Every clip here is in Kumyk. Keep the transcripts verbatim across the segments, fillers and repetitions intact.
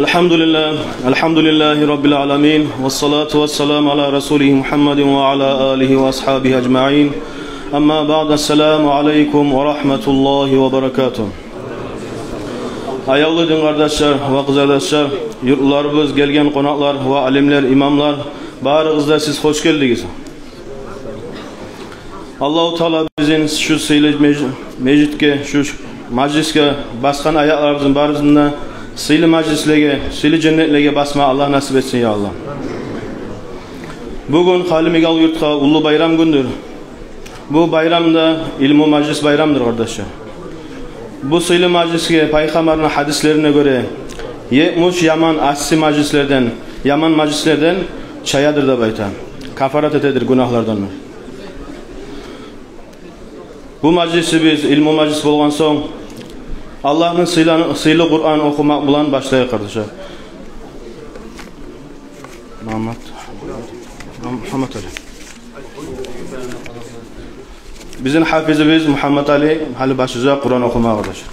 الحمد لله، الحمد لله رب العالمين، والصلاة والسلام على رسوله محمد وعلى آله وأصحابه أجمعين. أما بعد، السلام عليكم ورحمة الله وبركاته. Аявлу дин къардашлар ва къызардашлар, юртлуларыбыз, гелген къонакълар ва алимлер, имамлар, барыгъыз да сиз хош гелдигиз. Аллагьу Таала бизин шу сыйлы меж-, межитге, шу мажлисге басгъан аякъларыбызны барысын да сыйлы мажлислеге, сыйлы женнетлеге басма Аллагь насип этсин, я Аллагь. Бугюн Халимбекавул юртгъа уллу байрам гюндюр. Бу байрам да илму мажлис байрамдыр, къардашлар. Бу сыйлы мажлисге Пайхаммарны гьадислерине гёре, етмиш яман асси мажлислерден, яман мажлислерден чаядыр деп айта. Кафарат этедир гюнагьлардан. Бу мажлисибиз илму мажлис болгъан сонг, Аллагьны сыйланы-, сыйлы Къуран охумакъ булан башлайыкъ, къардашлар. Мугьаммат, Мугьаммат Али. Бизин гьафизибиз Мугьамматали гьали башлажакъ Къуран охумагъа, къардашлар.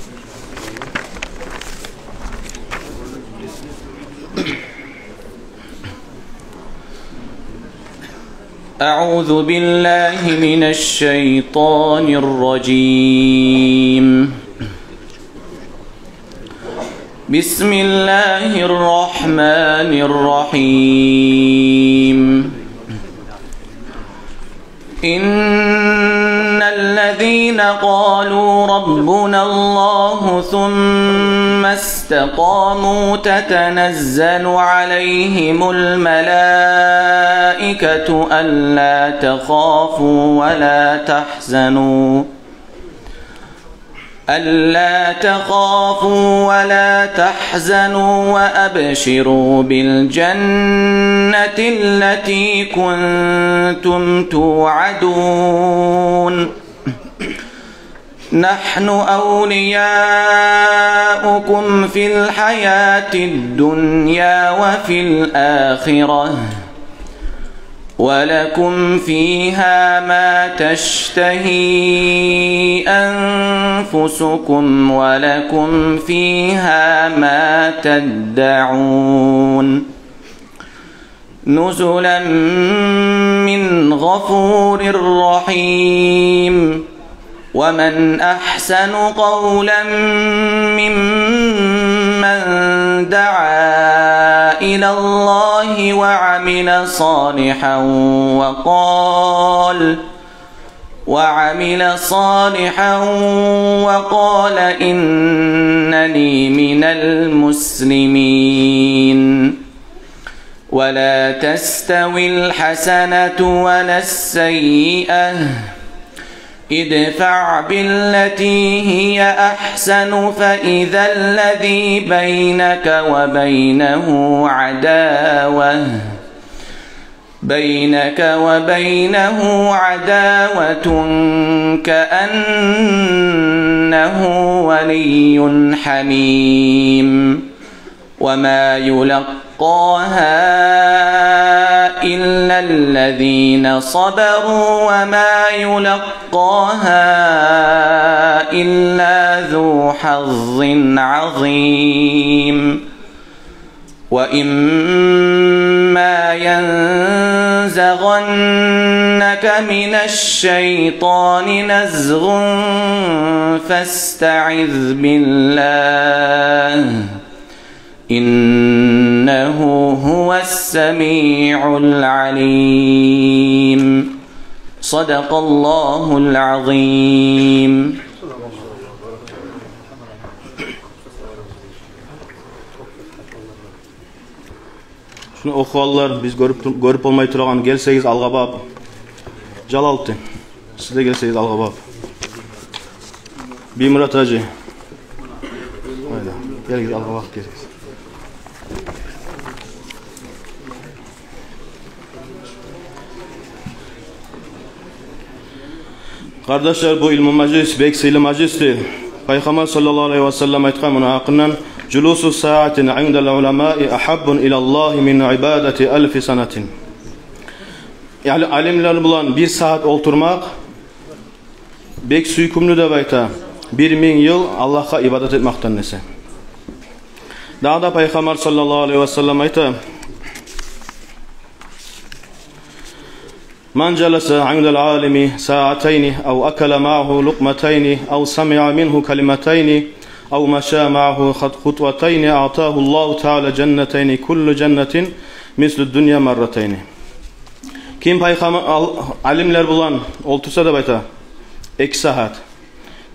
أعوذ بالله من الشيطان الرجيم. بسم الله الرحمن الرحيم. إن الذين قالوا ربنا الله ثم استقاموا تتنزل عليهم الملائكة ألا تخافوا ولا تحزنوا ألا تخافوا ولا تحزنوا وأبشروا بالجنة التي كنتم توعدون. نحن أولياؤكم في الحياة الدنيا وفي الآخرة، ولكم فيها ما تشتهي أنفسكم ولكم فيها ما تدعون. نزلا من غفور رحيم. ومن أحسن قولا ممن دعا إلى الله وعمل صالحا وقال، وعمل صالحا وقال إنني من المسلمين. ولا تستوي الحسنة ولا السيئة، ادفع بالتي هي أحسن فإذا الذي بينك وبينه عداوة، بينك وبينه عداوة كأنه ولي حميم. وما يلقاها إلا الذين صبروا وما يلقاها إلا ذو حظ عظيم. وإما ينزغنك من الشيطان نزغ فاستعذ بالله، إنه هو السميع العليم. صدق الله العظيم. Шуну охугъанлар, биз гёрюп тур-, гёрюп болмай турагъан, гелсегиз алгъа багъып. Жалалтдин, сиз де гелсегиз алгъа багъып. Биймурат гьажи. Гьайда, гелигиз алгъа багъып, гелигиз. Къардашлар, бу илму мажлис бек сыйлы мажлисдир. Пайхаммар саллаллагьу алайгьи ва саллам айтгъан муну гьакъындан: «Жулусу саатин индал уламаи агьаббу илаллагьи мин ибадати алфи санатин». Яни алимлер булан бир сагьат олтурмакъ бек сюйкюмлю деп айта, бир минг йыл Аллагьгъа ибадат этмекден эсе. Дагъы да Пайхаммар саллаллагьу алайгьи ва саллам айта: «Ман жаласа индал алими саатайни, ав акала маагьу лукъматайни, ав самиа мингьу калиматайни, ав маша маагьу хат-, хутватайни, аътагьу Ллагьу таала жаннатайни, куллу жаннатин мислу дунья марратайни». Ким пайхаммар ал-, алимлер булан олтурса деп айта, эки сагьат.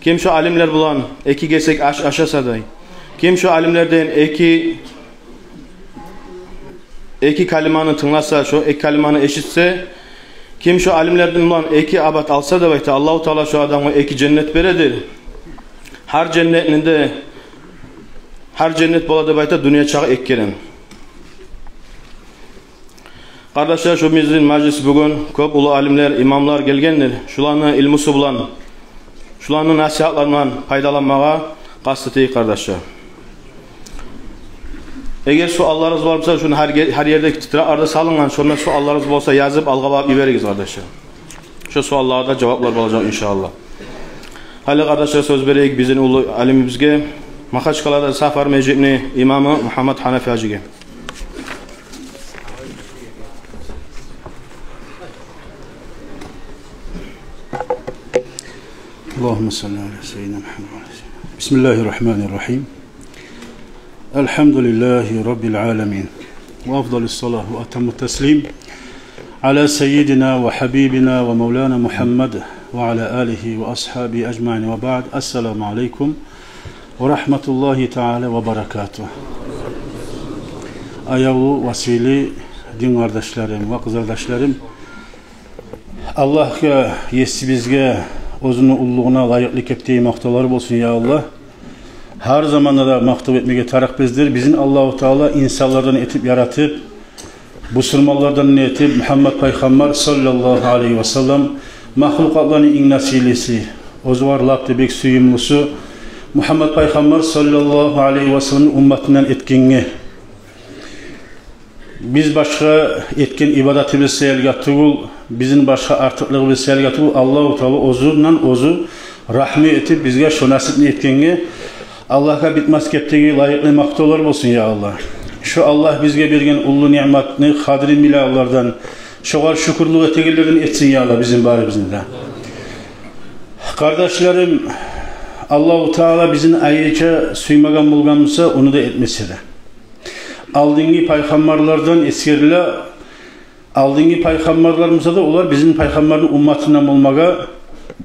Ким шо алимлер булан эки гесек аш ашаса дей. Ким шо алимлерден эки, эки калиманы тынгласа, шо эки калиманы эшитсе, ким шо алимлерден булан эки абат алса деп айта, Аллагьу таала шо адамгъа эки женнет береди. Гьар женнетни де, гьар женнет бола деп айта дюнья чакъы эки керен. Къардашлар, шу бизин мажлис бугюн кёп уллу алимлер, имамлар гелгендир. Шуланы илмусу булан, шуланы насигьатларындан пайдаланмагъа къаст этейик, къардашлар. Эгер суалларыгъыз бар буса, шуну гьар, гьар ерде тетрадларда салынгъан, шонда суалларыгъыз болса язып алгъа багъып йиберигиз, къардашлар. Шо суаллагъа да жаваплар болажакъ, иншааллагь. Гьали, къардашлар, сёз берейик бизин уллу алимибизге, Магьачкъалада Сафар межитни имамы Мугьаммат Гьанафи гьажиге. اللهم صل على سيدنا محمد. بسم الله الرحمن الرحيم. الحمد لله رب العالمين. وأفضل الصلاة وأتم التسليم على سيدنا وحبيبنا ومولانا محمد وعلى آله وأصحابه أجمعين وبعد. السلام عليكم ورحمة الله تعالى وبركاته. Аявлу ва сыйлы дин къардашларым ва къызардашларым, Аллагьгъа, есибизге, оьзюню уллулугъуна лайыкълы кепде макътавлар болсун, я Аллагь. Гьар заманда да макътав этмеге тарыкъ биздир. Бизин Аллагьу таала инсанлардан этип яратып, бусурманлардан этип, Мугьаммат пайхаммар саллаллагьу алайгьи ва саллам, махлукъатланы инг насиблиси, оьзюгер лап да бек сююмлюсю Мугьаммат пайхаммар саллаллагьу алайгьи ва салламны умматындан этгенге, биз башгъа этген ибадатыбыз саялгъа тюгюл, бизин башгъа артыкълыгъыбыз саялгъа тюгюл, Аллагьу таала оьзюнден оьзю рагьму этип, бизге шо насипни этгенге Аллагьгъа битмес кепдеги лайыкълы макътавлар болсун, я Аллагь. Шо Аллагь бизге берген уллу ниъматны къадрин билегенлерден, шогъар шюкюрлюк этегенлерден этсин, я Аллагь, бизин барыбызны да. Къардашларым, Аллагьу таала бизин айрыча сюймеген болгъан буса, ону да этмес эди. Алдынгъы пайхаммарлардан эсгериле, алдынгъы пайхаммарлар буса да, олар бизин пайхаммарны умматындан болмагъа,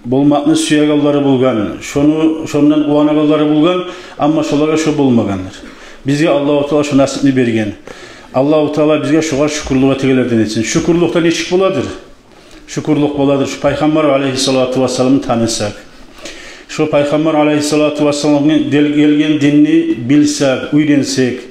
болмакъны сюегенлери болгъан, шону, шондан къуванагъанлары болгъан, амма шолагъа шо болмагъандыр. Бизге Аллагьу таала шо насипни берген. Аллагьу таала бизге шогъар шюкюрлюк этегенлерден этсин. Шюкюрлюк де нечик боладыр? Шюкюрлюк боладыр шо Пайхаммар алайгьиссалату вассаламны танысакъ, шо Пайхаммар алайгьиссалату вассаламны гел-, гелген динни билсек, уьйренсек,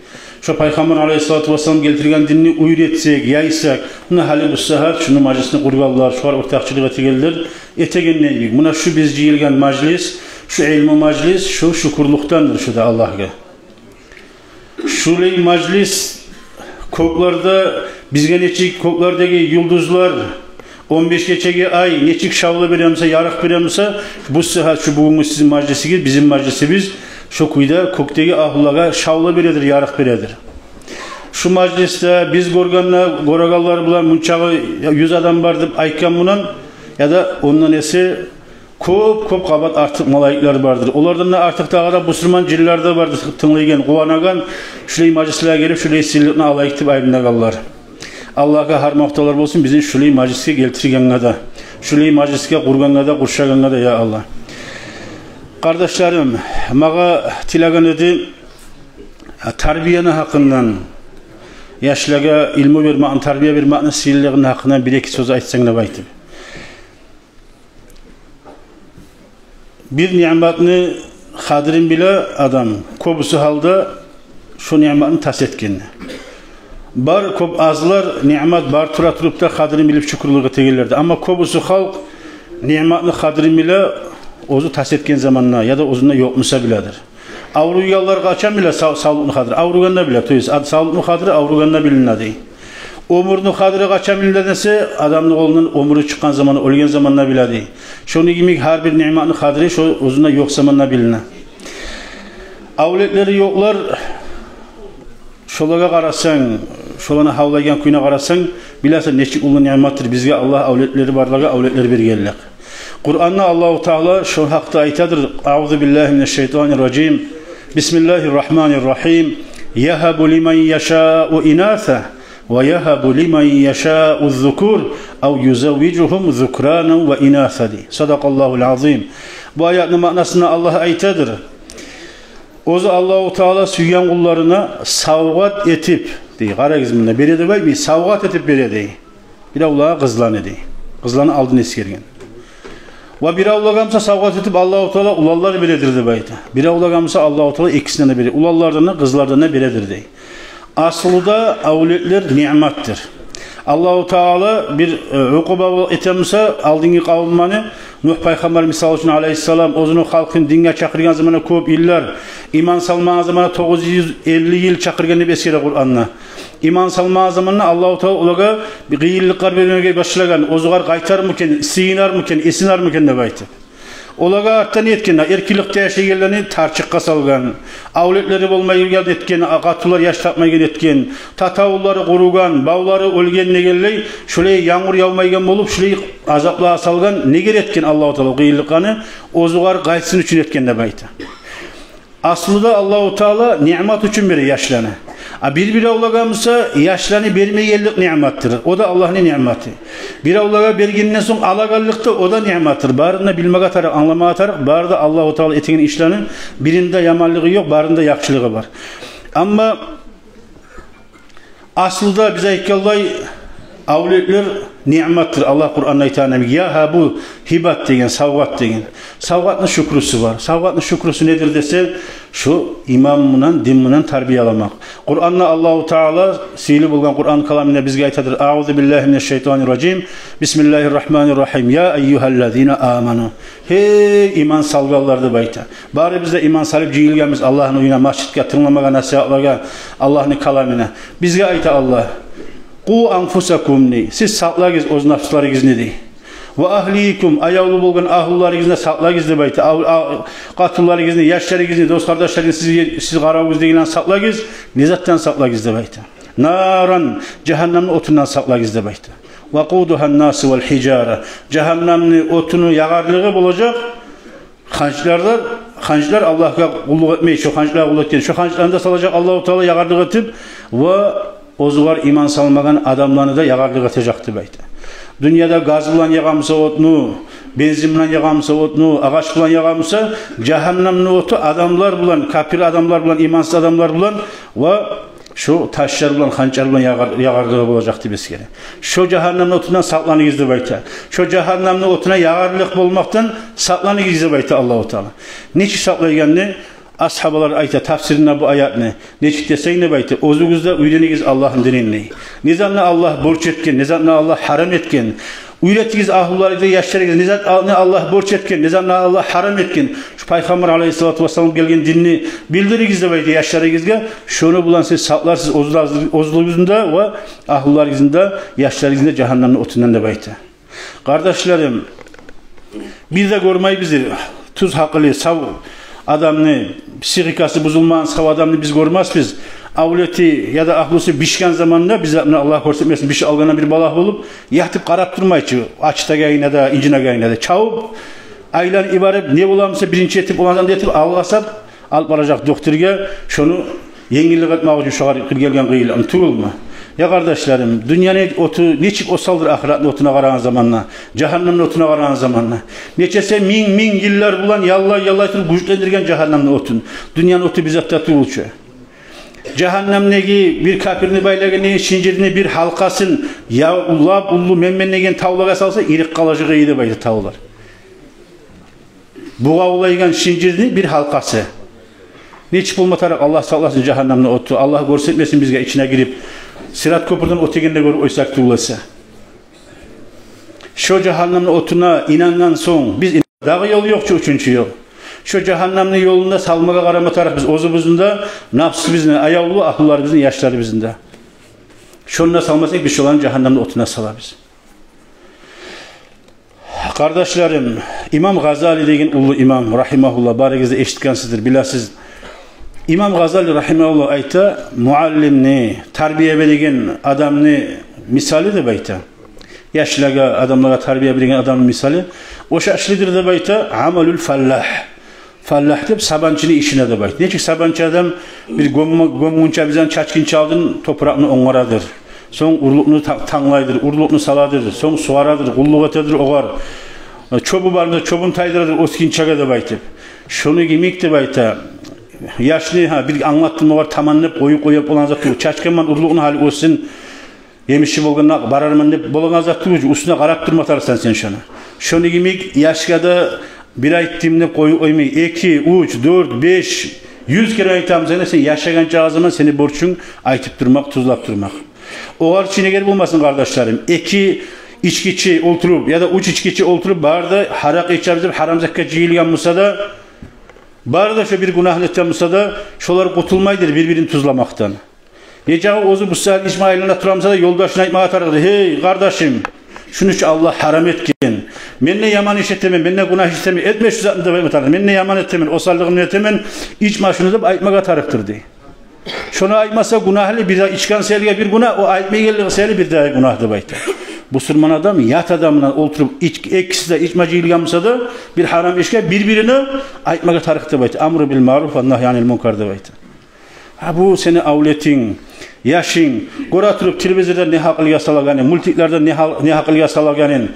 шо Пайхаммар алайгьиссалату вассалам гелтирген динни уьйретсек, яйсакъ. Муна гьали бу сагьат шуну мажлисни къургъанлар, шогъар ортакъчылыкъ этегенлер этегенлей йимик. Муна шу биз жыйылгъан мажлис, шу илму мажлис, шу шюкюрлюкдендир шу да Аллагьгъа. Шулай мажлис, кёклерде, бизге нечик кёклердеги юлдузлар, он беш гечеги ай нечик шавла бере буса, ярыкъ бере буса, бу сагьат шу бугюнгю сизин мажлисигиз, бизин мажлисибиз шо кюйде кёкдеги агьлулагъа шавла бередир, ярыкъ бередир. Шу мажлисде биз гёргенде, гёрегенлер булан мунчагъы юз адам бар деп айтгъан булан, яда ондан эсе кёп-кёп къабат артыкъ малайиклер бардыр. Олардан да артыкъ дагъы да бусурман жинлер де бардыр, тынглайгъан, къуванагъан, шулай мажлислеге гелип, шулай сыйлыкъны алайыкъ деп айланагъанлар. Аллагьгъа гьар макътавлар болсун бизин шулай мажлисге гелтиргенге де, шулай мажлисге къургъангъа да, къуршагъангъа да, я Аллагь. Къардашларым, магъа тилеген эди тарбияны гьакъындан, яшлагъа илму бермекни, тарбия бермекни сыйлылыгъыны гьакъындан бир-эки сёз айтсанг деп айтып. Бир ниъматны къадрин биле адам, кёбюсю гьалда шо ниъматны тас этгенде. Бар кёп азлар ниъмат бар тура туруп да къадрин билип шюкюрлюк этегенлер де. Амма кёбюсю халкъ ниъматны къадрин биле, оьзю тас этген заманда яда оьзюнде ёкъ буса биледир. Авруйгъанлар къачан биле сав-, савлукъну къадри? Авругъанда биле, то есть, ад-, савлукъну къадри авругъанда билине дей. Оьмюрню къадри къачан билине десе, адамны къолундан оьмюрю чыкъгъан заманда, оьлген заманда биле дей. Шону йимик гьар бир ниъматны къадри шо оьзюнде ёкъ заманда билине. Авлетлери ёкълар Шолагъа къарасанг, шоланы гьавлайгъан кюйюне къарасанг, билесен, нечик уллу ниъматдыр бизге Аллагь авлетлери барлагъа авлетлер бергенлик. Къуранда Аллагьу Таала шо гьакъда айтадыр: «Аузу биллагьи минаш-шайтанир-ражим. Бисмиллагьир-рагьманир-рагьим. Ягьабу лиман яшау инаса ва ягьабу лиман яшау ззукур, ав юзаввижугьум зукрана ва инаса», — дей. Садакъаллагьул азим. Бу аятны маънасында Аллагь айтадыр: оьзю Аллагьу Таала сюйген къулларына савгъат этип, дей, къарагъыз, мунда бере деп айтмай, савгъат этип бере, дей. Биревлеге къызланы, дей. Къызланы алдын эсгерген. Ва биревлеге буса савгъат этип Аллагьу Таала уланлар бередир деп айта. Биревлеге буса Аллагьу Таала экисинден де бере, уланлардан да, къызлардан да бередир, дей. Аслуда авлетлер ниъматдыр. Аллагьу Таала бир, э, укъуба этемсе, алдынгъы къавумланы, Нугь пайхаммар, мисал учун, алайгьиссалам, оьзюню халкъын динге чакъыргъан заманда кёп йыллар, иман салмагъан заманда тогъуз юз элли йыл чакъыргъан деп эсгере Къуранда. Иман салмагъан заманда Аллагьу Таала олагъа бир къыйынлыкълар бермеге башлагъан, оьзюгер къайтармы экен, сыйынармы экен, эсинерми экен деп айтып. Олагъа артда не этген? Эркинликде яшайгъанланы тарчыкъгъа салгъан, авлетлери болмайгъан этген, къатынлар яш тапмайгъан этген, татавуллары къуругъан, бавлары оьлген дегенлей, шолай янгур явмайгъан болуп, шолай азаплагъа салгъан. Негер этген Аллагьу Таала къыйынлыкъланы? Оьзюгер къайтсын учун этген деп айта. Аслуда Аллагьу Таала ниъмат учун бере яшланы. А бир-биревлеге буса яшланы бермегенлик ниъматдыр. О да Аллагьны ниъматы. Биревлеге бергенден сонг алагъанлыкъ да, о да ниъматдыр. Барын да билмеге тарыкъ, англамагъа тарыкъ. Бары да Аллагьу Таала этеген ишлени биринде яманлыгъы ёкъ, барында яхшылыгъы бар. Амма аслуда биз айтгъанлай авлетлер ниъматдыр. Аллагь Къуранда айтагъан: «Ягьабу», гьибат деген, савгъат деген. Савгъатны шюкрюсю бар. Савгъатны шюкрюсю недир десе, шу иман булан, дин булан тарбияламакъ. Къуранда Аллагьу Таала, сыйлы болгъан Къуран каламында бизге айтадыр: «Аузу биллагьи минаш-шайтанир-ражим. Бисмиллагьир-рагьманир-рагьим. Я айюгьаллазина аману». Гьей, иман салгъанлар, деп айта. Барыбыз да иман салып жыйылгъанбыз Аллагьны уьюне, межитге, тынгламагъа насигьатлагъа, Аллагьны каламына. Бизге айта Аллагь: «Къу анфусакум», — дей. Сиз сакълагъыз оьз напсларыгъызны, дей. «Ва агьликум», аявлу болгъан агьлюлеригизни сакълагъыз, деп айта. Ав-, ав-, къатынларыгъызны, яшларыгъызны, дос-къардашларыгъызны, сиз, сиз къаравугъуз дегенлени сакълагъыз. Не затдан сакълагъыз, деп айта. «Наран», жагьаннамны отундан сакълагъыз, деп айта. «Вакъудугьан-насу вал-гьижара». Жагьаннамны отуну ягъарлыгъы болажакъ ханчлар, ханчлар, Аллагьгъа къуллукъ этмей, шо ханчлагъа къуллукъ этген, шо ханчланы да салажакъ Аллагьу Таала ягъарлыкъ этип, ва оьзюгер иман салмагъан адамланы да ягъарлыкъ этежек, деп айта. Дюньяда газ булан ягъа буса отну, бензин булан ягъа буса отну, агъач булан ягъа буса, жагьаннамны оту адамлар булан, капир адамлар булан, имансыз адамлар булан ва шо ташлар булан, ханчлар булан ягъар-, ягъарлыгъы болажакъ деп эсгере. Шо жагьаннамны отундан сакъланыгъыз деп айта. Шо жагьаннамны отуна ягъарлыкъ болмакъдан сакъланыгъыз деп айта Аллагьу Таала. Нечик сакълайгъанны асгьабалар айта тафсиринде бу аятны. Нечик десенг деп айта, оьзюгюз де уьйренигиз Аллагьны динин. Не затны Аллагь борч этген, не затны Аллагь гьарам этген. Уьйретигиз агьлюлеригизни, яшларыгъызны, не затны Аллагь борч этген, не затны Аллагь гьарам этген. Шу Пайхаммар алайгьиссалату вассалам гелген динни билдиригиз деп айта яшларыгъызгъа. Шону булан сиз сакъларсыз оьзлеригизни, оьзлеригизни де ва агьлюлеригизни де, яшларыгъызны да жагьаннамны отундан деп айта. Къардашларым, биз де гёрмейбиз, тюз гьакъылы сав адамны, психикасы бузулмагъан сав адамны биз гёрмесбиз. Авлети яда агьлюсю бишген заманда, биз, муна, Аллагь гёрсетмесин, бишип алгъанда бир балагь болуп, ятып къарап турмай чы, ачытагъанына да, инжинегенине де. Чабып, айланып йиберип, не боламыса, биринчи этип, оланы да этип, алгъасап, алып баражакъ докторгъа, шону енгиллик этмек учун шогъар гелген къыйынлыкъ тюгюлмю? Я къардашларым, дюньяны оту нечик осалдыр ахыратны отуна къарагъан заманда, жагьаннамны отуна къарагъан заманда. Нечесе минг, минг йыллар булан яллай-яллай туруп гючлендирген жагьаннамны отун. Дюньяны оту бир зат да тюгюл чю. Жагьаннамдагъы бир капирни байлагъан деген шинжирни бир гьалкъасын, я, уллап, уллу менмен деген тавлагъа салса, ирик къалажакъ эди деп айта тавлар. Бугъавлайгъан шинжирни бир гьалкъасы. Нечик болма тарыкъ, Аллагь сакъласын жагьаннамны оту, Аллагь гёрсетмесин бизге ичине гирип, Сират кёпюрден оьтегенде гёрюп къойсакъ тюгюл эсе. Шо жагьаннамны отуна инангъан сонг, биз ин-, дагъы ёл ёкъ чу, уьчюнчю ёл. Шо жагьаннамны ёлунда салмагъа къарама тарыкъ биз оьзюбюзню де, напсыбызны, аявлу агьлюлерибизни, яшларыбызны да. Шонда салмасакъ, биз шоланы жагьаннамны отуна салабыз. Къардашларым, имам Гъазали деген уллу имам, рагьимагьуллагь, барыгъыз да эшитгенсиздир, билесиз. Имам Гъазали рагьимагьуллагь айта, муаллимни, тарбия береген адамны мисалы деп айта. Яшлагъа, адамлагъа тарбия береген адамны мисалы ошашлыдыр деп айта, амалул фаллагь. Фаллагь деп сабанчыны ишине деп айта. Нечик сабанчы адам бир гёмме-, гёмгюнче, бизин чачгъынча алдын топуракъны онгарадыр. Сонг урлукъну та-, танглайдыр, урлукъну саладыр, сонг сугъарадыр, къуллукъ этедир огъар. Чёбю бармы, чёбюн тайдырадыр оьсгюнчеге деп айтып. Шону йимик деп айта. Яшны, гьа, бир англатдым огъар, таман деп къоюп къоюп болагъан зат тюгюл. Чачгъанман, урлукъну гьали оьссюн, емиши болгъанда барарман деп болагъан зат тюгюл. Уьстюне къарап турма тарыкъсан сен шону. Шону йимик яшгъа да бир айтдым деп къоюп къоймай, эки, уьч, дёрт, беш, юз керен айтамы сен, сен яшагъан чагъы заман сени борчунг айтып турмакъ, тюзлеп турмакъ. Огъар чы негер болмасын, къардашларым. Эки ичкичи олтуруп яда уьч ичкичи олтуруп, бары да гьаракъы ичебиз деп гьарам затгъа жыйылгъан буса да, бары да шо бир гюнагьны этген буса да, шолар къутулмайдыр бир-бирин тюзлемекден. Нечакъы оьзю бу сагьат ичме айлана тура буса да, ёлдашына айтмагъа тарыкъдыр: «Гьей, къардашым, шуну чу Аллагь гьарам этген. Мен де яман иш этемен, мен де гюнагь иш этемен, этме шу затны», — деп айтма тарыкъ. «Мен де яман этемен, осаллыгъымны этемен, ичме шуну», — деп айтмагъа тарыкъдыр дей. Шону айтмаса гюнагьлы, бир де ичген саялы бир гюнагь, о айтмай гелгенлиги саялы бир де гюнагь деп айта. Бусурман адам ят адам булан олтуруп, ич-, экиси де ичме жыйылгъан буса да, бир гьарам ишге бир-бирине айтмагъа тарыкъ деп айта. Амру бил маъруф ва нагьйу анил мункар деп айта. Гьа, бу сени авлетинг, яшынг гёре туруп телевизордан не гьакъылгъа салагъанын, мультиклерден не гьа-, не гьакъылгъа салагъанын,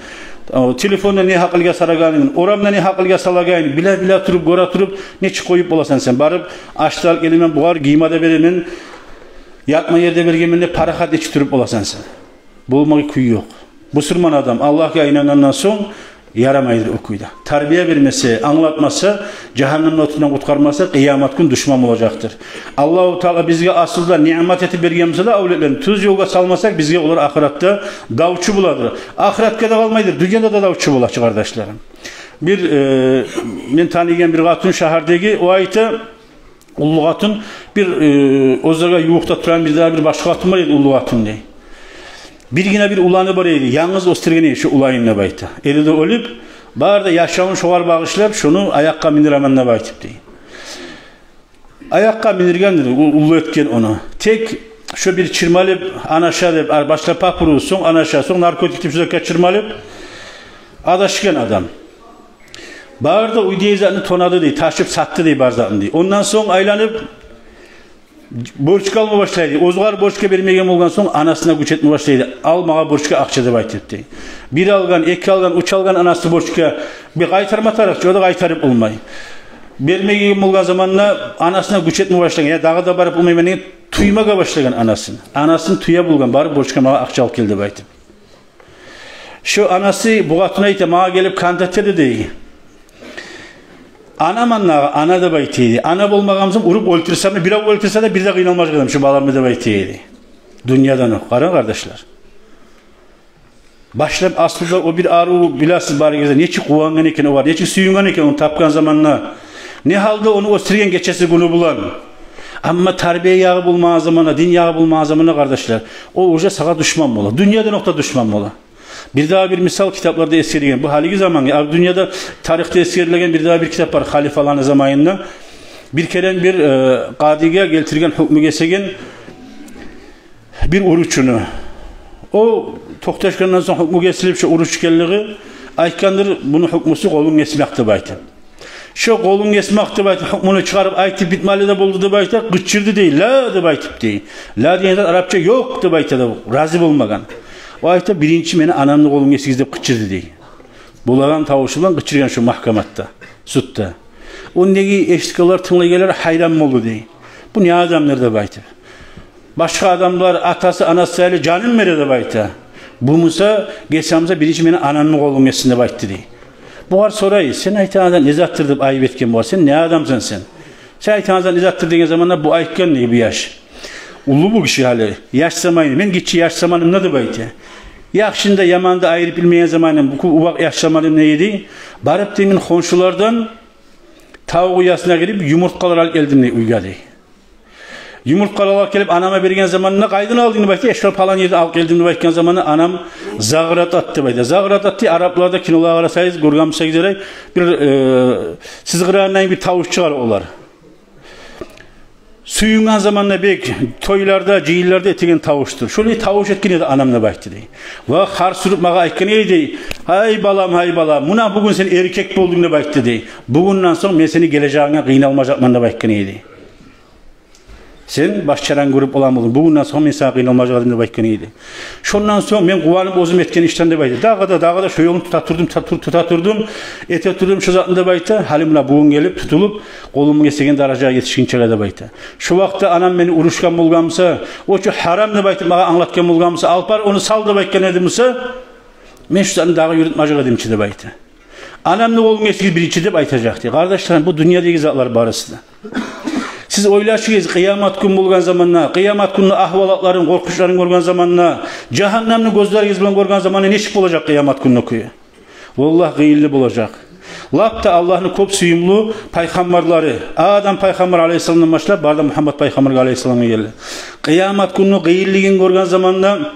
о, телефондан не гьакъылгъа салагъанын, орамда не гьакъылгъа салагъанын биле-биле туруп, гёре туруп, нечик къоюп боласан сен? Барып, аш да алып гелемен, бугъар гийме де беремен, ятма ер де бергенмен деп парахат нечик туруп боласан сен? Болмагъа кюй ёкъ. Бусурман адам Аллагьгъа инангъандан сонг ярамайдыр о кюйде. Тарбия бермесе, англатмаса, жагьаннемни отундан къутгъармаса, къыямат гюн душман болажакъдыр. Аллагьу Таала бизге аслуда ниъмат этип берген буса да авлетлерин, тюз ёлгъа салмасакъ, бизге олар ахыратда давчу боладыр. Ахыратгъа да къалмайдыр, дюньяда да давчу бола чы, къардашларым. Бир, э, мен таныйгъан бир къатын шагьардагъы, о айта, уллу къатын, бир, э, оьзлеге ювукъда турагъан бир дагъы бир башгъа къатын бар эди, уллу къатын дей. Биргине бир уланы бар эди, янгыз оьсдюрген эди шо уланын деп айта. Эри де оьлюп, бары да яшавун шогъар багъышлап, шону аякъгъа миндиремен деп айтып дей. Аякъгъа миндиргендир, у-, уллу этген ону. Тек шо бир чырмалып, анаша деп, ар-, башда папирос, сонг анаша, сонг наркотик деп шо затгъа чырмалып, адашгъан адам. Бары да уьйдеги затны тонады дей, ташып сатды дей бар затын дей. Ондан сонг айланып борчгъа алма башлайды. Оьзюгер борчгъа бермеген болгъан сонг, анасына гюч этме башлайды. «Ал магъа борчгъа акъча», — деп айтып дей. Бир алгъан, эки алгъан, уьч алгъан анасы борчгъа, бир къайтарма тарыкъ чы, о да къайтарып болмай. Бермеген болгъан заманда анасына гюч этме башлагъан. Я дагъы да барып болмайман деген, тюймеге башлагъан анасын. Анасын тюе болгъан, барып борчгъа магъа акъча алып гел деп айтып. Шо анасы бу къатын айта, магъа гелип контакт эди дей. Анаман дагъы, ана деп айта эди. Ана болмагъан сонг, уруп оьлтюрсем, бирев оьлтюрсе де, бир де къыйналмажакъ эдим шо баламны деп айта эди. Дюньядан о. Къарагъыз, къардашлар. Башлап аслуда о бир арив, билесиз, барыгъыз да, нечик къувангъан экен огъар, нечик сююнген экен ону тапгъан заманда. Не гьалда ону оьсдюрген гечеси-гюню булан. Амма тарбия ягъы болмагъан заманда, дин ягъы болмагъан заманда, къардашлар, о уже сагъа душман бола. Дюньядан окъ да душман бола. Бир дагъы бир мисал китапларда эсгерилген. Бу гьалиги замангъа, а, дюньяда тарихде эсгерилген бир дагъы бир китап бар, халифаланы заманында. Бир керен бир, э, къадигъа гелтирген, гьукму гесеген бир уручуну. О токъташгъандан сонг, гьукму гесилип, шо уруч экенлиги айтгъандыр, буну гьукмусу къолун гесмек деп айтып. Шо къолун гесмек деп айтып, гьукмуну чыгъарып айтып битмели де болду деп айта, къычырды дей, «Ла», — деп айтып дей. «Ла» деген зат арапча «ёкъ» деп айта да, рази болмагъан. О айта, «Биринчи мени анамны къолун гесигиз», — деп къычырды дей. Болагъан тавушу булан къычыргъан шо магькаматда, судда. Ондагъы эшитгенлер, тынглайгъанлар гьайран болду дей. Бу не адамдыр деп айтып. Башгъа адамлар атасы, анасы саялы жанын бере деп айта. Бу буса, гесе буса, биринчи мени анамны къолун гессин деп айтды дей. Бугъар сорай, сен айтагъан зат не затдыр деп айып этген бугъар. Сен не адамсан сен? Сен айтагъан зат не затдыр деген заманда бу айтгъан дей бу яш. Уллу бу гиши гьали. Яш заманы, мен гиччи яш заманымда деп айта. Яхшыны да, яманны да айырып билмеген заманым, бу увакъ яш заманымда эди. Барып дей мен хоншулардан тавукъ уясына гирип, юмурткъалар алып гелдим дей уьйге дей. Юмурткъалар алып гелип, анама берген заманында, къайдан алдынг деп айтды. Эшкал палан ерден алып гелдим деп айтгъан заманда, анам загъыратат деп айта. Загъыратат дей, арапларда кинолагъа къарасагъыз, гёрген бусагъыз ярай, бир, э, сызгъырагъандай бир тавуш чыгъара олар. сююнген заманда бек, тойларда, жыйынларда этеген тавушдур. Шолай тавуш этген эди анам деп айтды дей. Ва харс уруп магъа айтгъан эди: «Гьай балам, гьай балам, муна бугюн сен эркек болдунг», — деп айтды дей. «Бугюнден сонг мен сени гележегинге къыйналмажакъман», — деп айтгъан эди. «Сен баш чарангны гёрюп алгъан болдунг, бугюнден сонг мен сагъа къыйналмажакъ эдим», — деп айтгъан эди. Шондан сонг мен къуванып оьзюм этген ишден деп айта. Дагъы да, дагъы да шо ёлну тута турдум, тута тур-, тута турдум, эте турдум шо затны деп айта. Гьали муна бугюн гелип тутулуп, къолумгъа гелеген даражагъа етишгинчеге деп айта. Шо вакътиде анам мени урушгъан болгъан буса, о чу гьарам деп айтып магъа англатгъан болгъан буса, алып бар ону сал деп айтгъан эди буса, мен шо затны дагъы юрютмежек эдим чи деп айта. Анамны къолун гесигиз биринчи деп айтажакъ дей. Къардашларым, бу дюньядагъы затлар барысы да. Сиз ойлашыгъыз, къыямат гюн болгъан заманда, къыямат гюнню агьвалатларын, къоркъунчларын гёрген заманда, жагьаннемни гёзлеригиз булан гёрген заманда нечик болажакъ къыямат гюнню кюю? Валлагь, къыйынлы болажакъ. Лап да Аллагьны кёп сюйюмлю пайхаммарлары, Адам пайхаммар алайгьиссаламдан башлап, бары да Мугьаммат пайхаммаргъа алайгьиссаламгъа гелди. Къыямат гюнню къыйынлыгъын гёрген заманда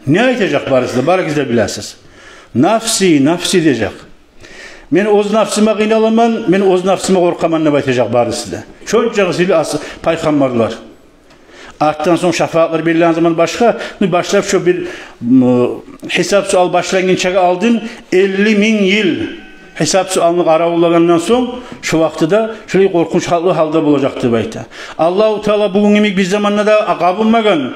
не айтажакъ барысы да, барыгъыз да билесиз. «Нафси, нафси», — дежек. «Мен оьз нафсыма къыйналаман, мен оьз нафсыма къоркъаман», — деп айтажакъ барысы да. Шончакъы сыйлы ас-, пайхаммарлар. Артдан сонг шафаатлар берилген заман башгъа, ну, башлап шо бир, м, гьисап-суал башлангъынчагъа алдын элли минг йыл гьисап-суалны къаравуллагъандан сонг, шо вакътиде шолай къоркъунч гьалда болажакъ деп айта. Аллагьу Таала бугюн йимик бир заманда да къабулмагъан,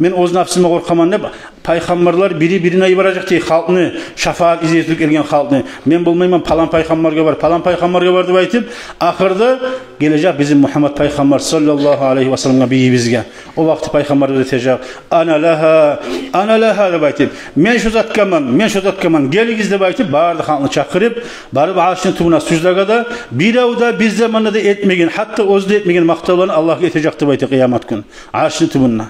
«мен оьз нафсыма къоркъаман» деп, пайхаммарлар бири-бирине йибережек дей халкъны, шафаат излеп гелген халкъны. «Мен болмайман, палан пайхаммаргъа бар, палан пайхаммаргъа бар», — деп айтып, ахырда гележек бизин Мугьаммат пайхаммар саллаллагьу алайгьи ва салламгъа, бийибизге. О вакъти пайхаммар да этежек: «Ана лагьа, ана лагьа», — деп айтып, «мен шо затгъаман, мен шо затгъаман, гелигиз», — деп айтып, бары да халкъны чакъырып, барып аршны тюбюне суждагъа да, бирев де бир заманда да этмеген, гьатта оьзю де этмеген макътавланы Аллагьгъа этежек деп айта къыямат гюн аршны тюбюнде.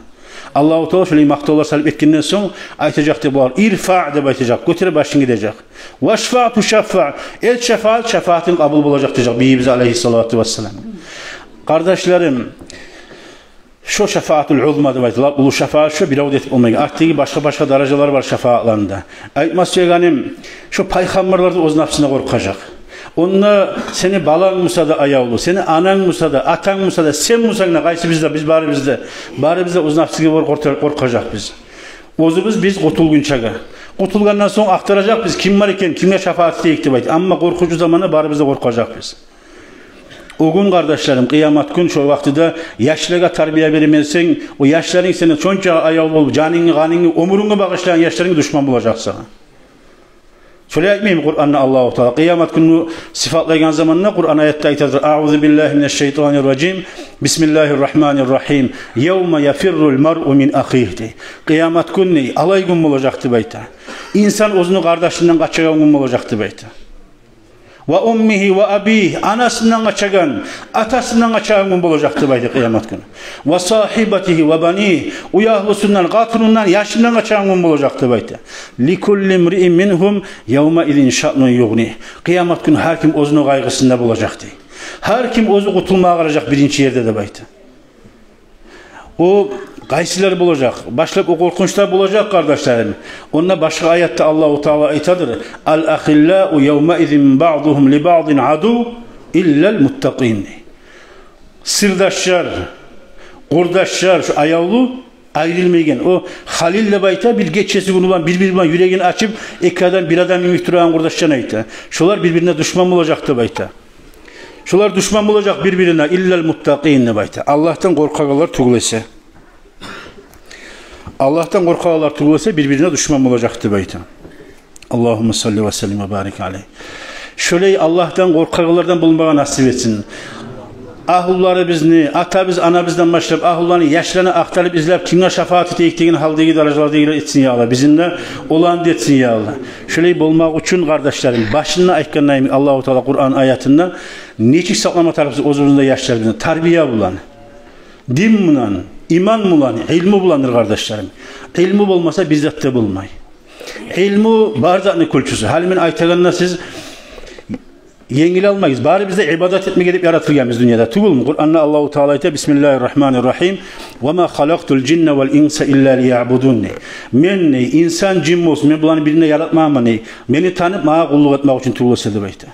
Аллагьу Таала шолай макътавлар салып этгенден сонг айтажакъ дей бугъар: «Ирфаъ», — деп айтажакъ, «гётере башынгны», — дежек. «Вашфаъ тушаффаъ», «эт шафаат, шафаатынг къабул болажакъ», — дежек бийибиз алайгьиссалату вассалам. Къардашларым, шо шафаатул узма деп айта, лап уллу шафаат шо, бирев де этип болмайгъан. Артдагъы башгъа-башгъа даражалар бар шафаатланы да. Айтма сюегеним, шо пайхаммарлар да оьз нафсына къоркъажакъ. Онда сени баланг буса да аявлу, сени ананг буса да, атанг буса да, сен бусанг да, къайсыбыз да, биз барыбыз да, барыбыз да оьз нафсыбызгъа къор-, къор-, къоркъажакъбыз. Оьзюбюз биз къутулгъунчагъа. Къутулгъандан сонг ахтаражакъбыз, ким бар экен, кимге шафаат этейик деп айта. Амма къоркъунч заманда барыбыз да къоркъажакъбыз. О гюн, къардашларым, къыямат гюн, шо вакътиде яшлагъа тарбия бермесенг, о яшларынг сени шонча аявлу болуп, жанынгны, къанынгны, оьмюрюнгню багъышлагъан яшларынг душман болажакъ сагъа. Шолай айтмаймы Къуранда Аллагьу Таала? Къыямат гюнню сыфатлайгъан заманда Къуран аятда айтадыр: «Аузу биллагьи минаш шайтанир ражим. Бисмиллагьир рагьманир рагьим. Явма яфиррул маръу мин ахигьи», — дей. Къыямат гюн не? Алай гюн болажакъ деп айта. Инсан оьзюню къардашындан къачагъан гюн болажакъ деп айта. «Ва уммигьи ва абигьи», анасындан къачагъан, атасындан къачагъан гюн болажакъ деп айта къыямат гюн. «Ва сагьибатигьи ва банигьи», уьягьлюсюнден, къатынындан, яшындан къачагъан гюн болажакъ деп айта. «Ликулли имриин мингьум явмаизин шаънун югънигь». Къыямат гюн гьар ким оьзюню къайгъысында болажакъ дей. Гьар ким оьзю къутулмагъа къаражакъ биринчи ерде деп айта. О къайсылар болажакъ? Башлап о къоркъунчлар болажакъ, къардашларым. Онда башгъа аятда Аллагьу Таала айтадыр: «Ал ахиллау явмаизин баъдугьум ли баъдин адув иллал муттакъин». Сырдашлар, къурдашлар, шо аявлу айрылмайгъан. О халил деп айта, бир гечеси-гюню булан бир-бири булан юрегин ачып, эки адам бир адам йимик турагъан къурдашланы айта. Шолар бир-бирине душман болажакъ деп айта. Шолар душман болажакъ бир-бирине, иллал муттакъин деп айта. Аллагьдан къоркъагъанлар тюгюл эсе. Аллагьдан къоркъагъанлар тюгюл эсе бир-бирине душман болажакъ деп айта. Аллагьумма салли ва саллим ва барик алайгь. Шолай Аллагьдан къоркъагъанлардан болмагъа насип этсин. Агьлюлерибизни, атабыз, анабыздан башлап, агьлюлени, яшланы ахтарып, излеп, кимге шафаат этейик деген гьалдагъы даражалардагъылар этсин, я Аллагь. Бизин де, оланы да этсин, я Аллагь. Шолай болмакъ учун, къардашларым, башында айтгъандайым, Аллагьу Таала Къуран аятында нечик сакълама тарыкъбыз оьзюбюзню де, яшларыбызны да? Тарбия булан, дин булан, иман булан, илму буландыр, къардашларым. Илму болмаса, бир зат да болмай. Илму бар затны кюлчюсю. Гьали мен айтагъанда сиз енгил алмайсыз. Барыбыз да ибадат этмеге деп яратылгъанбыз дюньяда. Тюгюлмю? Къуранда Аллагьу Таала айта: «Бисмиллагьир рагьманир рагьим. Ва ма халакътул жинна вал инса илла лиягъбудун». Мен, дей, инсан, жин болсун, мен буланы бирин де яратмагъанман, дей, мени танып, магъа къуллукъ этмек учун тюгюл эсе деп айта.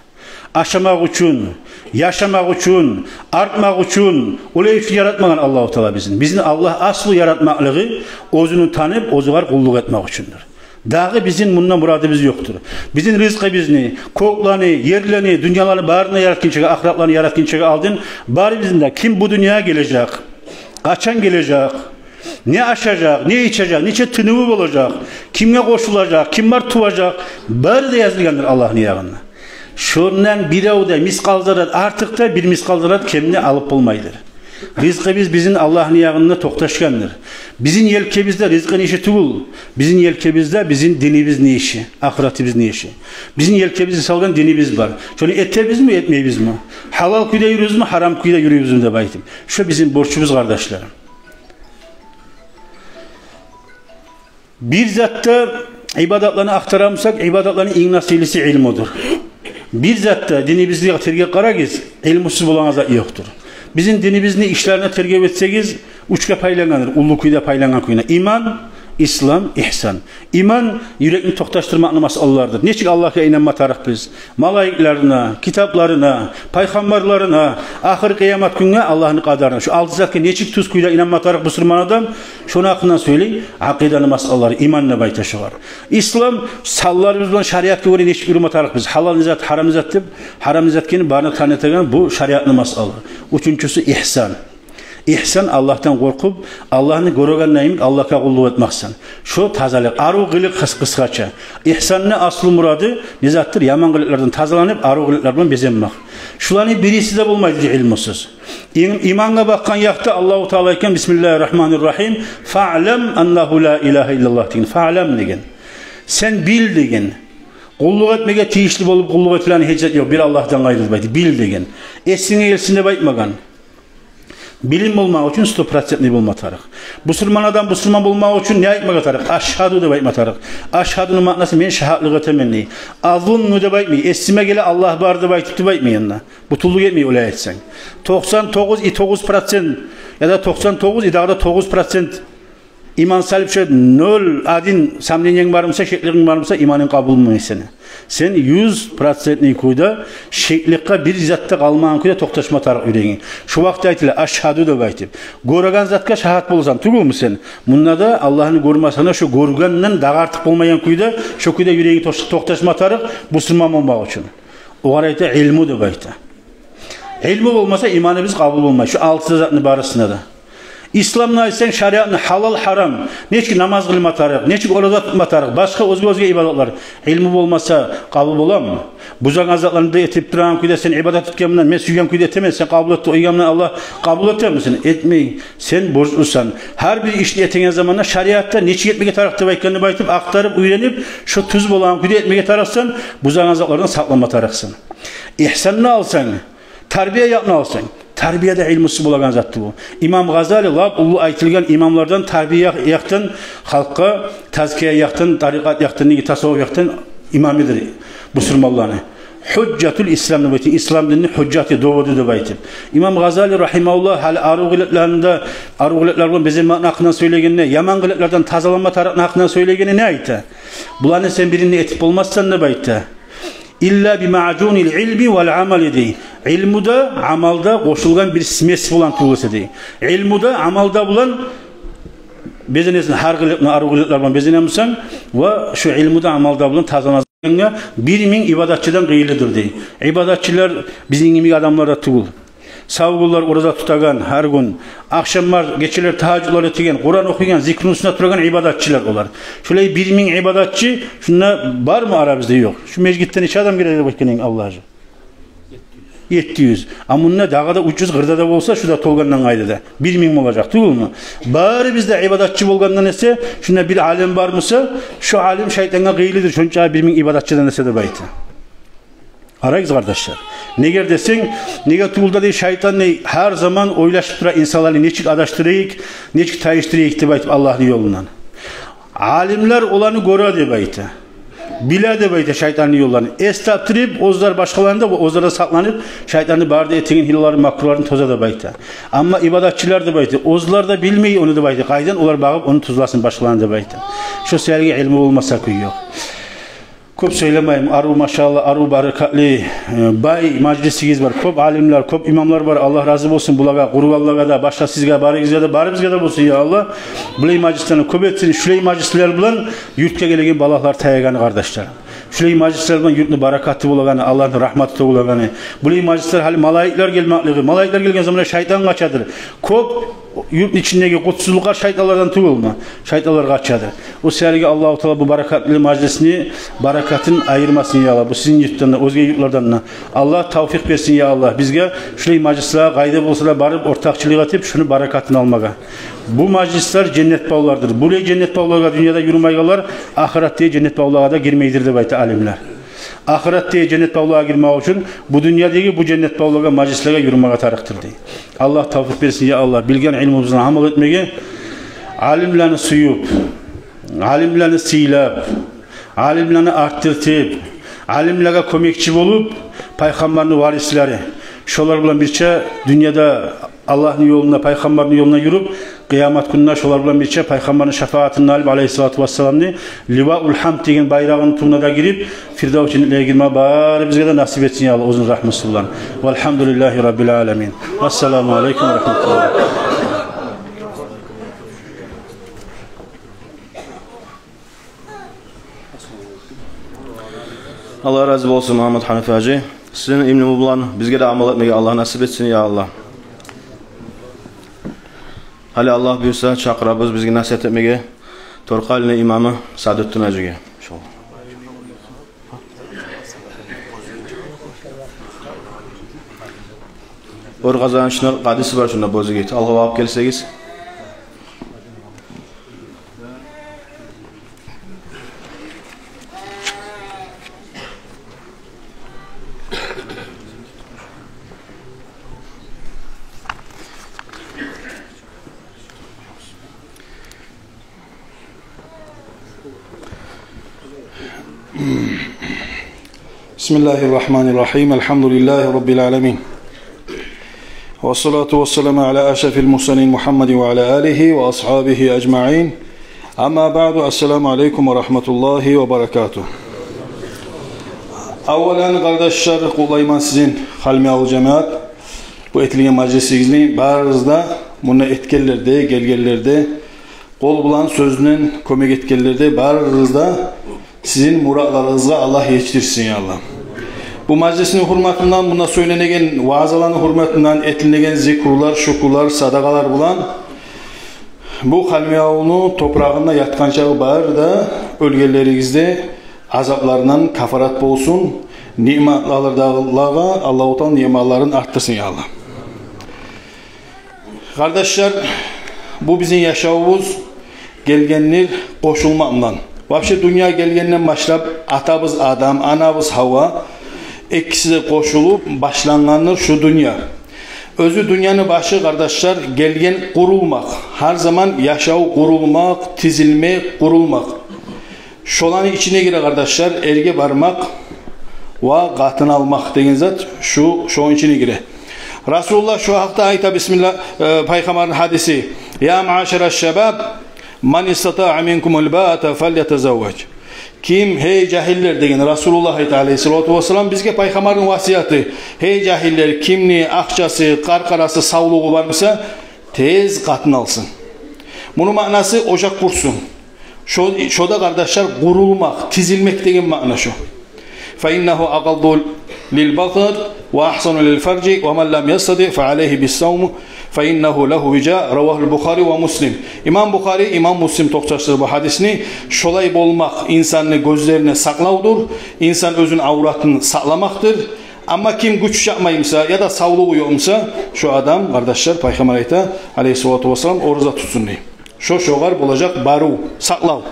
Ашамакъ учун, яшамакъ учун, артмакъ учун, олай учун яратмагъан Аллагьу Таала бизин. Бизин Аллагь аслу яратмакълыгъы оьзюню танып, оьзюне къуллукъ этмек учундур. Дагъы бизин мунда мурадыбыз ёкъдур. Бизин ризкъыбызны, кёклени, ерлени, дюньяланы барын да яратгъынчагъа, ахыратланы яратгъынчагъа алдын барыбызны да, ким бу дюньягъа гележек, къачан гележек, не ашажакъ, не ичежек, нече тыныву болажакъ, кимге къошулажакъ, ким бар туважакъ, бары да язылгъандыр Аллагьны ягъында. Шондан бирев де мискъал заррат артыкъ да, бир мискъал заррат кем де алып болмайдыр. Ризкъыбыз бизин Аллагьны ягъында токъташгъандыр. Бизин елкебизде ризкъыны иши тюгюл, бизин елкебизде бизин динибизни иши, ахыратыбызны иши. Бизин елкебизге салгъан динибиз бар. Шону этебизми, этмейбизми? Гьалал кюйде юрюйбюзмю, гьарам кюйде юрюйбюзмю деп айтып. Шо бизин борчубуз, къардашларым. Бир затда ибадатланы ахтара бусакъ, ибадатланы инг насиблиси илмудур. Бир затда динибизге тергеп къарагъыз, илмусуз болагъан зат ёкъдур. Бизин динибизни ишлерине тергеп этсегиз, уьчге пайлангъандыр, уллу кюйде пайлангъан кюйде: иман, ислам, игьсан. Иман юрекни токъташдырмакъны масъалаларыдыр. Нечик Аллагьгъа инанма тарыкъбыз? Малайиклерине, китапларына, пайхаммарларына, ахыр къыямат гюнге, Аллагьны къадарына. Шу алты затгъа нечик тюз кюйде инанма тарыкъ бусурман адам? Шону гьакъындан сёйлей акъиданы масъалалары, иман деп айта шогъар. Ислам, санларыбыз булан шариатгъа гёре нечик юрюме тарыкъбыз? Гьалал не зат, гьарам не зат деп, гьарам не зат экенин барын да танытагъан, бу шариатны масъалалары. Уьчюнчюсю игьсан. Игьсан — Аллагьдан къоркъуп, Аллагьны гёрегендей йимик Аллагьгъа къуллукъ этмексен. Шо тазалыкъ, арив къылыкъ къыс-, къысгъача. Игьсанны аслу мурады не затдыр? Яман къылыкълардан тазаланып, арив къылыкълар булан безенмек. Шуланы бириси де болмайды илмусуз. Им-, имангъа бакъгъан якъда Аллагьу Таала айтгъан: «Бисмиллагьи ррагьмани ррагьим. Фаълам аннагьу ла илагьа иллаллагь», — деген. «Фаълам», — деген. «Сен бил», — деген. «Къуллукъ этмеге тийишли болуп къуллукъ этилеген гьеч зат ёкъ бир Аллагьдан къайры», — деп айтып, «бил», — деген. «Эсинге гелсин», — деп айтмагъан. Билим болмакъ учун сто процентный болма тарыкъ. Бусурман адам бусурман болмакъ учун не айтмагъа тарыкъ? «Ашгьаду» деп айтма тарыкъ. «Ашгьадуну» маънасы «мен шагьатлыкъ этемен» дей. «Азунну» деп айтмай. «Эсиме геле Аллагь бар» деп айтып деп айтмай анда. Бутуллукъ этмей олай айтсанг. Токъсан тогъуз и тогъуз процент яда токъсан тогъуз и дагъы да тогъуз процент иман салып, шо ноль один сомнениянг бар буса, шеклигинг бар буса, иманынг къабул болмай сени. Сен юз процентный кюйде шекликге бир зат да къалмагъан кюйде токъташма тарыкъ юрегинг. Шо вакътиде айтыла «Ашгьаду» деп айтып. Гёреген затгъа шагьат боласан тюгюлмю сен? Мунда да Аллагьны гёрмесенг де, шо гёргенден дагъы артыкъ болмайгъан кюйде, шо кюйде юрегинг токъ-, токъташма тарыкъ бусурман болмакъ учун. Огъар айта илму деп айта. Илму болмаса, иманыбыз къабул болмай. Шо алты затны барысына да. Исламны айтсанг, шариатны, гьалал, гьарам, нечик намаз къылма тарыкъ, нечик ораза тутма тарыкъ, башгъа оьзге-оьзге ибадатлар. Илму болмаса, къабул боламы? Бузагъан затланы да этип турагъан кюйде сен ибадат этген булан, мен сюйген кюйде этемен, сен къабул эт деп къойгъан булан Аллагь къабул этеми сени? Этмей. Сен борчлусан. Гьар бир ишни этеген заманда шариатда нечик этмеге тарыкъ деп айтгъанны айтып, ахтарып, уьйренип, шо тюз болагъан кюйде этмеге тарыкъсан, бузагъан затлардан сакъланма тарыкъсан. Игьсанны алсанг, тарбия якъны алсанг, тарбия да илмусуз болагъан затды бу. Имам Гъазали лап уллу айтылгъан имамлардан, тарбия якъдан, халкъгъа тазкия якъдан, тарикъат якъдан, неге, тасаввуф якъдан имамыдыр бусурманланы. Гьужжатул Ислам деп айтып, ислам динни гьужжаты, доводу деп айтып. Имам Гъазали рагьимагьуллагь гьали арив къылыкъларында, арив къылыкълар булан безенмекни гьакъындан сёйлегенде, яман къылыкълардан тазаланма тарыкъны гьакъындан сёйлегенде не айта? Буланы сен бирин де этип болмассан деп айта. Илла би маъжунил илми вал амали дей. Илму да, амал да къошулгъан бир смесь булан тюгюл эсе дей. Илму да, амал да булан безенесен, гьар къылыкъны, арив къылыкълар булан безенемисен, ва шо илму да, амал да булан тазаланасанг, бир минг ибадатчыдан къыйынлыдыр дей. Ибадатчылар бизин йимик адамлар да тюгюл. Сав гюнлер ораза тутагъан, гьар гюн, ахшамлар, гечелер тагьажжудлар этеген, Къуран охуйгъан, зикру суннат турагъан ибадатчылар олар. Шолай бир минг ибадатчы шунда бармы арабызда? Ёкъ. Шу межитде нече адам гире деп айтгъан эдинг, Аллагь? Етти юз. А мунда дагъы да уьч юз къырда да болса, шу да толгъандан къайда да бир минг болажакъ тюгюлмю? Барыбыз да ибадатчы болгъандан эсе, шунда бир алим бар буса, шо алим шайтангъа къыйынлыдыр, шонча бир минг ибадатчыдан эсе деп айта. Къарагъыз, къардашлар. Неге десенг, неге тюгюл де дей, шайтан дей гьар заман ойлашып тура инсанланы нечик адашдырайыкъ, нечик тайышдырайыкъ деп айтып Аллагьны ёлундан. Алимлер оланы гёре деп айта. Биле деп айта шайтанны ёлларын. Эс таптырып, оьзлер башгъаланы да, оьзлер де сакъланып, шайтанны бары да этеген гьилаларын, макруларын тоза деп айта. Амма ибадатчылар деп айта, оьзлер де билмей ону деп айта. Къайдан олар багъып ону тозласын башгъаланы деп айта. Шо саялы илму болмаса кюй ёкъ. Кёп сёйлемейим, арив, машалла, арив, баракатлы, э, бай мажлисигиз бар. Кёп алимлер, кёп имамлар бар. Аллагь рази болсун булагъа, къургъанлагъа да, башгъа сизге, барыгъызгъа да, барыбызгъа да болсун, я Аллагь. Булай мажлислени кёп этсин, шулай мажлислер булан юртгъа гелеген балагьлар таягъаны, къардашлар. Шулай мажлислер булан юртну баракаты болагъаны, Аллагьны рагьматы тёгюлегени. Булай мажлислер, гьали малайиклер гелмеклиги, малайиклер гелген заманда шайтан къачадыр. Кёп юртну ичиндеги къутсузлукълар шайтанлардан тюгюлмю? Шайтанлар къачадыр. О саялы Аллагьу Таала бу баракатлы мажлисни баракатын айырмасын, я Аллагь. Бу сизин юртдан да, оьзге юртлардан да. Аллагь тавфикъ берсин, я Аллагь. Бизге шулай мажлислеге къайда болса да барып, ортакъчылыкъ этип, шуну баракатын алмагъа. Бу мажлислер женнет бавлардыр. Булай женнет бавлагъа дюньяда юрюмейгенлер ахыратдагъы женнет бавлагъа да гирмейдир деп айта алимлер. Ахыратдагъы женнет бавлагъа гирмек учун бу дюньядагъы бу женнет бавлагъа, мажлислеге юрюмеге тарыкъдыр дей. Аллагь тавфикъ берсин, я Аллагь, билген илмубузну амал этмеге, алимлени сююп, алимлени сыйлап, алимлени артдыртып, алимлеге кёмекчи болуп, пайхаммарны варислери, шолар булан бирче дюньяда Аллагьны ёлунда, пайхаммарны ёлунда юрюп, къыямат гюнде шолар булан бирче пайхаммарны шафаатын алып, алайгьиссалату вассаламны, Ливаул Гьамд деген байрагъыны тюбюне де гирип, Фирдавс женнетлеге гирме барыбызгъа да насип этсин, я Аллагь, оьзюню рагьмусу булан. Валгьамдулиллагьи раббил аламин. Вассаламу алайкум ва рагьматуллагь. Аллагь рази болсун, Магьаммат Гьаниф гьажи. Сизин илму булан бизге де амал этмеге Аллагь насип этсин, я Аллагь. Гьали Аллагь буюрса, чакъырабыз бизге насигьат этмеге Торкъалини имамы Садрутдин гьажиге. Шо. Ор къазанышны къадиси бар шунда, боз йигит. Алгъа багъып гелсегиз. بسم الله الرحمن الرحيم. الحمد لله رب العالمين. والصلاة والسلام على أشرف المرسلين محمد وعلى آله وأصحابه أجمعين. أما بعد، السلام عليكم ورحمة الله وبركاته. Аввалан, къардашлар, къутлайман сизин, Халмиавул жамият, бу этилген мажлисигизни. Барыгъыз да, мунда этгенлер де, гелгенлер де, къол булан, сёз булан кёмек этгенлер де, барыгъыз да, сизин муратларыгъызгъа Аллагь етишдирсин, я Аллагь. Бу мажлисни гьюрметинден, мунда сёйленеген ваазаланы гьюрметинден, этилеген зикрулар, шюкюрлер, садагъалар булан бу Халмиавулну топурагъында ятгъан чакъы бары да оьлгенлеригизни азапларындан кафарат болсун, ниъматлардагъылагъа Аллагьу Таала ниъматларын артдырсын, я Аллагь. Къардашлар, бу бизин яшавубуз гелгендир къошулмакъ булан. Вообще, дюньягъа гелгенден башлап, атабыз Адам, анабыз Гьава, экиси де къошулуп башлангъандыр шу дюнья. Оьзю дюньяны башы, къардашлар, гелген къурулмакъ. Гьар заман яшав къурулмакъ, тизилмек, къурулмакъ. Шоланы ичине гире, къардашлар, эрге бармакъ ва къатын алмакъ деген зат шу, шону ичине гире. Расулуллагь шо гьакъда айта, бисмиллагь, э, пайхаммарны гьадиси: «يا معشر الشباب، من استطاع منكم الباءة فليتزوج». Ким, гьей жагьиллер, деген Расулуллагь айта, алайгьиссалату вассалам, бизге пайхаммарны васияты: гьей жагьиллер, кимни акъчасы, къаркъарасы, савлугъу бар буса, тез къатын алсын. Муну маънасы ожакъ къурсун. Шо, шо да, къардашлар, къурулмакъ, тизилмек деген маъна шо. «فإنه أغض للبصر وأحصن للفرج ومن لم يستطع فعليه بالصوم فإنه له وجاء». رواه البخاري ومسلم. Имам Бухари, имам Муслим токъташдыра бу гьадисни. Шолай болмакъ инсанны гёзлерине сакълавдур, инсан оьзюню авратын сакъламакъдыр. Амма ким гюч чатмай буса яда савлугъу ёкъ буса, шо адам, къардашлар, пайхаммар айта, алайгьиссалату вассалам, ораза тутсун дей. Шо шогъар болажакъ барыв, сакълав.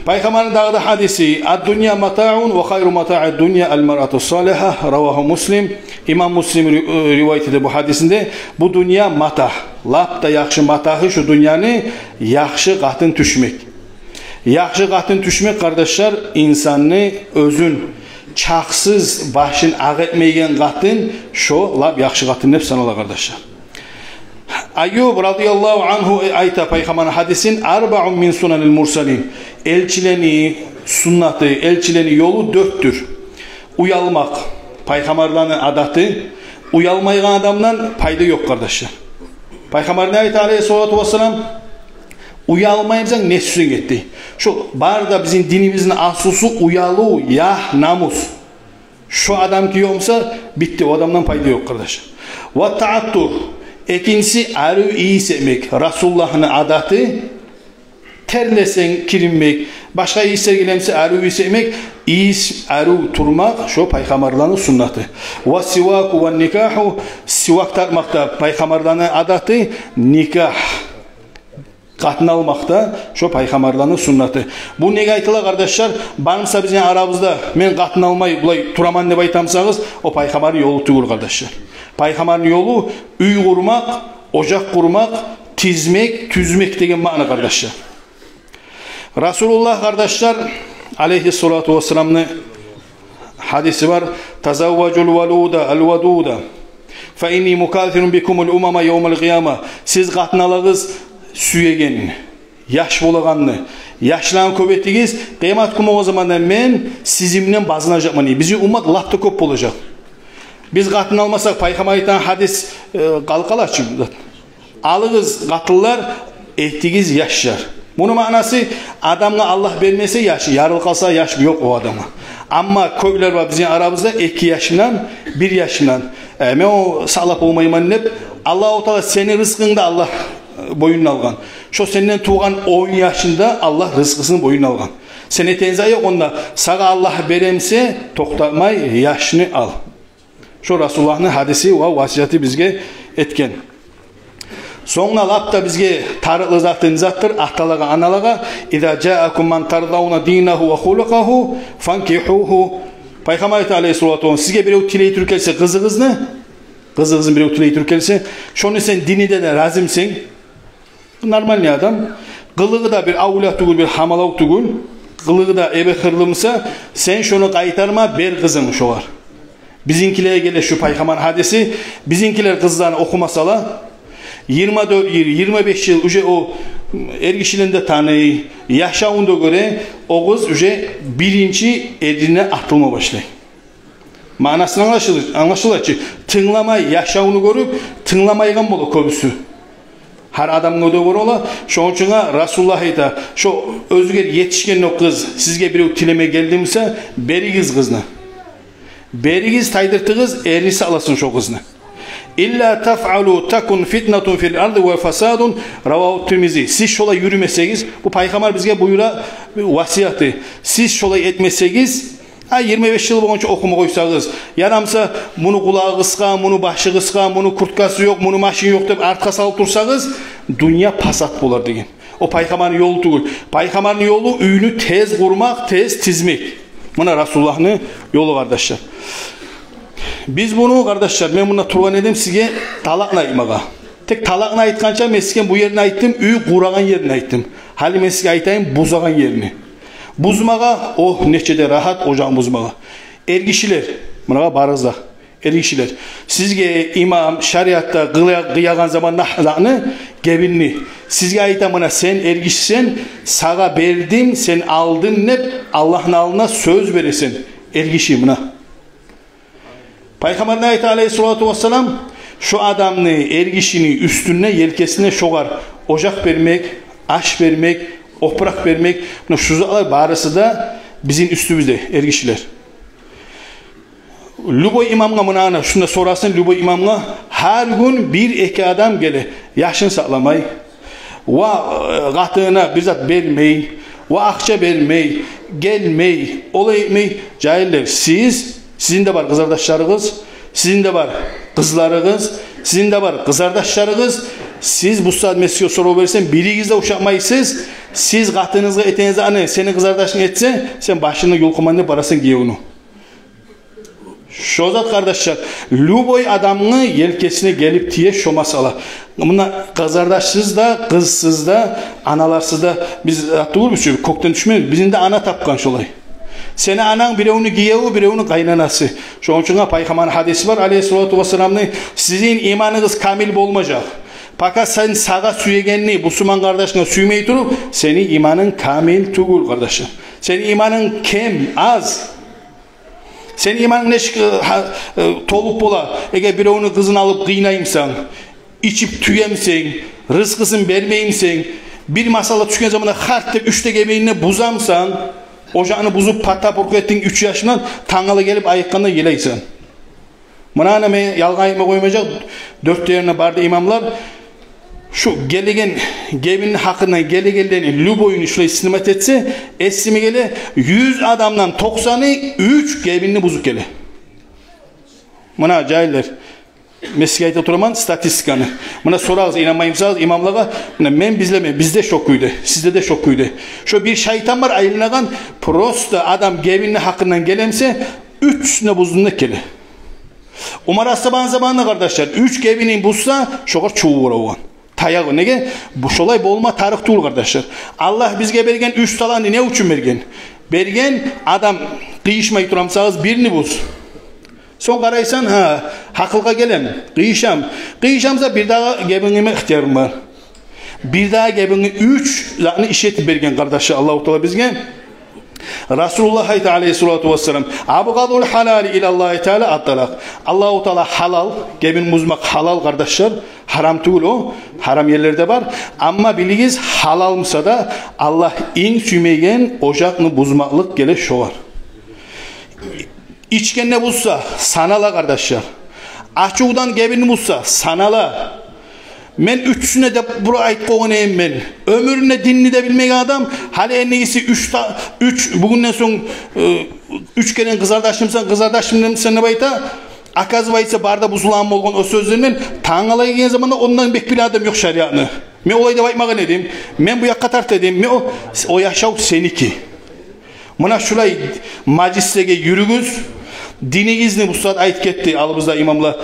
Пайхаммарны дагъы да гьадиси: «الدنيا متاع وخير متاع الدنيا المرأة الصالحة». رواه مسلم. Имам Муслим ри-, ривайат эте бу гьадисинде. Бу дюнья матагь. Лап да яхшы матагьы шу дюньяны яхшы къатын тюшмек. Яхшы къатын тюшмек, къардашлар, инсанны оьзюн чакъсыз, башын акъ этмейген къатын, шо лап яхшы къатын деп санала, къардашлар. Айюб радияллагьу ангьу айта, пайхаммарны гьадисин: «أربع من سنن المرسلين». Элчилени, суннаты, элчилени ёлу дёртдюр. Уялмакъ — пайхаммарланы адаты. Уялмайгъан адамдан пайда ёкъ, къардашлар. Пайхаммар не айта, алейгьиссалату вассалам? «Уялмаймысан, не сюйсенг эт», — дей. Шо бары да бизин динибизни аслусу уялыв, ягь, намус. Шо адамныки ёкъ буса, битди, о адамдан пайда ёкъ, къардаш. Ва тааттур. Экинчиси — арив ийис этмек. Расулуллагьны адаты. Терлесенг киринмек, башгъа ийислер геле буса, арив ийис этмек, ийис арив турмакъ — шо пайхаммарланы суннаты. Ва сиваку ва никаху. Сивак тартмакъ да пайхаммарланы адаты, никах, къатын алмакъ да — шо пайхаммарланы суннаты. Бу неге айтыла, къардашлар? Бар буса бизин арабызда, мен къатын алмай булай тураман деп айта бусагъыз, о пайхаммарны ёлу тюгюл, къардашлар. Пайхаммарны ёлу уьй къурмакъ, ожакъ къурмакъ, тизмек, тюзмек деген маъна, къардашлар. Расулуллагь, къардашлар, алейгьиссалату вассаламны гьадиси бар: «Тазавважул валуда, ал вадуда, фа инни мукасирун бикумул умама явмал къияма». Сиз къатын алагъыз сюеген, яш болагъанны, яшланы кёп этигиз, къыямат гюн болгъан заманда мен сизин булан базынажакъман дей. Бизин уммат лап да кёп болажакъ. Биз къатын алмасакъ, пайхаммар айтгъан гьадис, э, къалкъалачы. Алыгъыз къатынлар, этигиз яшлар. Муну маънасы, адамгъа Аллагь бермесе яшы, ярылып къалса яш ёкъ о адамгъа. Амма кёплер бар бизин арабызда эки яшындан, бир яшындан. Э, мен о сакълап болмайман деп, Аллагьу Таала сени рызкъынгны да Аллагь, э, бойнуна алгъан. Шо сенден тувгъан он яшынгны да Аллагь рызкъысын бойнуна алгъан. Сен этеген зат ёкъ онда, сагъа Аллагь бере буса, токътамай яшны ал. Шо Расулуллагьны гьадиси ва васияты бизге этген. Сонг да лап да бизге тарыкълы заты не затдыр? Аталагъа, аналагъа: «Иза жаакум ман тардавна динагьу ва хулукъагьу фанкигьугьу». Пайхаммар айта, алейгьиссалату вассалам: «Сизге бирев тилей туруп гелсе къызыгъызны, къызыгъызны бирев тилей туруп гелсе, шону сен дининден рази бусанг, нормальный адам, къылыгъы да бир авлия тюгюл, бир гьамалав тюгюл, къылыгъы да эбек хырлы буса, сен шону къайтарма, бер къызынгны шогъар». Бизинкилеге геле шу пайхаммар гьадиси, бизинкилер къызланы охумасала, йигирма дёрт йыл, йигирма беш йыл уже о эргишилени де таный, яшавун да гёре, о къыз уже биринчи эрине атылма башлай. Маънасын англашыл-, англашыла чы. Тынгламай, яшавну гёрюп, тынгламайгъан бола кёбюсю. Гьар адамгъа да бола. Шону учун Расулуллагь айта, шо оьзюгер етишген о къыз сизге бирев тилеме гелди буса, беригиз къызны. Беригиз, тайдыртыгъыз, эрни сакъласын шо къызны. «Илла тафъалу такун фитнатун фил арди ва фасадун», равагьу Тирмизи. Сиз шолай юрюмесегиз, бу пайхаммар бизге буюра, васияты. Сиз шолай этмесегиз, а, йигирма беш йыл болгъунча охума къойсагъыз, ярамаса, муну къулагъы къысгъа, муну башы къысгъа, муну курткасы ёкъ, муну машини ёкъ деп артгъа салып турсагъыз, дюнья пасат болар деген. О пайхаммарны ёлу тюгюл. Пайхаммарны ёлу уьйню тез къурмакъ, тез тизмек. Муна Расулуллагьны ёлу, къардашлар. Биз муну, къардашлар, мен мунда тургъан эдим сизге талакъны айтмагъа. Тек талакъны айтгъанча мен сизге бу ерни айтдым, уьй къурагъан ерни айтдым. Гьали мен сизге айтайым бузагъан ерни. Бузмагъа, о, нече де рагьат ожагъын бузмагъа. Эргишилер, мунагъа барыгъыз да. Эргишилер, сизге имам шариатда къыя-, къыягъан заманда затны, гебинни, сизге айта: «Муна сен эргишисен, сагъа бердим, сен алдынг», — деп Аллагьны алдына сёз бересен. Эргиши муна. Пайхаммар не айта, алейгьиссалату вассалам? Шо адамны, эргишини уьстюне, елкесине шогъар ожакъ бермек, аш бермек, опуракъ бермек, муна шу затлар барысы да бизин уьстюбюзде, эргишилер. Любой имамгъа, муна ана, шунда сорасын, любой имамгъа гьар гюн бир-эки адам геле, яшын сакъламай, ва, э, къатынына бир зат бермей, ва акъча бермей, гелмей, олай этмей. Жагьиллер, сиз, сизин де бар къызардашларыгъыз, сизин де бар къызларыгъыз, сизин де бар къызардашларыгъыз. Сиз бу сагьат мен сизге сорав берсем, биригиз де ушатмайсыз. Сиз къатыныгъызгъа этеген затны сени къызардашынг этсе, сен башынгны юлкъуман деп барасан гиевню. Шо зат, къардашлар, любой адамны елкесине гелип тие шо масъала. Муна къызардашсыз да, къызсыз да, аналарсыз да биз зат тюгюлбюз чю, кёкден тюшмейбиз. Бизин де ана тапгъан шолай. Сени ананг биревню гиеви, биревню къайнанасы. Шону учун Пайхаммарны гьадиси бар, алейгьиссалату вассаламны: «Сизин иманыгъыз камил болмажакъ, пока сен сагъа сюегенни бусурман къардашынга сюймей туруп, сени иманынг камил тюгюл, къардашым». Сени иманынг кем, аз. Сени иманынг нечик, э, гьа, э, толуп бола, эгер биревню къызын алып къыйнаймысан, ичип тюемисен, рызкъысын бермеймисен, бир масъала тюшген заманда харт деп уьч де гебинин бузамысан, ожакъны бузуп, пата-пуркъу этдинг уьч яшындан, тангала гелип айыкъгъанда йылайсан. Муна, ана, мен ялгъан айтма къоймажакъ, дёрт де ерине барды имамлар. Шу гелеген гебинни гьакъындан гелегенлени любойун шулай снимать этсе, эсиме геле, юз адамдан токъсаны уьч гебинни бузуп геле. Муна, жагьиллер, мен сизге айта тураман статистиканы. Муна, сорагъыз, инанмаймысагъыз имамлагъа. Муна, мен, бизлеме, бизде шо кюйде, сизде де шо кюйде. Шо бир шайтан бар айланагъан, просто адам гебинни гьакъындан гелемисе, уьчюсюн де бузду да геле. Умар асгьабаны заманында, къардашлар, уьч гебинин бузса, шогъар чувуп ура болгъан таягъы. Неге? Бу шолай болма тарыкъ тюгюл, къардашлар. Аллагь бизге берген уьч талантны не учун берген? Берген, адам къыйышмай турамысагъыз, бирни буз. Сонг къарайсан, гьа, гьакъылгъа гелем, къыйышам. Къыйышамса, бирдагъы гебинге ихтиярым бар. Бирдагъы гебинге уьч затны иш этип берген, къардашлар, Аллагьу Таала бизге. Расулуллагь айта, алейгьиссалату вассалам: «Абгъадул гьалали илаллагьи таала ат-талакъ». Аллагьу Таала гьалал, гебин бузмакъ гьалал, къардашлар, гьарам тюгюл о, гьарам ерлер де бар. Амма билигиз, гьалал буса да, Аллагь инг сюймейген ожакъны бузмакълыкъ геле шогъар. Ичгенде бузса, санала, къардашлар. Ачувдан гебинни бузса, санала. Мен уьчюсюне деп бура айтып къойгъан эдим мен. Оьмюрюнде динни де билмеген адам, гьали эндигиси уьч та-, уьч, бугюнден сонг, э, уьч керен къызардашымсан, къызардашымсан деп айта. Оказывается, бары да бузулагъан болгъан о сёзлер мен. Тангала гелген заманда ондан бек билеген адам ёкъ шариатны. Мен олай деп айтмагъан эдим. Мен бу якъгъа тарта эдим. Мен о, о яшав сеники. Муна шулай мажлислеге юрюгюз. Динигизни, бу сагьат айтып гетди алыбызда имамлар,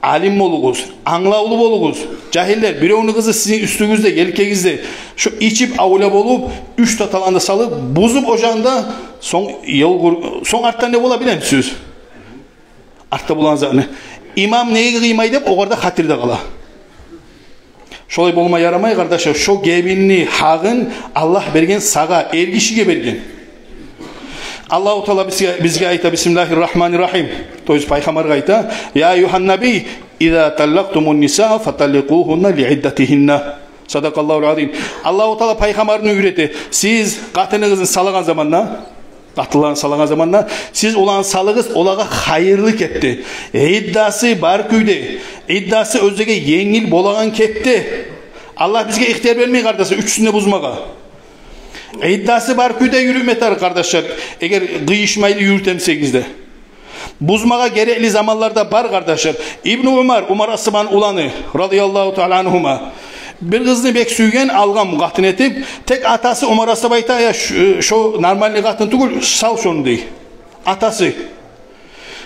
алим болугъуз, англавлу болугъуз. Жагьиллер, биревню къызы сизин уьстюгюзде, елкегизде, шу ичип, авлия болуп, уьч де талантны салып, бузуп ожагъында, сонг ёл гюр-, сонг артда не бола билемисиз? Артда болгъан затны. Имам неге къыймай деп, огъар да хатир де къала. Шолай болма ярамай, къардашлар. Шо гебинни гьакъын Аллагь берген сагъа, эргишиге берген. Аллагьу Таала бизге, бизге айта, бисмиллагьи ррагьмани ррагьим. То есть пайхаммаргъа айта: «Я айюгьан набий, иза таллакътумун нисаа фаталликъугьунна ли иддатигьинна». Садакъаллагьул азим. Аллагьу Таала пайхаммарны уьйрете: сиз къатыныгъызны салагъан заманда, къатынланы салагъан заманда, сиз оланы салыгъыз, олагъа хайырлы кепде, иддасы бар кюйде, иддасы оьзлеге енгил болагъан кепде. Аллагь бизге ихтияр бермей, къардашлар, уьчюсюн де бузмагъа. Иддасы бар кюйде юрютме тарыкъ, къардашлар, эгер къыйышмайлы юрютемисегиз де. Бузмагъа герекли заманлар да бар, къардашлар. Ибну Умар, Умар асгьабаны уланы, радияллагьу таала ангьума, бир къызны бек сюйген, алгъан къатын этип. Тек атасы Умар асгьаба айта: «Я, ш-, шо нормальный къатын тюгюл, сал шону», – дей. Атасы.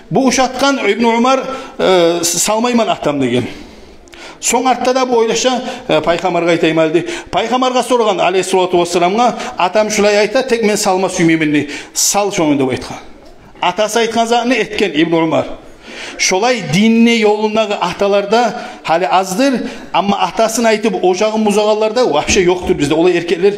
Бу ушатгъан Ибну Умар, э, «Салмайман, атам», – деген. Сонг артда да бу ойлаша, э, пайхаммаргъа айтайым гьали, дей. Пайхаммаргъа сорагъан, алейгьиссалату вассаламгъа: «Атам шулай айта, тек мен салма сюймеймен», – дей. «Сал шону», – деп айтгъан. Атасы айтгъан затны этген Ибну Умар. Шолай динни ёлундагъы аталар да гьали аздыр, амма атасын айтып, ожагъын бузагъанлар да вообще ёкъдур бизде. Олай эркеклер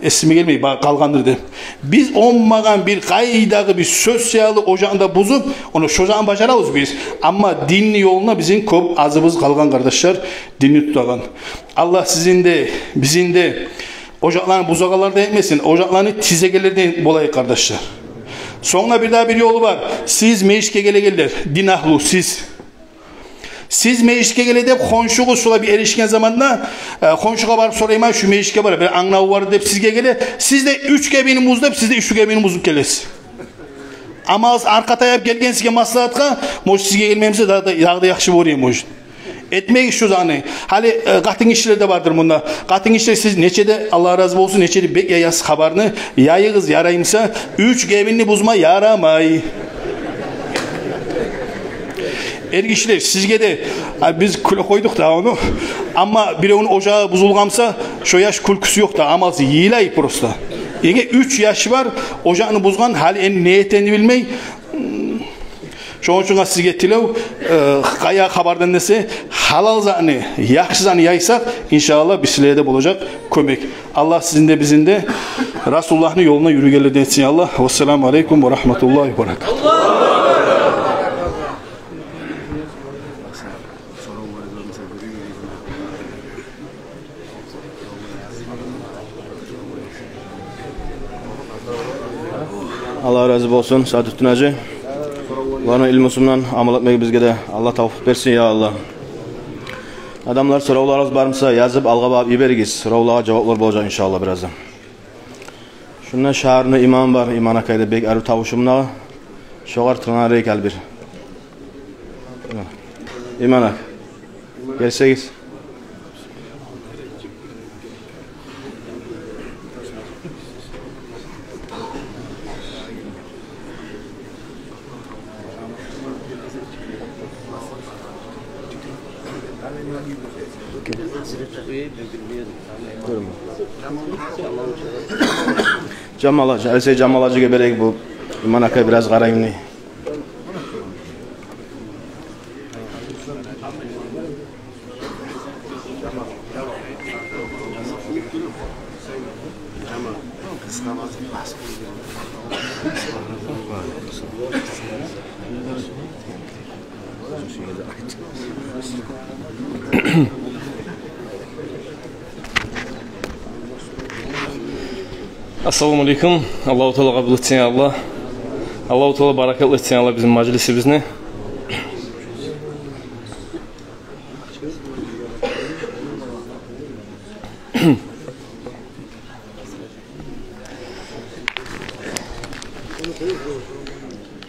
эсиме гелмей, ба-, къалгъандыр деп. Биз онгмагъан бир къайдагъы бир сёз саялы ожагъын да бузуп, ону шо ожагъын бажарабыз биз. Амма динни ёлунда бизин кёп азыбыз къалгъан, къардашлар, динни тутагъан. Аллагь сизин де, бизин де ожакъланы бузагъанлардан этмесин, ожакъланы тизегенлерден болайыкъ, къардашлар. Сонг да бирдагъы бир ёлу бар. Сиз межитге гелегенлер, дин агьлу, сиз. Сиз межитге геле деп, хоншугъуз шулай бир эришген заманда, э, хоншугъа барып сорайман, шу межитге бара, бир англаву бар деп сизге геле. Сиз де уьч гебинни буз деп, сиз де уьч гебинни бузуп гелесиз. Амма сиз аркъа таяп гелген сизге маслагьатгъа, может, сизге гелмеймисе, дагъы да, дагъы да яхшы болур эди, может. Этмегиз шу затны. Гьали, э, къатынгишилер де бардыр мунда. Къатынгишилер, сиз нече де, Аллагь рази болсун, нече де бек яясыз хабарны, яйыгъыз, яраймыса, уьч гебинни бузма ярамай. Эргишилер, сизге де, а, биз кюле къойдукъ да ону. Амма биревню ожагъы бузулгъан буса, шо яш кюлкюсю ёкъ да, амалсыз йылай просто. Эгер уьч яш бар, ожагъын бузгъан, гьали энни не этегенни билмей. Шону учун сизге тилев, э, къая хабардан десе, гьалал затны, яхшы затны яйсакъ, иншааллагь, бизлеге де болажакъ кёмек. Аллагь сизин де, бизин де Расулуллагьны ёлуна юрюйгенлерден этсин, я Аллагь. Вассаламу алейкум ва рагьматуллагьи ва баракатугь. Аллагь рази болсун, Саадутдин гьажи. Буланы илмусундан амал этмеге бизге де Аллагь тавфикъ берсин, я Аллагь. Адамлар, соравларыгъыз бар буса, язып алгъа багъып йиберигиз. Соравлагъа жаваплар болажакъ, иншааллагь, бираздан. Шунда шагьарны имамы бар, Иман акай да бек арив тавушу муна. Шогъар тынгланайыкъ гьали бир. Иман ака, гелсегиз. Жамал гьажи, гьали сен Жамал гьажиге берейик бу Иман акай бираз къарайым дей. Ассаламу алейкум. Аллагьу Таала къабул этсин, я Аллагь. Аллагьу Таала баракатлы этсин, я Аллагь, бизин мажлисибизни.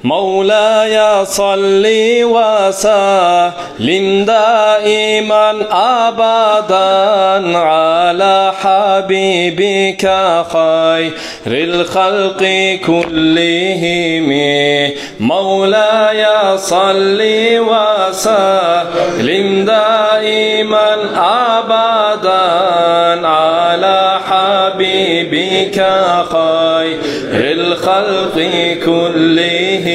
مولاي صل وسلم دائما أبدا على حبيبك خير الخلق كلهم. مولاي صل وسلم دائما أبدا على حبيبك خير الخلق كلهم.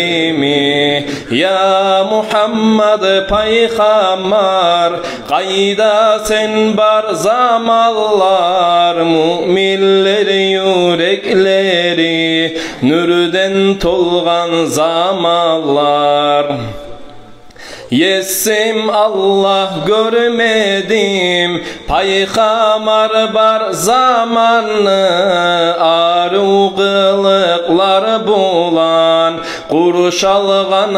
Я Мухаммад пайхаммар, къайда сен бар заманлар, муъминлер юреклери нюрден толгъан заманлар. Есим Аллагь, гёрмедим пайхаммар бар заманны, арив къылыкълар булан къуршалгъан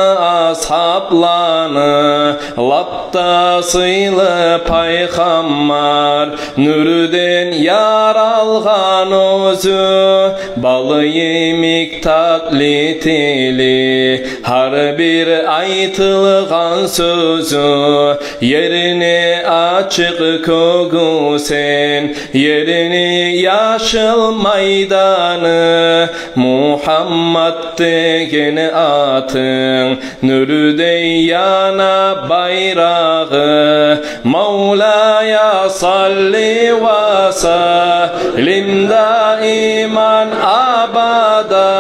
асгьабланы. Лап да сыйлы пайхаммар, нюрден яралгъан оьзю, бал йимик татли тили, гьар бир айтылгъан сёзю ерни ачыкъ кёгю сен, ерни яшыл майданы. Мухаммад деген атынг, нюрдей яна байрагъы. مولاي صل وسلم دائما أبدا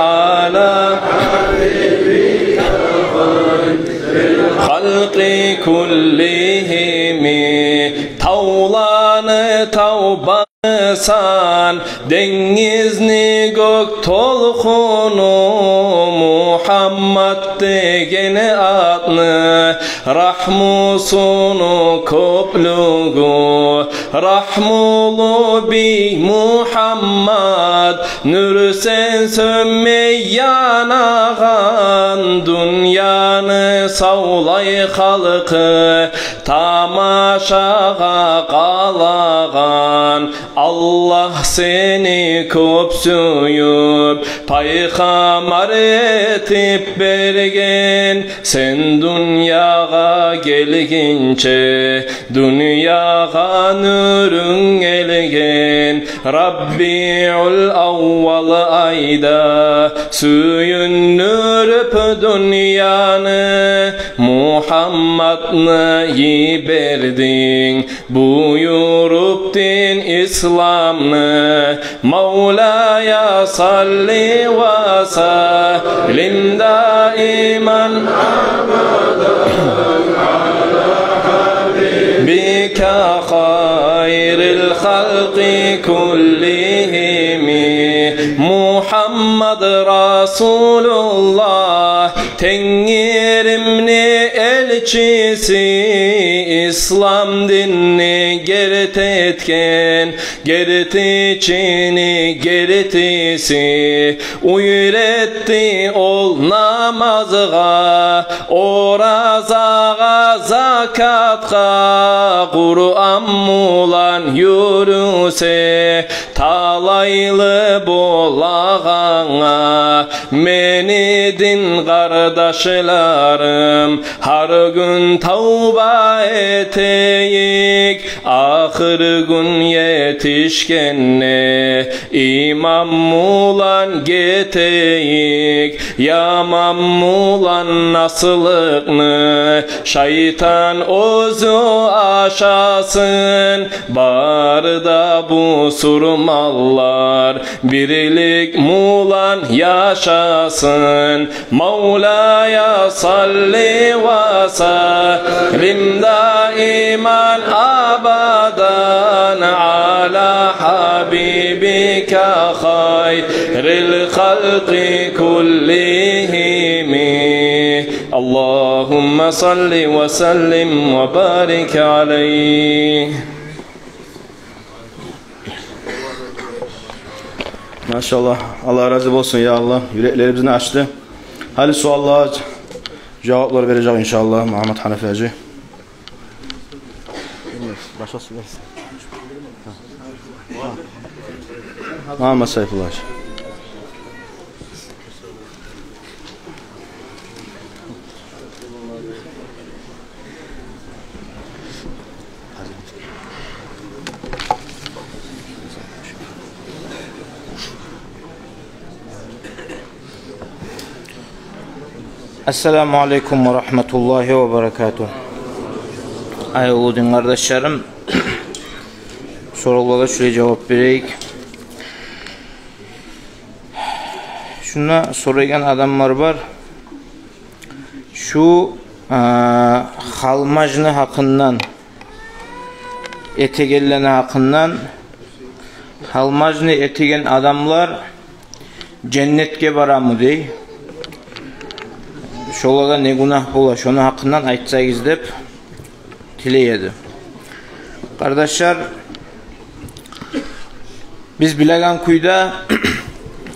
على حبيبك خير الخلق كلهم. Тавланы тавба сан, денгизни гёк толкъуну, Мухаммад деген атны рагьмусуну кёплюгю. Рагьмулу бий Мухаммад, нюр сен сёнмей янагъан, дюньяны савлай халкъы тамашагъа къалагъан. Аллагь сени кёп сююп, пайхаммар этип берген. Сен дюньягъа гелгинче, дюньягъа нюрюнг гелген. Рабиул аввал айда сююндюрюп дюньяны, Мухаммадны йибердинг буюруп дин исламны. مولاي صل وسلم دائما أبدا على حبيبك خير الخلق كلهم. Гертичиси, ислам динни герти этген, гертичини гертиси. Уьйретди ол намазгъа, оразагъа, закатгъа, Къуран булан юрюсе, талайлы болагъангъа. Мени дин къардашларым, гьар гюн тавба этейик, ахыр гюн етишгенде иман булан гетейик. Яман булан насиликни шайтан оьзю ашасын. Бары да бусурманлар бирлик булан яшасын. مولاي صل وسلم دائما أبدا على حبيبك خير الخلق كلهم. اللهم صل وسلم وبارك عليه. Машаллагь, Аллагь рази болсун, я Аллагь, юреклерибизни ачды. Гьали суаллагъа жаваплар бережек, иншааллагь, Магьаммат Гьанафи гьажи. Башласын. Магьаммат Сайфулла гьажи. Ассаламу алейкум ва рагьматуллагьи ва баракатугь. Ай, уллу дин къардашларым, соравлагъа шулай жавап берейик. Шунда сорайгъан адамлар бар. Шу, а, халмажны гьакъындан, этегенлени гьакъындан, халмажны этеген адамлар женнетге барамы дей. Шолагъа не гюнагь бола, шону гьакъындан айтсагъыз деп тилей эди. Къардашлар, биз билеген кюйде,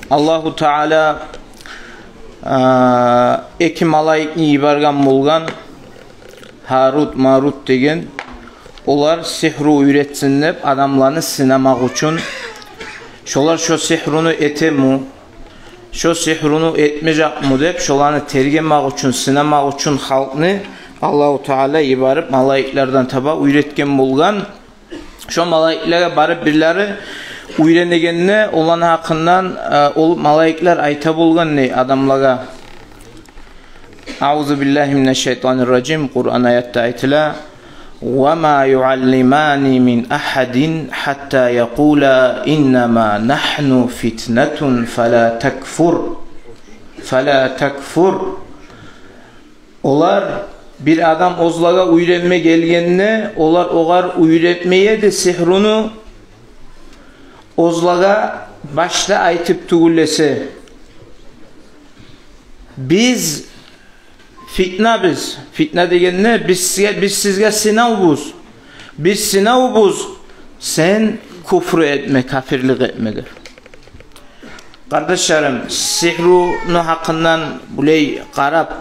Аллагьу Таала, а, эки малайикни йиберген болгъан, Гьарут, Марут деген, олар сигьру уьйретсин деп адамланы сынамакъ учун. Шолар шо сигьруну этеми, шо сигьруну этмежекми деп, шоланы тергемек учун, сынамакъ учун халкъны Аллагьу Таала йиберип, малайиклерден таба уьйретген болгъан. Шо малайиклеге барып бирлери уьйренегенде, оланы гьакъындан, э, ол малайиклер айта болгъан дей адамлагъа. Аузу биллагьи минаш-шайтанир-ражим. Къуран аятда айтыла: «Ва ма юаллимани мин агьадин гьатта якъула иннама нагьну фитнатун фала такфур, фала такфур». Олар, бир адам оьзлеге уьйренме гелгенде, олар огъар уьйретмей эди сигьруну, оьзлеге башда айтып тюгюл эсе: «Биз фитнабыз». Фитна дегенде, биз сизге, биз сизге сынавбуз. Биз сынавбуз, сен кюфрю этме, капирлик этме деп. Къардашларым, сигьруну гьакъындан булай къарап,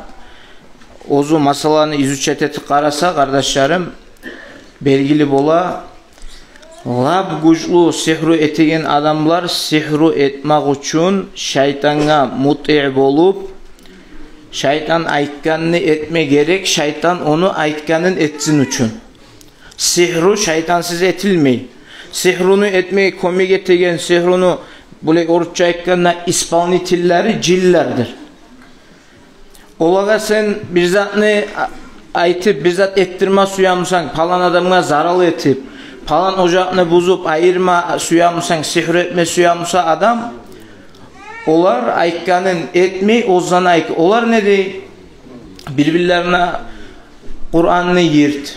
оьзю масъаланы изучать этип къараса, къардашларым, белгили бола, лап гючлю сигьру этеген адамлар сигьру этмек учун шайтангъа мутиъ болуп, шайтан айтгъанны этме герек, шайтан ону айтгъанын этсин учун. Сигьру шайтансыз этилмей. Сигьруну этмеге кёмек этеген, сигьруну, булай орусча айтгъанда, исполнительлери жинлердир. Олагъа сен бир затны а-, айтып, бир зат этдирме сюе бусанг, палан адамгъа зарал этип, палан ожакъны бузуп айырма сюе бусанг, сигьру этме сюе буса адам, олар айтгъанын этмей, оьзлеге айт. Олар не дей? Бир-бирлерине: «Къуранны йырт,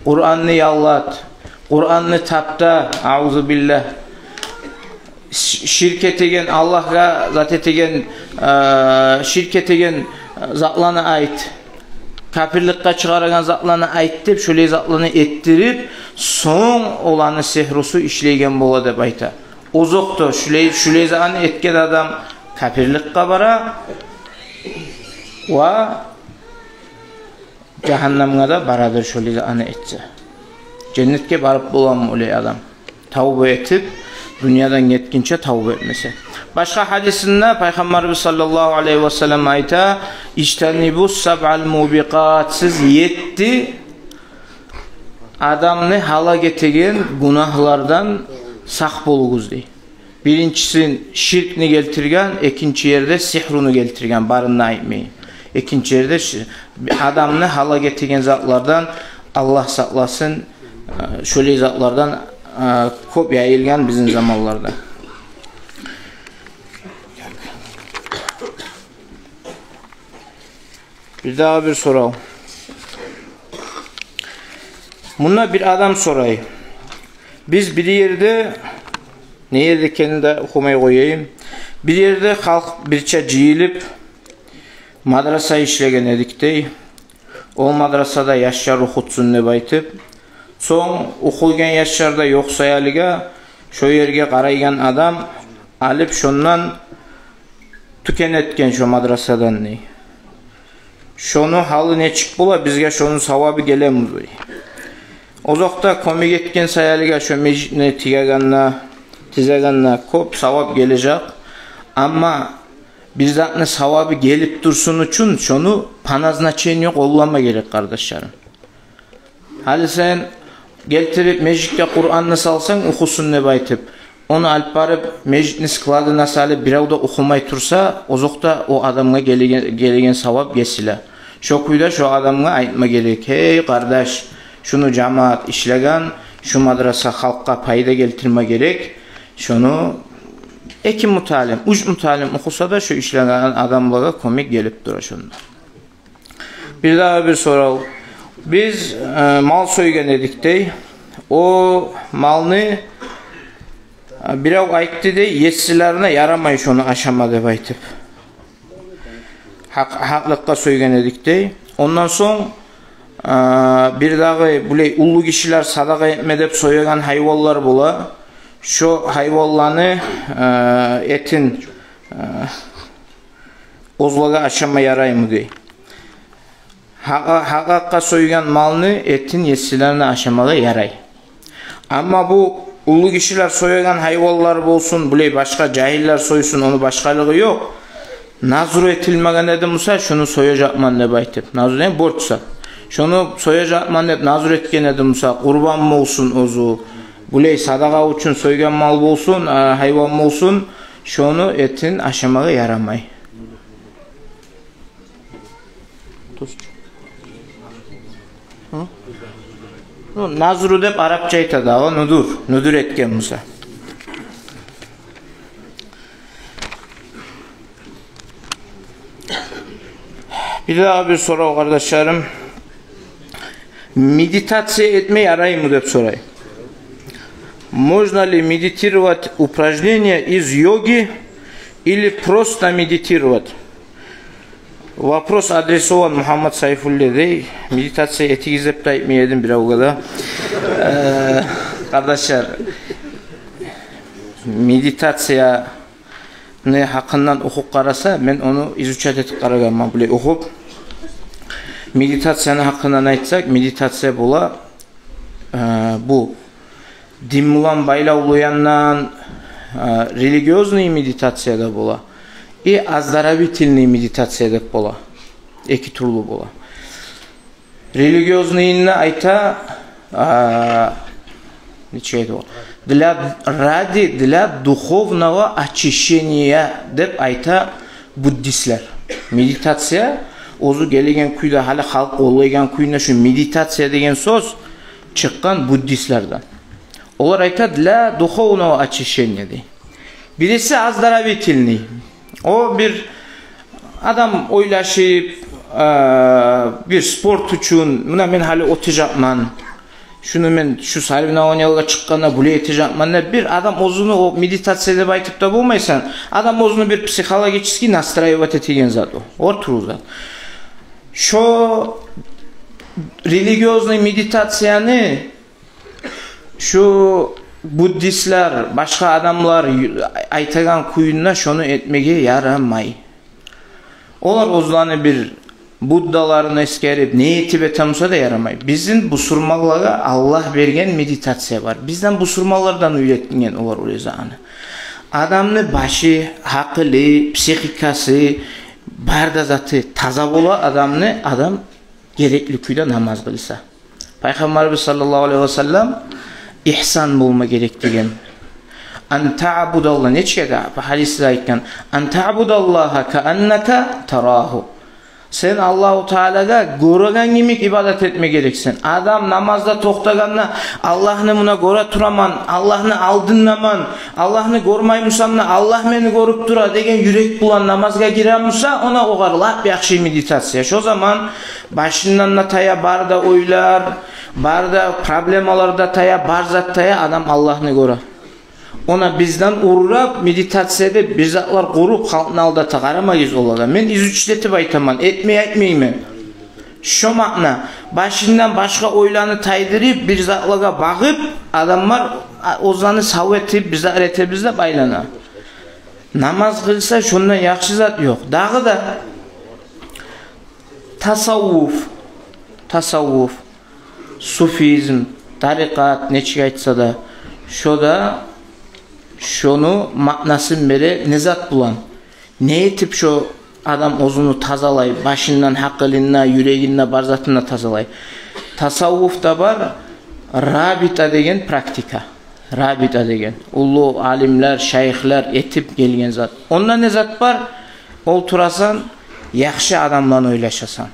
Къуранны яллат, Къуранны тапта, аузу биллагь. Ш-, ширк этеген, Аллагьгъа зат этеген, э, ширк этеген затланы айт». капирликге чыгъарагъан затланы айт деп, шолай затланы этдирип, сонг оланы сигьрусу ишлейген бола деп айта. Озокъда, шулай, шулай затны этген адам капирликге бара ва жагьаннамгъа да барадыр, шолай затны этсе. Женнетге барып боламы олай адам? Тавба этип, дюньядан гетгинче тавба этмесе. Башгъа гьадисинде Пайхаммарыбыз саллаллагьу алайгьи васаллам айта: «Ижтанибу сабъал мубикъат». Сиз етти адамны гьалак этеген гюнагьлардан сакъ болугъуз, дей. Биринчисин ширкни гелтирген, экинчи ерде сигьруну гелтирген, барын да айтмай. Экинчи ерде ши-, адамны гьалак этеген затлардан Аллагь сакъласын, э, шолай затлардан, э, кёп яйылгъан бизин заманларда. Бирдагъы бир сорав. Мунда бир адам сорай. Биз бир ерде, не ерде экенин де охумай къояйым. Бир ерде халкъ бирче жыйылып, мадраса ишлеген эдик дей. О мадрасада яшлар охутсун деп айтып. Сонг охуйгъан яшлар да ёкъ саялыгъа, шо ерге къарайгъан адам алып, шондан тюкен этген шо мадрасадан, дей. Шону гьалы нечик бола, бизге шону савабы гелеми, дей. Озокъда, кёмек этген саялыгъа шо межитни тигегенде, тизегенде кёп савап гележек. Амма бир затны савабы гелип турсун учун, шону по назначению къоллама герек, къардашларым. Гьали сен гелтирип межитге Къуранны салсанг, охусун деп айтып, ону алып барып межитни складына салып, бирев де охумай турса, озокъда, о адамгъа гелеген, гелеген савап гесиле. Шо кюйде шо адамгъа айтма герек: «Гьей, къардаш, шуну жамаат ишлеген, шу мадраса халкъгъа пайда гелтирме герек. Шону эки муталим, уьч муталим охуса да, шо ишлеген адамлагъа кёмек гелип тура шонда». Бирдагъы бир сорав. Биз, э, мал сойгъан эдик дей. О малны, э, бирев айтды дей, есилерине ярамай шону ашама деп айтып. Гьакъ-, гьакълыкъгъа сойгъан эдик дей. Ондан сонг, э, бирдагъы булай уллу гишилер садагъа этме деп соягъан гьайванлар бола. Шо гьайванланы, э, этин, э, оьзлеге ашама яраймы дей. Гьакъ-, гьакъ-, гьакъгъа сойгъан малны этин есилерине ашамагъа ярай. Амма бу уллу гишилер соягъан гьайванлар болсун, булай башгъа жагьиллер сойсун, ону башгъалыгъы ёкъ. Назру этилмеген эди буса, шуну сояжакъман деп айтып. Назру деген борч зат. Шуну сояжакъман деп назру этген эди буса, къурбан болсун оьзю, булай садагъа учун сойгъан мал болсун, а, гьайван болсун, шону этин ашамагъа ярамай. Тюз. Гьы? Ну, назру деп арапча айта дагъы, нудур, нудур этген буса. Бирдагъы бир сорав, къардашларым. Медитация этме яраймы деп сорай. Можно ли медитировать упражнения из йоги или просто медитировать? Вопрос адресован Мухаммад Сайфулле дей. Медитация этигиз деп де айтмай эдим биревге де. Э, къардашлар, медитацияны гьакъындан охуп къараса, мен ону изучать этип къарагъанман, булай охуп. Медитацияны гьакъындан айтсакъ, медитация бола, э, бу дин булан байлавлу яндан, э, религиозный медитация да бола, и оздоровительный медитация деп бола. Эки тюрлю бола. Религиознойну айта, э, нечик айта ол? Для, ради, для духовного очищения деп айта буддистлер. Медитация, оьзю гелеген кюйде, гьали халкъ къоллайгъан кюйде шу медитация деген сёз чыкъгъан буддистлерден. Олар айта для духовного очищения дей. Бириси оздоровительный. О бир адам ойлашып, э, бир спорт учун, муна мен гьали оьтежекмен, шуну мен шу соревнованияларгъа чыкъгъанда булай этежекмен деп, бир адам оьзюню, о медитация деп айтып да болмайсан, адам оьзюню бир психологически настраивать этеген зат о. Ортуру зат. Шо религиозный медитацияны шу буддистлер, башгъа адамлар ю-, айтагъан кюйде шону этмеге ярамай. Олар оьзлени бир буддаларын эсгерип, не этип этемсе де ярамай. Бизин бусурманлагъа Аллагь берген медитация бар. Бизден, бусурманлардан уьйретген олар оьзлени. Адамны башы, гьакъылы, психикасы, бар да заты таза бола адамны, адам герекли кюйде намаз къылса. Пайхаммарыбыз саллаллагьу алайгьи васаллам ихсан болма герек деген. Ан таъбудаллагь, нечик де бу гьадисде айтгъан: ан таъбудаллагьа кааннака тарагьу. Сен Аллагьу Таалагъа гёреген йимик ибадат этме герексен. Адам намазда токътагъанда, Аллагьны муна гёре тураман, Аллагьны алдындаман, Аллагьны гёрмеймисем де, Аллагь мени гёрюп тура деген юрек булан намазгъа гиремисе, она огъар лап яхшы медитация. Шо заман башындан да тая бар да ойлар, бар да проблемалар да тая, бар зат тая, адам Аллагьны гёре. Она бизден урап, медитация деп бир затлар къуруп, халкъны алдата, къарамагъыз олагъа. Мен изучить этип айтаман, этмей айтмайман. Шо маъна, башындан башгъа ойланы тайдырып, бир затлагъа багъып, адамлар, а, оьзлени сав этип, бир зат этебиз деп айлана. Намаз къылса, шондан яхшы зат ёкъ. Дагъы да тасаввуф, тасаввуф, суфизм, тарикъат, нечик айтса да, шо да шону маънасын бере, не зат булан, не этип шо адам оьзюню тазалай, башындан, гьакъылындан, юрегинден, бар затындан тазалай. Тасаввуфда бар рабита деген практика. Рабита деген. Уллу алимлер, шайыхлар этип гелген зат. Онда не зат бар? Олтурасан, яхшы адамланы ойлашасан.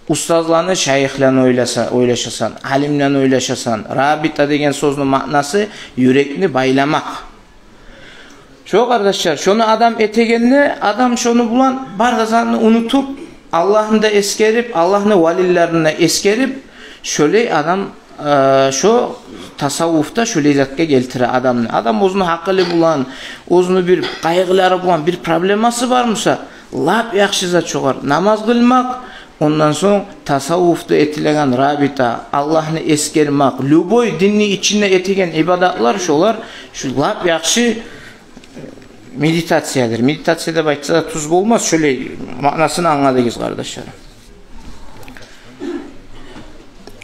Устазланы, шайыхланы ойласа-, ойлашасан, алимлени ойлашасан. Рабита деген сёзню маънасы юрекни байламакъ. Шо, къардашлар, шону адам этегенде, адам шону булан бар да затны унутуп, Аллагьны да эсгерип, Аллагьны валилерин де эсгерип, шолай адам, э, шо тасаввуфда шолай затгъа гелтире адамны. Адам оьзюню гьакъылы булан, оьзюню бир къайгъылары булан, бир проблемасы бармуса, лап яхшы зат шогъар намаз къылмакъ, ондан сонг тасаввуфда этилеген рабита, Аллагьны эсгермек, любой динни ичинде этеген ибадатлар шолар, шу лап яхшы медитациядыр. Медитация деп айтса да тюз болмас, шолай маънасын англадыгъыз, къардашлар.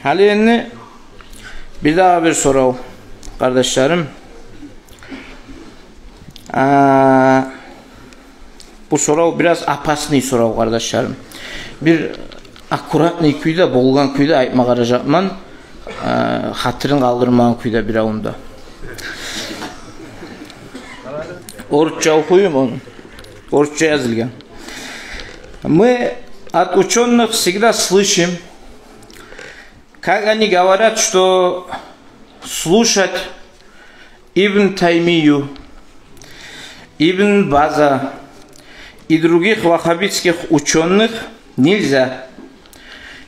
Гьали энни бир дагъы бир сорав, къардашларым. А, бу сорав бираз опасный сорав, къардашларым. Бир аккуратный кюйде, болгъан кюйде айтма къаражакъман. А, хатирин къалдырмагъан кюйде бир авунда. Орусча охуйум ону. Орусча язылгъан. Мы от учёных всегда слышим, как они говорят, что слушать Ибн Таймию, Ибн База и других ваххабитских учёных нельзя.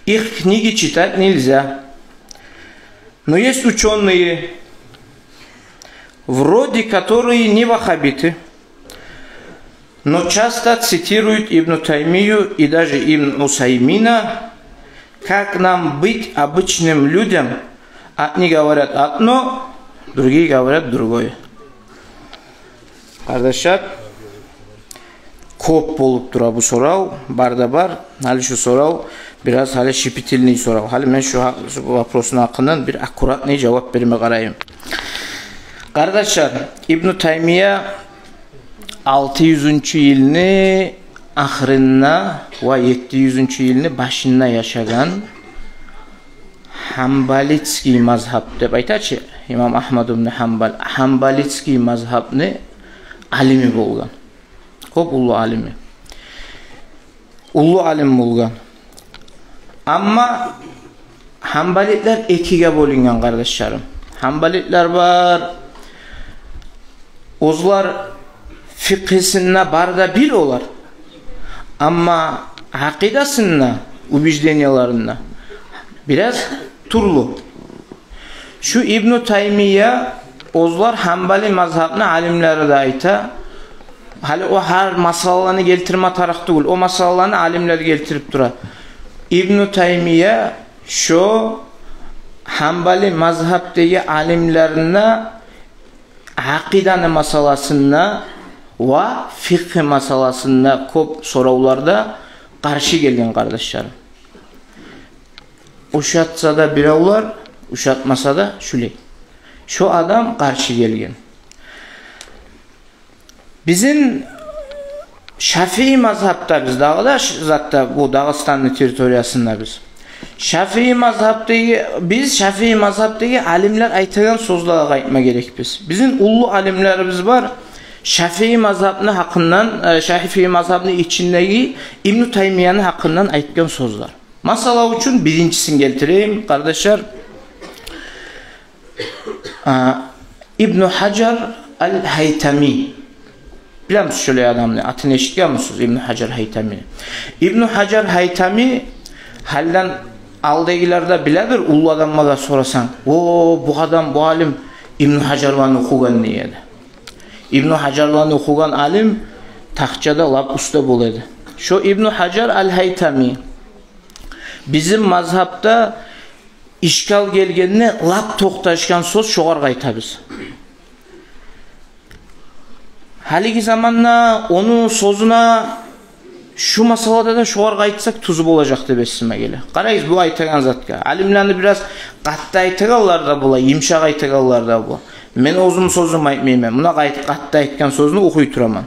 Их книги читать нельзя. Но есть учёные, вроде которые не ваххабиты, но часто цитируют Ибн Таймию и даже Ибн Усаймина. Как нам быть обычным людям? Одни говорят одно, другие говорят другое. Къардашлар, кёп болуп тура бу сорав, бар да бар. Гьали шу сорав бираз гьали щепетильный сорав. Гьали мен шу гьа-, шу вопросну гьакъындан бир аккуратный жавап берме къарайым. Къардашлар, Ибну Таймия алты юзюнчю йылны ахырында ва етти юзюнчю йылны башында яшагъан, гьанбалитский мазгьаб деп айта чы, имам Агьмад ибну Гьанбал, гьанбалитский мазгьабны алими болгъан. Кёп уллу алими. Уллу алим болгъан. Амма гьанбалитлер экиге бёлюнген, къардашларым. Гьанбалитлер бар, оьзлер фикъгьисинде бар да бир олар. Амма акъидасында, убеждениелеринде бираз тюрлю. Шу Ибну Таймия, оьзлер гьанбали мазгьабны алимлери деп айта. Гьали о гьар масъаланы гелтирме тарыкъ тюгюл, о масъаланы алимлер гелтирип тура. Ибну Таймия шо гьанбали мазгьабдагъы алимлени акъиданы масаласында ва фикъгьи масаласында кёп соравларда къаршы гелген, къардашлар. Ушатса да биревлер, ушатмаса да шулай. Шо адам къаршы гелген. Бизин шафии мазгьабда, биз дагъы да ш-, затда, бу Дагъыстанны территориясында биз. Шафии мазгьабдагъы, биз шафии мазгьабдагъы алимлер айтагъан сёзлеге къайтма герекбиз. Бизин уллу алимлерибиз бар. Шафии мазгьабны гьакъындан, э, шафии мазгьабны ичиндеги Ибну Таймияны гьакъындан айтгъан сёзлер. Масала учун, биринчисин гелтирейим, къардашлар. А, Ибну Гьажар ал-Гьайтами. Билемисиз шолай адамны? Атын эшитгенмисиз Ибну Гьажар Гьайтамини? Ибну Гьажар Гьайтами, гьалиден алдагъылар да биледир, уллу адамлагъа сорасанг: «О, бу адам, бу алим Ибну Гьажарланы охугъан», — дей эди. Ибну Гьажарланы охугъан алим тахчада лап уста бола эди. Шо Ибну Гьажар ал-Гьайтами бизин мазгьабда ишкал гелгенде лап токъташгъан сёз шогъар къайтабыз. Гьалиги заманда ону сёзюне, шу масалада да шогъар къайтсакъ тюз болажакъ деп эсиме геле. Къарайбыз бу айтагъан затгъа. Алимлени бираз къатты айтагъанлар да бола, йымышакъ айтагъанлар да бола. Мен оьзюм сёзюм айтмайман. Муна къайт-, къатты айтгъан сёзню охуй тураман.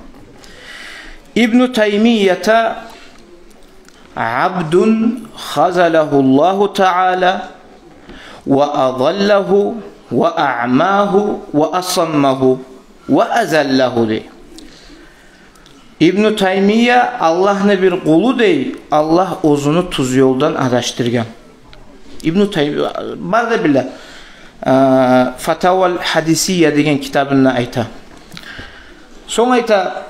Ибну Таймията: «Абдун хазалагьу Аллагьу таала ва адаллагьу ва аъмагьу ва асаммагьу ва азаллагьу», — дей. Ибну Таймия Аллагьны бир къулу, дей, Аллагь оьзюню тюз ёлдан адашдыргъан. Ибну Таймия, бар да биле, э, «Фатавал Гьадисия» деген китабында айта. Сонг айта: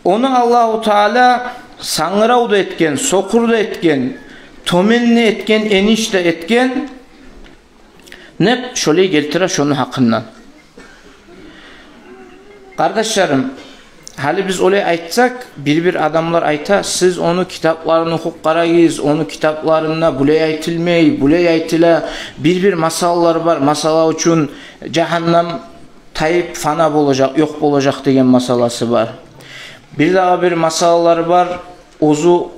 «Ону Аллагьу Таала сангырав да этген, сокъур да этген, тёмен де этген, эниш де этген», — деп шолай гелтире шону гьакъындан. Къардашларым, гьали биз олай айтсакъ, бир-бир адамлар айта: «Сиз ону китапларын охуп къарагъыз, ону китапларында булай айтылмай, булай айтыла». Бир-бир масалалар бар. Масала учун, жагьаннам тайып фана болажакъ, ёкъ болажакъ деген масаласы бар. Бир дагъы бир масалалар бар. Оьзю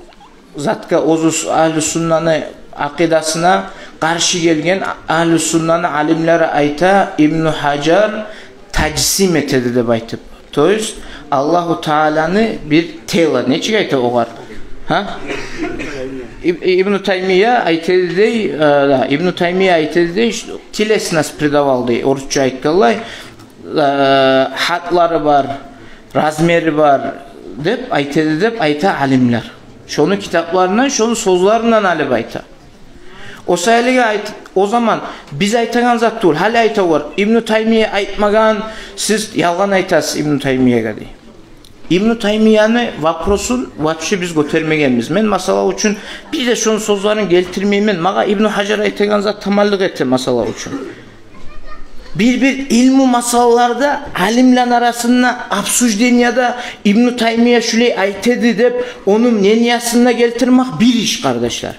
затгъа, оьзю с-, Агьлу Суннаны акъидасына къаршы гелген Агьлу Суннаны алимлери айта, Ибну Гьажар тажсим этеди деп айтып. То есть Аллагьу Тааланы бир тело, нечик айта огъар? Гьа? Иб-, Ибну Таймия айтеди дей, э, да, Ибну Таймия айтеди дей, что телесность придавал дей, орусча айтгъанлай, э, гьатлары бар, размери бар деп айтеди деп айта алимлер. Шону китапларындан, шону сёзлеринден алып айта. О саялыгъа айт-, о заман биз айтагъан зат тюгюл. Гьали айтагъанлар: «Ибну Таймия айтмагъан, сиз ялгъан айтасыз Ибну Таймиягъа», — дей. Ибну Таймияны вопросун вообще биз гётермегенбиз. Мен, масала учун, бир де шону сёзлерин гелтирмеймен. Магъа Ибну Гьажар айтагъан зат таманлыкъ эте, масала учун. Бир-бир илму масалаларда, алимлени арасында обсужденияда Ибну Таймия шулай айтеди деп, ону мнениясын да гелтирмек бир иш, къардашлар.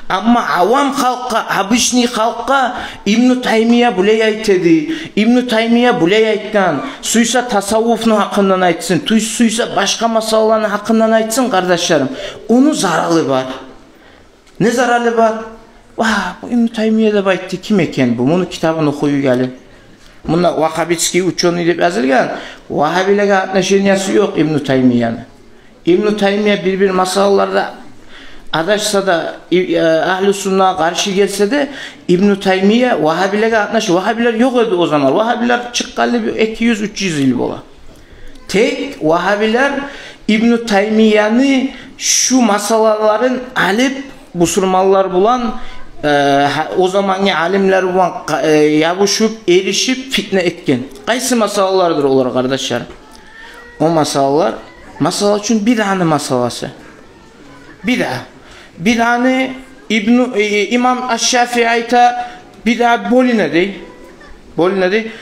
Амма авам халкъгъа, обычный халкъгъа Ибну Таймия булай айтеди, Ибну Таймия булай айтгъан, сюйсе тасаввуфну гьакъындан айтсын, тюй-, сюйсе башгъа масалаланы гьакъындан айтсын, къардашларым, ону заралы бар. Не заралы бар? Ва, бу Ибну Таймия деп айтды, ким экен бу? Муну китабын охуйгъалы. Мунда ваххабитский учёный деп язылгъан. Вагьабилагъа отношениясы ёкъ Ибну Таймияны. Ибну Таймия бир-бир масалаларда адашса да, и-, э, Агьлу Суннагъа къаршы гелсе де, Ибну Таймия вагьабилагъа отнош-, вагьабилар ёкъ эди о заман. Вагьабилар чыкъгъанлы бир эки юз, уьч юз йыл бола. Тек вагьабилар Ибну Таймияны шу масалаларын алып, бусурманлар булан, э, гьа-, о замангъы алимлер булан къа-, э, ябушуп, эришип, фитне этген. Къайсы масалалардыр олар, къардашлар? О масалалар, масала учун, бидъаны масаласы. Бидъа. Бидъаны Ибну, э, имам Аш-Шафии айта, бидъа бёлюне дей. Бёлюне дей.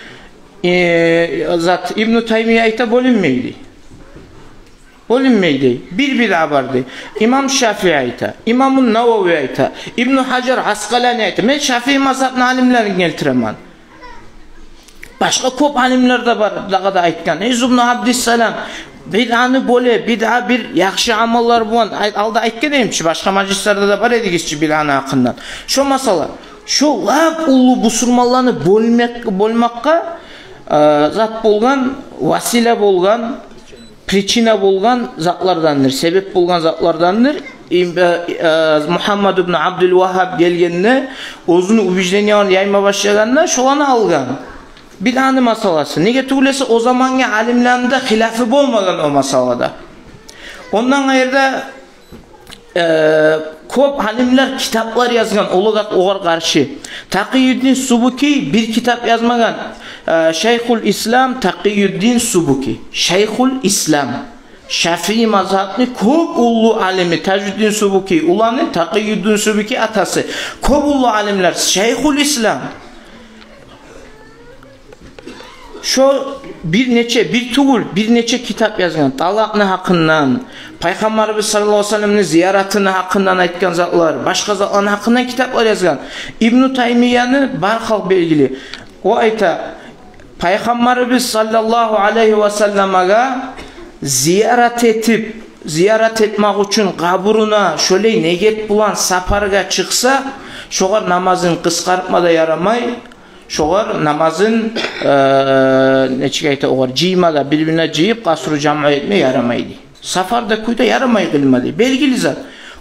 Э, зат, Ибну Таймия айта, бёлюнмей дей. Бёлюнмей дей. Бир бидъа бар дей. Имам Шафии айта, имаму Навави айта, Ибну Гьажар Аскъалани айта. Мен Шафии мазгьабны алимлерин гелтиремен. Башгъа кёп алимлер де бар, дагъы да айтгъан. Изз ибну Абдиссалам, бидъаны бёле, бидъа бир яхшы амаллар булан. Ай-, алда айтгъан эдим чи, башгъа мажлислерде де бар эдигиз чи бидъаны гьакъындан. Шо масала, шо лап уллу бусурманланы бёлмек, бёлмакъгъа, э, зат болгъан, васила болгъан, причина болгъан затлардандыр, себеп болгъан затлардандыр. Им-, э, э, Мугьаммад ибну Абдул Вагьгьаб гелгенде, оьзюню убежденияларын яйма башлагъанда, шоланы алгъан. Бидъаны масаласы. Неге тюгюл эсе, о замангъы алимлени де хилафы болмагъан о масалада. Ондан къайры да, э, кёп алимлер китаплар язгъан, олар, огъар къаршы. Такъиюддин Субуки бир китап язмагъан. Э, Шайхул Ислам Такъиюддин Субуки. Шайхул Ислам. Шафии мазгьабны кёп уллу алими Тажуддин Субуки уланы, Такъиюддин Субуки атасы. Кёп уллу алимлер, Шайхул Ислам. Шо бир нече, бир тюгюл, бир нече китап язгъан. Талакъны гьакъындан, Пайхаммарыбыз саллаллагьу алайгьи ва салламны зияратыны гьакъындан айтгъан затлар, башгъа затланы гьакъындан китаплар язгъан. Ибну Таймияны бар халкъ белгили. О айта, Пайхаммарыбыз саллаллагьу алайгьи ва салламгъа зиярат этип, зиярат этмек учун къабуруна шолай негет булан сапаргъа чыкъса, шогъар намазын къысгъартма да ярамай, шогъар намазын, э, нечик айта, огъар жыйма да, бир-бирине жыйып, къасру жамъу этме ярамай дей. Сапарда, кюйде ярамай къылма дей. Белгили зат.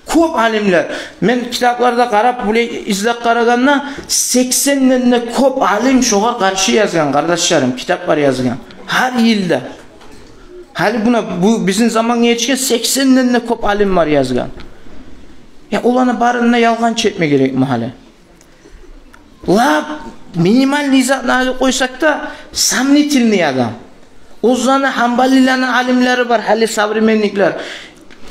Кёп алимлер, мен китапларда къарап, булай излеп къарагъанда, сексенден де кёп алим шогъар къаршы язгъан, къардашларым, китаплар язгъан. Гьар йылда. Гьали муна бу бизин замангъа етишген сексенден де кёп алим бар язгъан. Я, оланы барын да ялгъанчы этме герекми гьали? Лап минимальный затны алып къойсакъ да, сомнительный адам. Оьзлени, гьанбалилени алимлери бар, гьали современниклер.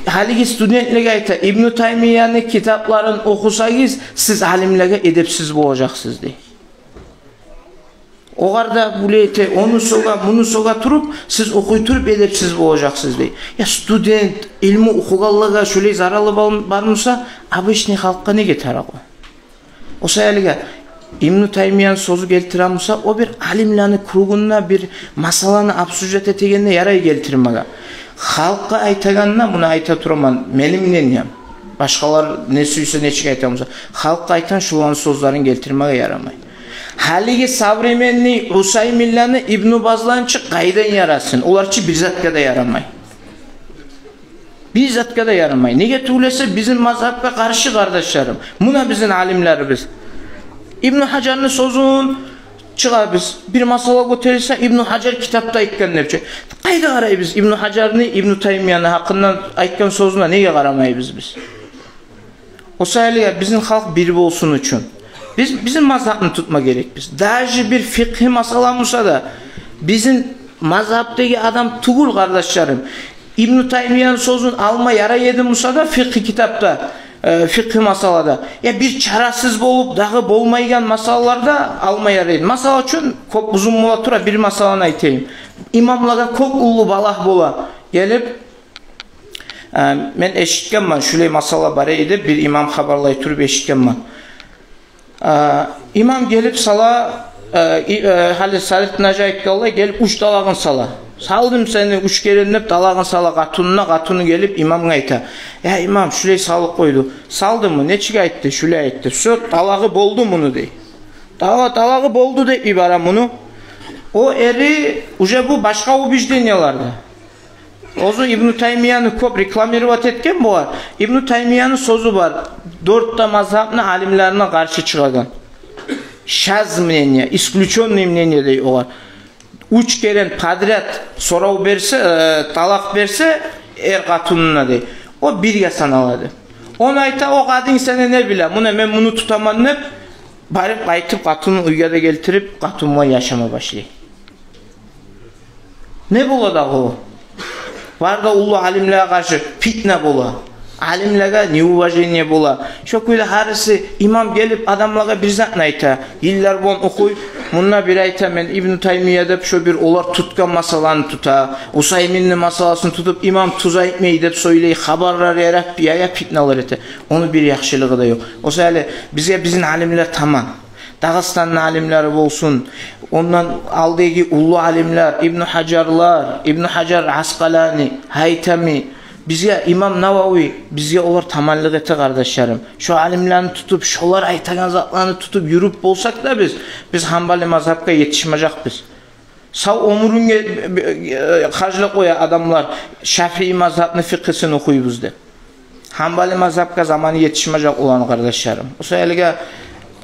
Гьалиги студентлеге айта, Ибну Таймияны китапларын охусагъыз, сиз алимлеге эдепсиз болажакъсыз дей. Огъар да булай эте, ону сёге, муну сёге туруп, сиз охуй туруп эдепсиз болажакъсыз дей. Я, студент, илму охугъанлагъа шолай заралы бар-, бармуса, обычный халкъгъа неге тарыкъ о? О саялы гьа, Ибну Таймияны сёзю гелтире буса, о бир алимлени кругунда бир масаланы обсуждать этегенде ярай гелтирмеге. Халкъгъа айтагъанда, муну айта тураман, мени мнением. Башгъалар не сюйсе, нечик айта буса, халкъгъа айтагъан шуланы сёзлерин гелтирмеге ярамай. Гьалиги современный Усайминлени, Ибну Базланы чы къайдан ярасын? Олар чы бир затгъа да ярамай. Бир затгъа да ярамай. Неге тюгюл эсе, бизин мазгьапгъа къаршы, къардашларым. Муна бизин алимлерибиз. Ибну Гьажарны сёзюн чыгъабыз, бир масала гётерилсе, Ибну Гьажар китапда айтгъан деп чи. Къайда къарайбыз Ибну Гьажарны, Ибну Таймияны гьакъындан айтгъан сёзюне, неге къарамайбыз биз? О саялы гьа, бизин халкъ бир болсун учун биз бизин мазгьапны тутма герекбиз. Даже бир фикъгьи масала буса да, бизин мазгьапдагъы адам тюгюл, къардашларым. Ибну Таймияны сёзюн алма ярай эди буса да, фикъгьи китапда, э, фикъгьи масалада, я бир чарасыз болуп, дагъы болмайгъан масалаларда алма ярай эди. Масала учун, кёп узун бола тура, бир масаланы айтайым. Имамлагъа кёп уллу балагь бола. Гелип, э, мен эшитгенмен, шулай масала бар эди, бир имам хабарлай туруп эшитгенмен. Э, имам гелип сала, э, и, э, гьали Салихдин гьажи айтгъанлай, гелип уьч талагъын сала. «Салдым сени уьч керен», — деп, талагъын сала къатынына. Къатыны гелип имамгъа айта: «Я имам, шулай салып къойду». «Салдымы? Нечик айтды?» «Шулай айтды». «Всё, талагъы болду муну», — дей. «Тала-, талагъы болду», — деп йибере муну. О эри уже бу башгъа убежденияларда. Оьзю Ибну Таймияны кёп рекламировать этген бугъар. Ибну Таймияны сёзю бар. Дёрт де мазгьапны алимлерине къаршы чыгъагъан. Шаз мнение, исключённый мнение дей огъар. Уьч керен подряд сорав берсе, э, талакъ берсе эр къатынына дей, о бирге саналады. Ону айта, о къадын сени не биле, муна мен муну тутаман деп, барып къайтып къатынын уьйге де гелтирип, къатын булан яшама башлай. Не бола дагъы о? Бар да уллу алимлеге къаршы фитна бола. Алимлеге неуважение бола. Шо кюйде гьариси имам гелип адамлагъа бир затны айта. Йыллар булан охуй, Мунда бир айта, мен Ибну Таймия деп, шо бир олар тутгъан масъаланы тута, Усайминни масъаласын тутуп, имам тюз айтмай деп сёйлей, хабарлар ярап, яя, питналар эте. Ону бир яхшылыгъы да ёкъ. О саялы бизге бизин алимлер таман. Дагъыстанны алимлери болсун, ондан алдагъы уллу алимлер, Ибну Гьажарлар, Ибну Гьажар Аскъалани, Гьайтами, бизге имам Навави, бизге олар таманлыкъ эте, къардашларым. Шо алимлени тутуп, шолар айтагъан затланы тутуп юрюп болсакъ да биз, биз Гьанбали мазгьапгъа етишмежекбиз. Сав оьмюрюнге, э, э, харжлап къоя адамлар, Шафии мазгьапны фикъгьисин охуйбуз деп. Гьанбали мазгьапгъа заманы етишмежек оланы, къардашларым. О саялы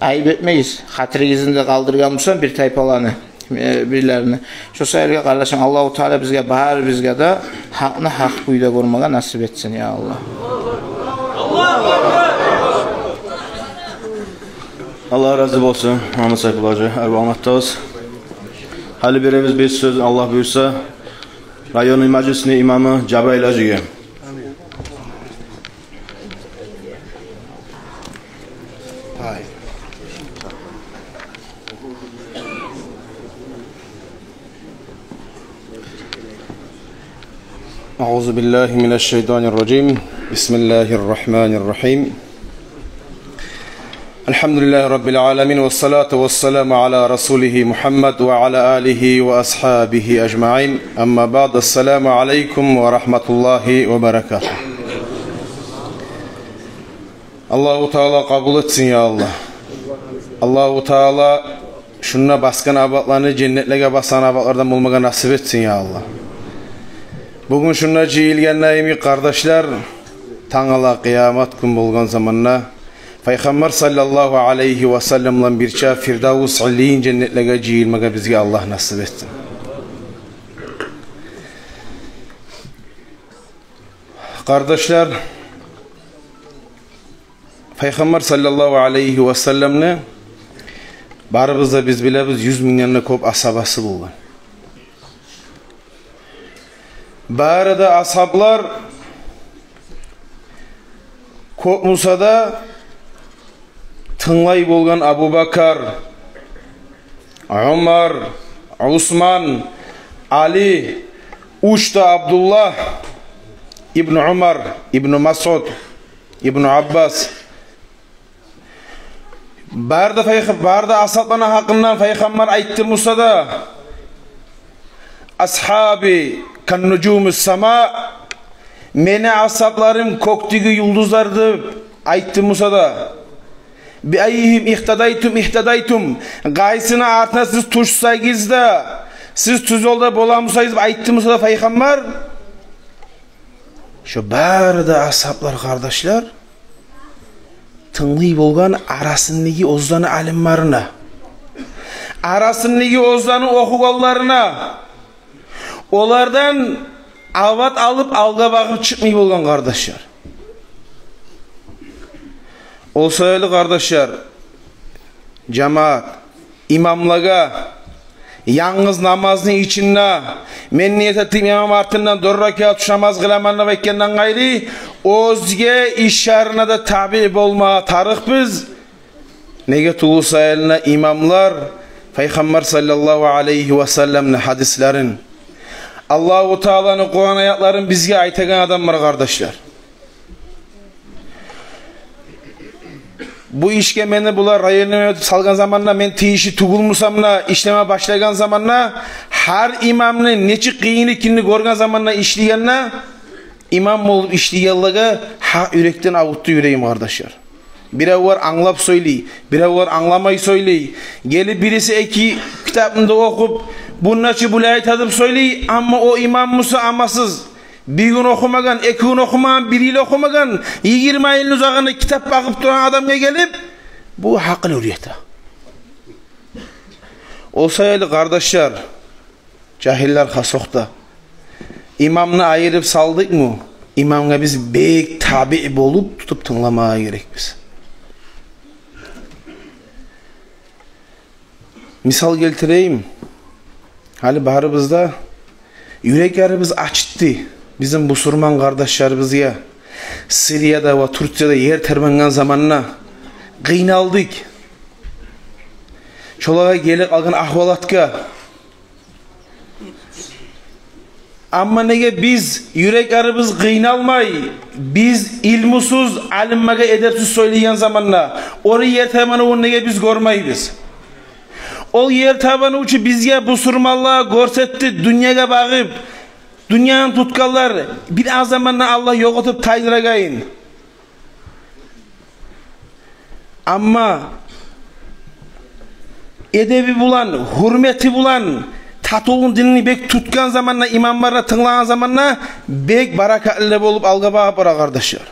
айып этмегиз, хатиригизни де къалдыргъан бусам бир тайпаланы, э, бирлерини. Шо саялы, къардашларым, Аллагьу Таала бизге, барыбызгъа да гьакъны гьакъ кюйде гёрмеге насип этсин, я Аллагь. Аллагь рази болсун, Магьаммат Сайпулла гьажи, арив англатдыгъыз. Гьали беребиз биз сёз, Аллагь буюрса, районный мажлисни имамы Жабраил гьажиге. أعوذ بالله من الشيطان الرجيم. بسم الله الرحمن الرحيم. الحمد لله رب العالمين، والصلاة والسلام على رسوله محمد وعلى آله وأصحابه أجمعين. أما بعد، السلام عليكم ورحمة الله وبركاته. Аллагьу Таала къабул этсин, я Аллагь. Аллагьу Таала шунда басгъан абатланы женнетлеге басгъан абатлардан болмагъа насип этсин, я Аллагь. Бугюн шунда жыйылгъан йимик, къардашлар, тангала къыямат гюн болгъан заманда Пайхаммар саллаллагьу алайгьи васаллам булан бирче Фирдавс Иллийин женнетлеге жыйылмагъа бизге Аллагь насип этсин. Къардашлар, Пайхаммар саллаллагьу алайгьи васалламны барыбыз да биз билебиз, юз мингден де кёп асгьабасы болгъан. Бары да асгьаблар кёп буса да, тынглай болгъан Абубакар, Умар, Усман, Али, уьч де Абдуллагь, Ибну Умар, Ибну Масъуд, Ибну Аббас. Бары да пайх-, бары да асгьабланы гьакъындан Пайхаммар айтды буса да: «Асгьаби каннужуми сама», мени асгьабларым кёкдеги юлдузлар деп айтды буса да, «би аййигьим ихтадайтум ихтадайтум», къайсыны артына сиз тюшсегиз де, сиз тюз ёлда боламусагъыз деп айтды буса да Пайхаммар, шо бары да асгьаблар, къардашлар, тынглай болгъан арасындагъы оьзлени алимлерине, арасындагъы оьзлени охугъанларына, олардан абат алып, алгъа багъып чыкъмай болгъан, къардашлар. О саялы, къардашлар, жамаат, имамлагъа янгыз намазны ичинде, мен ният этдим имам артындан дёрт ракаат уьч намаз къыламан деп айтгъандан къайры, оьзге ишлерине де табиъ болма тарыкъбыз. Неге тюгюл саялына имамлар Пайхаммар саллаллагьу алайгьи васалламны гьадислерин, Аллагьу Тааланы Къуран аятларын бизге айтагъан адамлар, къардашлар. Бу ишге мени булар районный имам этип салгъан заманда, мен тийишли тюгюл бусам да, ишлеме башлагъан заманда, гьар имамны нечик къыйын экенни гёрген заманда ишлегенде, имам болуп ишлегенлеге гьакъ юрекден авуртду юрегим, къардашлар. Биревлер англап сёйлей, биревлер англамай сёйлей. Гелип бириси эки китапны да охуп, мунда чы булай айта деп сёйлей, амма о имам буса амалсыз. Бир гюн охумагъан, эки гюн охумагъан, бир йыл охумагъан, йигирма йылны узагъында китап багъып турагъан адамгъа гелип, бу гьакъыл уьйрете. О саялы, къардашлар, жагьиллер хасокъда, имамны айырып салдыкъмы, имамгъа биз бек табиъ болуп, тутуп тынгламагъа герекбиз. Мисал гелтирейим. Гьали барыбыз да юреклерибиз ачытды бизин бусурман къардашларыбызгъа. Сирияда ва Турцияда ер тербенген заманда къыйналдыкъ. Шолагъа гелип къалгъан агьвалатгъа. Амма неге биз юреклерибиз къыйналмай, биз илмусуз, алимлеге эдепсиз сёйлейген заманда, ону ер табанывун неге биз гёрмейбиз? Ол ер табанывну бизге, бусурманлагъа гёрсетди, дюньягъа багъып, дюньяны тутгъанлар бир аз заманда Аллагь ёкъ этип тайдырагъайын. Амма эдеби булан, гьюрмети булан, татывлугъун, динин бек тутгъан заманда, имамларына тынглагъан заманда бек баракатлы болуп алгъа багъып бара, къардашлар.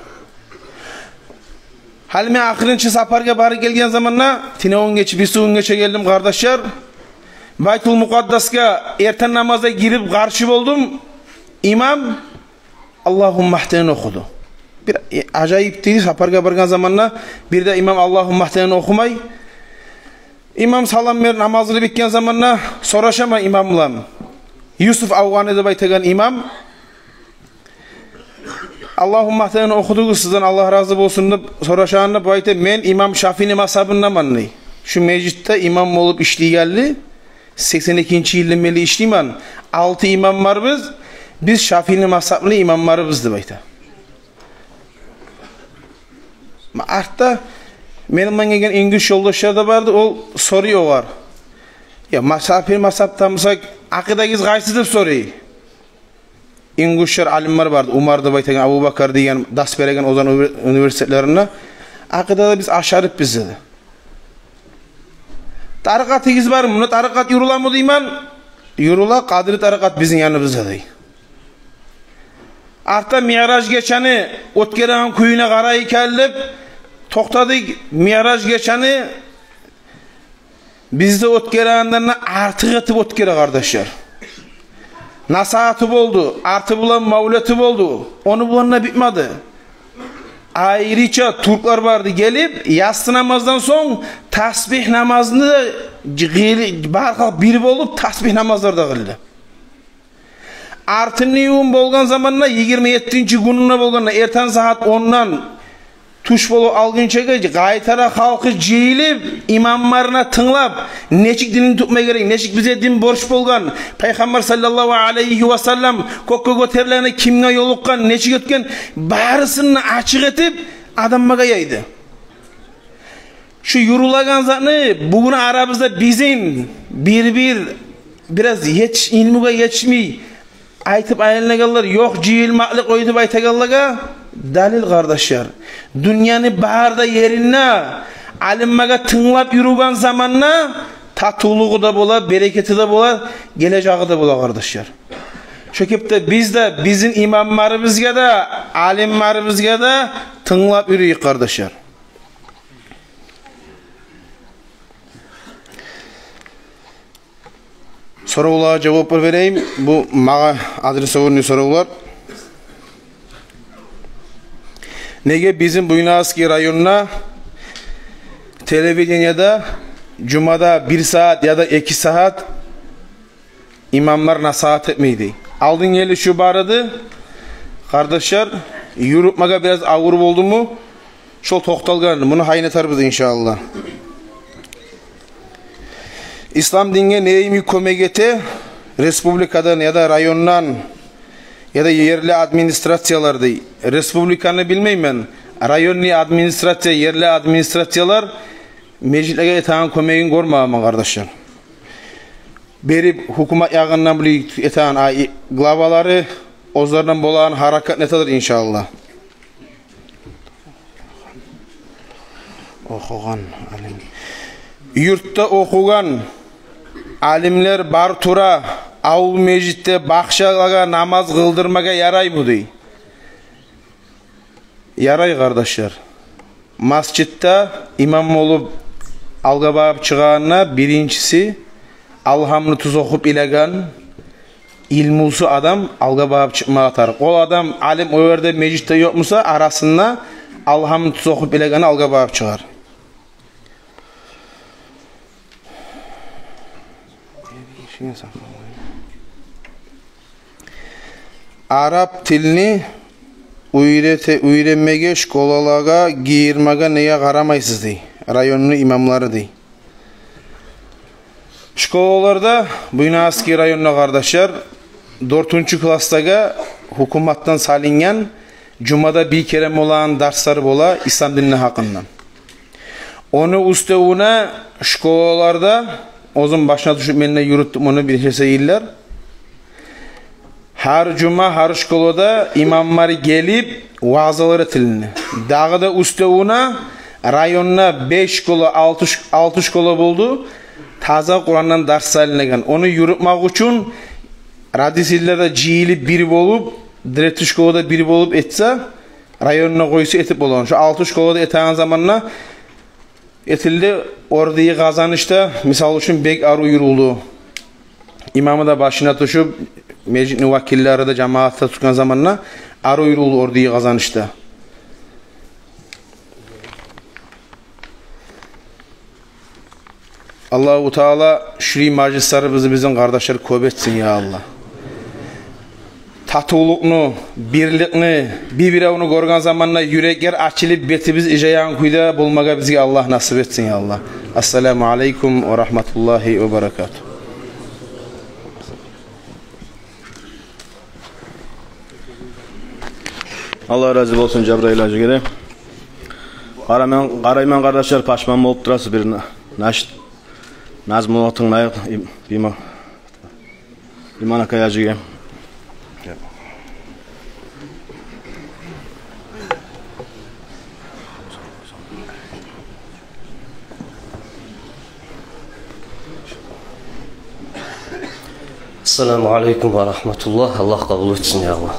Гьали мен ахырынчы сапаргъа барып гелген заманда, тюнегюн гече, бирисигюн гече гелдим, къардашлар. Байтул Мукъаддасгъа эртен намазгъа гирип къаршы болдум. Имам «Аллагьумма гьдини» охуду. Бир, э, ажайып дейди, сапаргъа баргъан заманда бир де имам «Аллагьумма гьдини» охумай. Имам салам берип, намазны битген заманда сорашаман имам булан. Юсуф Авгъани деп айтагъан имам. «Аллагьумма гьдини» охудугъуз, сизден Аллагь рази болсун деп сорашагъанда, бу айта: «Мен имам Шафини мазгьабындаман», – дей. «Шу межитде имам болуп ишлейгенли сексен экинчи йылдан берли ишлеймен. Алты имам барбыз, биз Шафини мазгьаплы имамларбыз», – деп айта. Артда мени булан гелген ингиш ёлдашлар да барды, ол сорай огъар: «Я, ма-, Шафини мазгьабда бусакъ, акъидагъыз къайсы?» – деп сорай. Ингишлер, алимлер барды, Умар деп айтагъан, Абубакар деген, дарс береген озан уни-, университетлеринде. «Акъидада биз ашарипбиз», – деди. «Тарикъатыгъыз бармы?» «Муна тарикъат юрюлеми?» – деймен. «Юрюле, Къадири тарикъат бизин яныбызда», – дей. Артда Миъраж гечени оьтгереген кююне къарай экен деп токътадыкъ. Миъраж гечени бизде оьтгерегенден де артыкъ этип оьтгере, къардашлар. Насигьаты болду, арты булан мавлети болду. Ону булан да битмеди. Айрыча тюрклер барды гелип, яссы намаздан сонг тасбигь намазны да къыл-, бар халкъ бир болуп тасбигь намазлар да къылды. Артындагъы гюн болгъан заманда, йигирма еттинчи гюнюнде болгъанда, эртен сагьат ондан тюш болуп алгъынчагъа къайтара халкъы жыйылып, имамларына тынглап, нечик динни тутма герек, нечик бизге дин борч болгъан, Пайхаммар саллаллагьу алайгьи ва саллам кёкге гётерилгенде кимге ёлукъгъан, нечик оьтген, барысын да ачыкъ этип, адамлагъа яйды. Шу юрюлеген затны бугюн арабызда бизин бир-бир, бираз етиш-, илмугъа етишмей, айтып айланагъанлар, ёкъ, жыйылмакълыкъ о деп айтагъанлагъа далил, къардашлар. Дюньяны бары да еринде алимлеге тынглап юрюген заманда татывлугъу да бола, берекети де бола, гележеги де бола, къардашлар. Шо кепде биз де бизин имамларыбызгъа да, алимлерибизге де тынглап юрюйюк, къардашлар. Соравлагъа жаваплар берейим. Бу магъа адресованный соравлар. Неге бизин Буйнакский районда телевидениеде жумада бир сагьат яда эки сагьат имамлар насигьат этмейди? Алдын гелишив бар эди, къардашлар, юрютмеге бираз авур болдуму, шол токъталгъан, муну гьайын этарбыз, иншааллагь. Ислам динге не йимик кёмек эте республикадан яда райондан, яда ерли администрациялар дей? Республиканы билмеймен, районный администрация, ерли администрациялар межитлеге этеген кёмегин гёрмегенмен, къардашлар. Берип, гьукумат ягъындан биле этеген, а, и, главалары оьзлеринден болагъан гьаракатны этедир, иншааллагь. Охугъан алим. Юртда охугъан алимлер бар тура, авул межитде, бахчалагъа намаз къылдырмагъа ярайму дей? Ярай, къардашлар. Межитде имам болуп алгъа багъып чыгъагъанда, биринчиси, Алгьамны тюз охуп билеген, илмусу адам алгъа багъып чыкъмагъа тарыкъ. Ол адам, алим, о ерде межитде ёкъ буса, арасында Алгьамны тюз охуп билегени алгъа багъып чыгъар. Арап тилни уьйрете-, уьйренмеге школалагъа гийирмеге неге къарамайсыз дей, районну имамлары дей. Школаларда, Буйнакский районда, къардашлар, дёртюнчю классдагъа гьукуматдан салынгъан жумада бир керен болагъан дарслар бола ислам динни гьакъындан. Ону уьстевюне школаларда, оьзюм башына тюшюп, мен де юрютдюм ону бир нече йыллар. Гьар жума, гьар школада имамлар гелип, ваъзалар этилинди. Дагъы да уьстевюне районда беш школа, алты ш-, алты школа болду, таза Къурандан дарс салынагъан. Ону юрютмек учун родительлер де жыйылып бир болуп, директор школада бир болуп этсе, районда къойса этип болагъан. Шо алты школада этеген заманда этилди. Ордагъы Къазанышда, мисал учун, бек арив юрюлдю. Имамы да башына тюшюп, межитни вакиллери де, жамаат да тутгъан заманда арив юрюлдю ордагъы Къазанышда. Аллагьу Таала шулай мажлислерибизни бизин, къардашлар, кёп этсин, я Аллагь. Татывлукъну, бирликни, бир-биревню гёрген заманда юреклер ачылып, бетибиз ижаягъан кюйде болмагъа бизге Аллагь насип этсин, я Аллагь. Ассаламу алейкум ва рагьматуллагьи ва баракатугь. Аллагь рази болсун Жабраил гьажиге де. Къарайман, къарайман, къардашлар, пашман болуп турасыз, бир на-, нашт, назмуну тынглайыкъ, Им-, Има-, Иман ака гьажиге. Ассаламу алейкум ва рагьматуллагь. Аллагь къабул этсин, я Аллагь.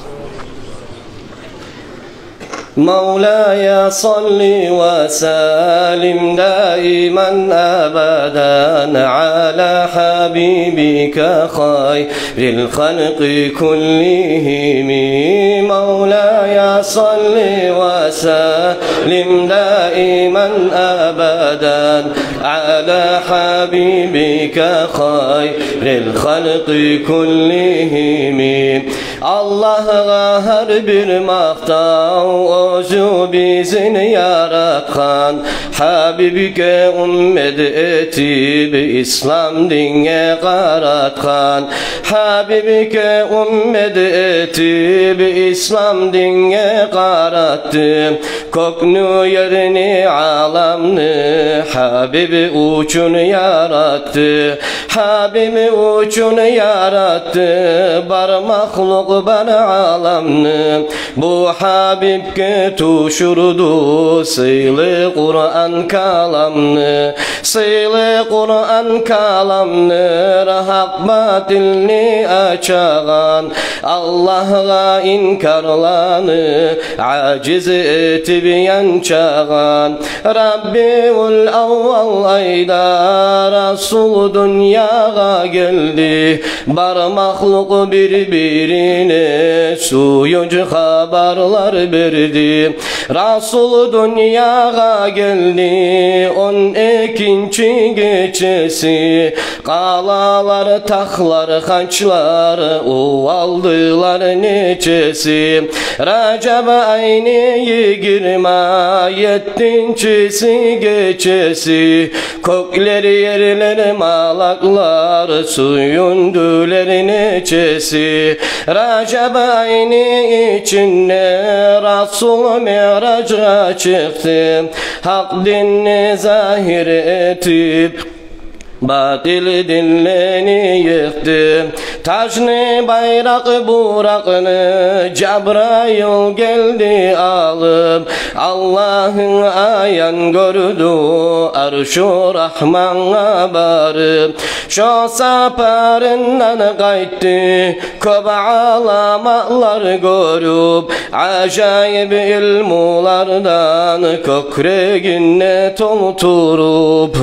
مولاي صل وسلم دائما أبدا على حبيبك خير الخلق كلهم. مولاي صل وسلم دائما أبدا على حبيبك خير الخلق كلهم. Аллагьгъа гьар бир макътав, оьзю бизин яратгъан, Гьабибге уммет этип, ислам динге къаратгъан. Гьабибге уммет этип, ислам динге къаратды. Кёкню, ерни, аламны Гьабиб учун яратды. Гьабиб учун яратды бар махлукъ, бар аламны. Бу Гьабибге тюшюрдю сыйлы Къуран каламны. Сыйлы Къуран каламны, гьакъ батилни ачагъан, Аллагьгъа инкарланы ажиз этип янчагъан. Рабиул аввал айда Расул дюньягъа гелди. Бар махлукъ бир-бирине сююнч хабарлар берди. Расул дюньягъа гелди он экинчи гечеси. Къалалар, тахлар, хачлар увалдылар нечеси. Ражаб айны йигирма еттинчиси гечеси. Кёклер, ерлер, малаклар сююндюлер нечеси. Ражаб айны ичинде Расул миъражгъа чыкъды. Гьакъ динни загьир этип, батил динлени йыкъды. Тажны, байракъ, буракъны Жабрайыл гелди алып, Аллагьны аян гёрдю Аршу Рагьмангъа барып. Шо сапарындан къайтды кёп аламатлар гёрюп, ажайып илмулардан кёкрегин де толтуруп.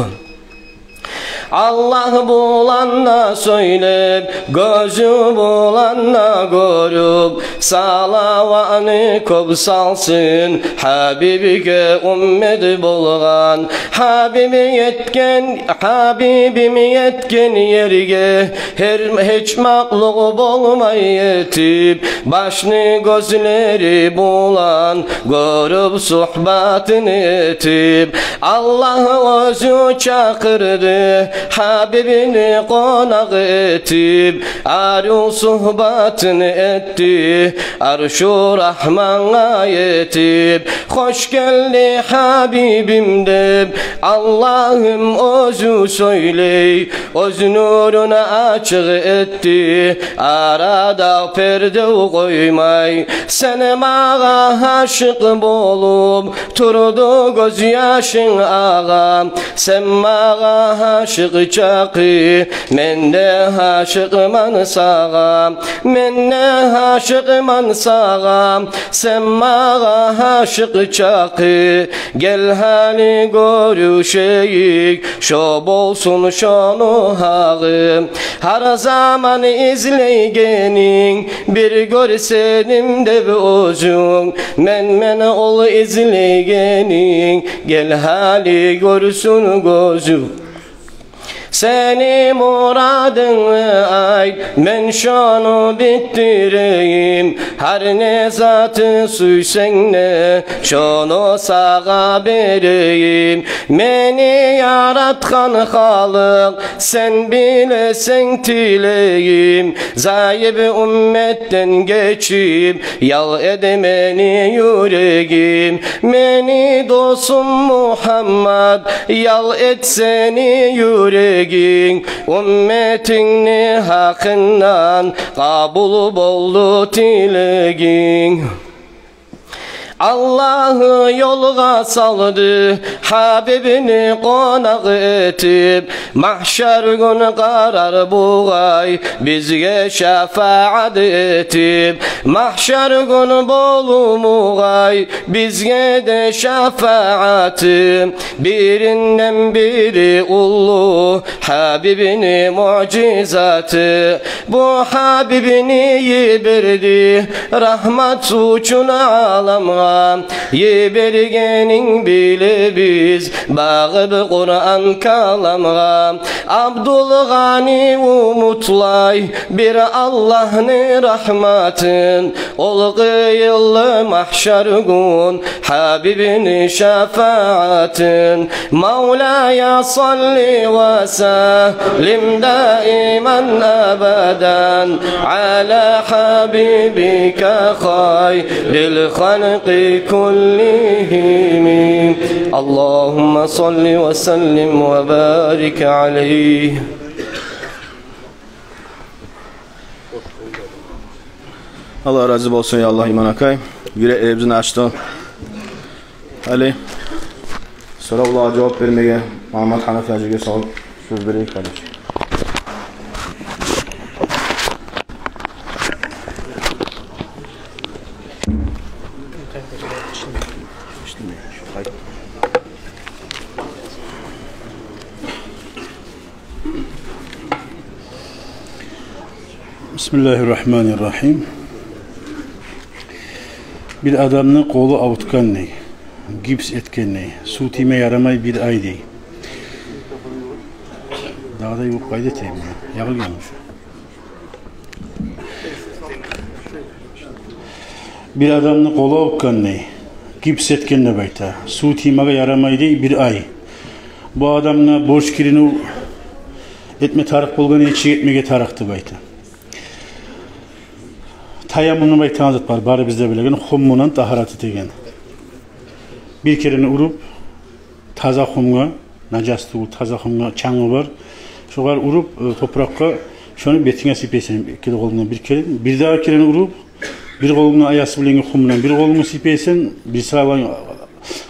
Аллагь булан да сёйлеп, гёзю булан да гёрюп, салаватны кёп салсын Гьабибге уммет болгъан. Гьабиб етген, Гьабибим етген ерге гьеч махлукъ болмай етип, башны гёзлери булан гёрюп, сугьбатын этип. Аллагь оьзю чакъырды Гьабибини къонакъ этип, арив сугьбатын этди, Аршу Рагьмангъа етип. «Хош гелди, Гьабибим», — деп, Аллагьым оьзю сёйлей, оьз нурун ачыкъ этди, арада пердев къоймай. Сен магъа гьашыкъ болуп, турду гёз яшынг агъа. Сен магъа гьашыкъ чакъы, мен де гьашыкъман сагъа. Мен де гьашыкъман сагъа, сен магъа гьашыкъ чакъы. Гел гьали гёрюшейик, шо болсун шону гьакъы. Гьар заман излейгенинг, бир гёрсеним деп оьзюнг. Мен, мен ол излейгенинг, гел гьали гёрсюн гёзюнг. Сени мурадынгны айт, мен шону битдирейим. Гьар не заты сюйсенг де, шону сагъа берейим. Мени яратгъан Халыкъ, сен билесен тилегим. Заип умметден гечип, ял эт мени юрегим. Мени досум Мугьаммат, ял эт сени юрегинг. Умметингни гьакъындан къабул болду тилегинг. Аллагьы ёлгъа салды Гьабибини къонакъ этип. Магьшар гюн къарар бугъай бизге шафаат этип. Магьшар гюн болумугъай бизге де шафааты. Биринден бири уллу Гьабибини муъжизаты. Бу Гьабибини йиберди рагьмат учун аламгъа. Йибергенин билебиз багъып Къуран каламгъа. Абдулгъани умутлай бир Аллагьны рагьматын. Ол къыйынлы магьшар гюн Гьабибини шафаатын. مولاي صل وسلم دائما أبدا على حبيبك خير الخلق كلهم. اللهم صل وسلم وبارك عليه. Аллагь рази болсун, я Аллагь, Иман акай. Юреклерибизни ачды. Гьали соравлагъа жавап бермеге Магьаммат Гьанафи гьажиге салып сёз берейик, къардаш. بسم الله الرحمن الرحيم. Бир адамны къолу авуртгъан дей, гипс этген дей, сув тийме ярамай бир ай дей. Дагъы да ёкъ, къайда этейим я? Ягъылгъан ушу. Бир адамны къолу авуртгъан дей, гипс этген деп айта. Сув тиймеге ярамай дей бир ай. Бу адамгъа борч киринив этме тарыкъ болгъан, нечик этмеге тарыкъ деп айта. Таяммум деп айтагъан зат бар, бары биз де билеген, хуммунан тагьарат этеген. Бир керен уруп, таза хумгъа, нажас тюгюл, таза хумгъа, чангы бар. Шогъар уруп, э, топуракъгъа, шону бетинге сыйпайсан, эки де къолунгдан бир керен. Бир дагъы керен уруп, бир къолунгну аясы булангъы хумдан бир къолунгну сыйпайсан, бир сагьат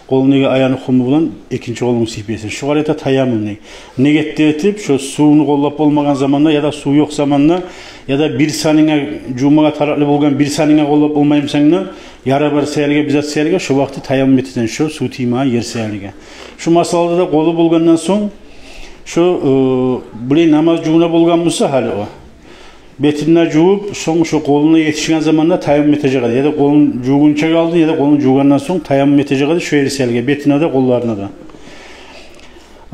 къолунгну аяны хуму булан экинчи къолунгну сыйпайсан. Шогъар айта таяммум дей. Негет де этип, шо сувну къоллап болмагъан заманда, яда сув ёкъ заманда, яда бир санынга жувмагъа тарыкълы болгъан бир санынга къоллап болмаймысан да, яра бар саялгъа, бир зат саялгъа, шо вакъти таяммум этесен, шо сув тиймеген ер саялгъа. Шо масалада да къолу болгъандан сонг, шо, э, булай намаз жувуна болгъан буса гьали о, бетин де жувуп, сонг шо къолуна етишген заманда таяммум этежек эди. Яда къолун жувгъунча къалды, яда къолун жувгъандан сонг таяммум этежек эди, шо ер саялгъа, бетине де, къолларына да.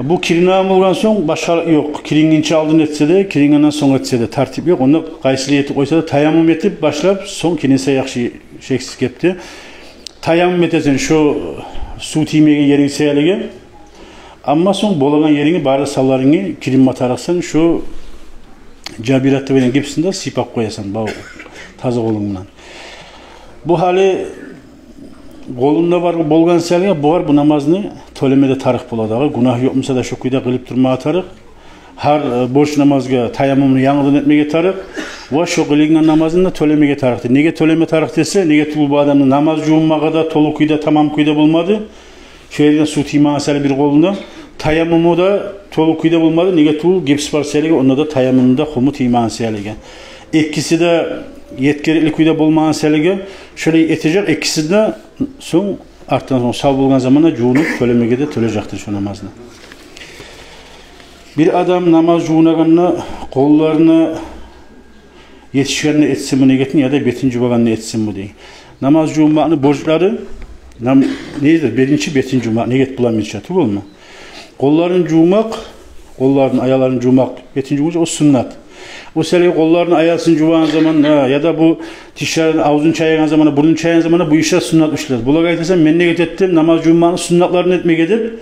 Бу киринеген болгъан сонг башгъа ёкъ. Кирингинче алдын этсе де, кирингенден сонг этсе де, тартип ёкъ. Онда къайсылай этип къойса да, таяммум этип башлап, сонг киринсе яхшы, шексиз кепде. Таяммум этесен шо сув тиймеген еринг саялгъа. Амма сонг болагъан еринге бары да санларынгны киринме тарыкъсан, шо жабират деп айтагъан гипсни де сыйпап къоясан, бав, таза къолунг булан. Бу гьали къолунда бар болгъан саялы, бугъар бу намазны тёлеме де тарыкъ бола дагъы. Гюнагь ёкъ буса да, шо кюйде къылып турмагъа тарыкъ. Гьар, э, борч намазгъа таяммумну янгыдан этмеге тарыкъ. Ва шо къылынгъан намазны да тёлемеге тарыкъ дей. Неге тёлеме тарыкъ десе, неге тюгюл бу адамны намаз жувунмагъы да толу кюйде, тамам кюйде болмады. Шо ерине сув тиймеген саялы бир къолунда, таяммуму да толу кюйде болмады. Неге тюгюл гипс бар саялы, онда да таяммумну да хуму тиймеген саялы. Экиси де етгерикли кюйде болмагъан саялы, шолай этежек экисин де, сонг артдан сонг сав болгъан заманда жувунуп тёлемеге де тёлежекдир шо намазны. Бир адам намаз жувунагъанда къолларына етишгенде этсинми негетин, яда бетин жувагъанда этсинми дей. Намаз жувунмакъны борчлары, нам-, недир, биринчи бетин жувмакъ, негет булан бирче, тюгюлмю? Къолларын жувмакъ, къолларын, аякъларын жувмакъ, бетин жувмакъ, о суннат. О саялы къолларын, аякъларын жувагъан заманда, яда бу тишлерин, авзун чаягъан заманда, бурнун чаягъан заманда бу ишлер суннат ишлер. Булагъа айтасан, мен негет этдим намаз жувунмакъны суннатларын этмеге деп,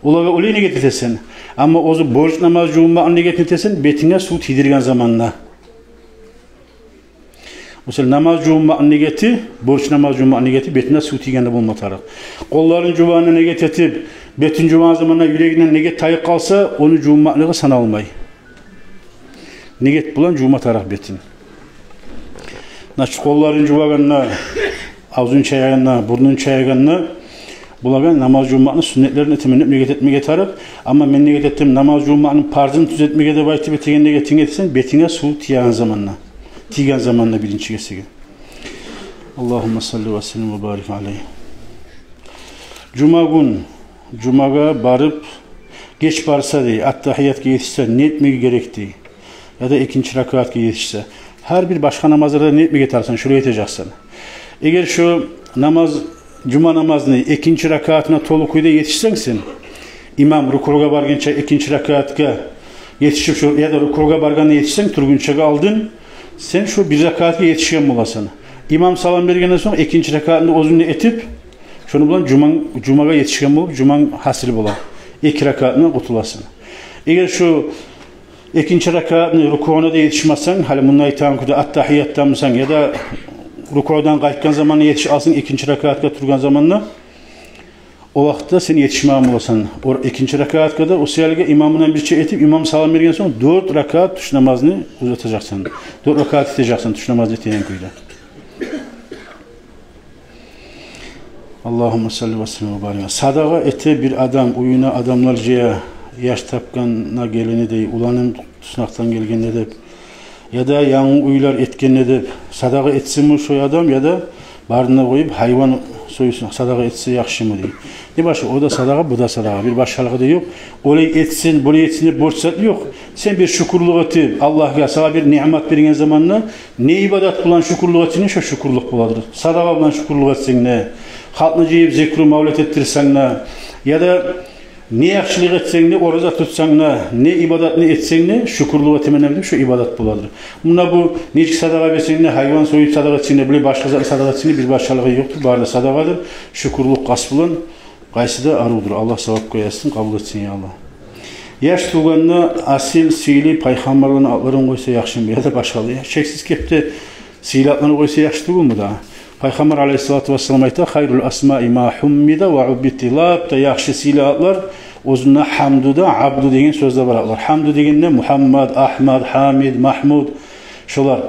олагъа олай негет этесен. Амма оьзю борч намаз жувунмакъны негетин этесен бетинге сув тийдирген заманда. Масала, намаз жувунмакъны негети, борч намаз жувунмакъны негети бетине сув тийгенде болма тарыкъ. Къолларын жувагъанда негет этип, бетин жувагъан заманда юрегинден негет тайып къалса, ону жувунмакълыгъы саналмай. Негет булан жувма тарыкъ бетин. Значит, къолларын жувагъанда, авзун чаягъанда, бурнун чаягъанда, булагъа намаз жувунмакъны суннатларын этемен деп негет этмеге тарыкъ. Амма мен негет этдим намаз жувунмакъны парзын тюзетмеге деп айтып этеген негетинг этсенг, бетинге сув тийген заманда, тийген заманда биринчи гесеге. Аллагьумма салли ва саллим ва барик алайгь. Жума гюн, жумагъа барып, геч барса дей, аттагьиятгъа етишсе, не этмеге герек дей? Яда экинчи ракаатгъа етишсе, гьар бир башгъа намазларда не этмеге тарыкъсан, шолай этежексен. Эгер шо намаз, жума намазны экинчи ракаатына толу кюйде етишсенг сен, имам рукугъа баргъынча экинчи ракаатгъа етишип, шо яда рукугъа баргъанда етишсенг, тургъунчагъа алдын, сен шо бир ракаатгъа етишген боласан. Имам салам бергенден сонг экинчи ракаатны оьзюн де этип, шону булан жуманг, жумагъа етишген болуп, жуманг гьасил бола. Эки ракаатны къутуласан. Эгер шо экинчи ракаатны рукугъуна да етишмесенг, гьали мунда айтагъан кюйде аттагьиятдамысан, яда рукугъдан къайтгъан заманда етишип алсанг, экинчи ракаатгъа тургъан заманда, о вакътиде сен етишмеген боласан о экинчи ракаатгъа да. О саялы имам булан бирче этип, имам салам берген сонг дёрт ракаат тюш намазны узатажакъсан. Дёрт ракаат этежексен тюш намазны этеген кюйде. Аллагьумма салли ва саллим ва барик. Садагъа эте бир адам, уьюне адамлар жыя, яш тапгъан гелине дей, уланым туснакъдан гелгенде деп, яда янгы уьйлер этгенде деп, садагъа этсинми шо адам, яда барын да къоюп, гьайван союсун, садагъа этсе яхшымы дей. Не башы, о да садагъа, бу да садагъа, бир башгъалыгъы да ёкъ. Олай этсин, булай этсин деп борч зат ёкъ. Сен бир шюкюрлюк этип, Аллагьгъа сагъа бир ниъмат берген заманда, не ибадат булан шюкюрлюк этсенг, шо шюкюрлюк боладыр. Садагъа булан шюкюрлюк этсенг де, халкъны жыйып зикру мавлет этдирсенг де, яда не яхшылыкъ этсенг де, ораза тутсанг да, не ибадатны этсенг де, шюкюрлюк этемен деп, шо ибадат боладыр. Мунда бу нечик садагъа берсенг де, гьайван союп садагъа этсенг де, булай башгъа затны садагъа этсенг де, бир башгъалыгъы ёкъдур, бары да садагъадыр. Шюкюрлюк къаст булан, къайсы да арувдур. Аллагь савапгъа язсын, къабул этсин, я Аллагь. Яш тувгъанда асил, сыйлы пайхаммарланы атларын къойса яхшымы, яда башгъа да, я шексиз кепде сыйлы атланы къойса яхшы тюгюлмю дагъы? Пайхаммар алайгьиссалату вассалам айта: «Хайрул асмаи ма хуммида ва уббида». Лап да яхшы сыйлы атлар оьзюнде гьамду да, абду деген сёз де бар атлар. Гьамду дегенде Мухаммад, Агьмад, Гьамид, Магьмуд, шолар.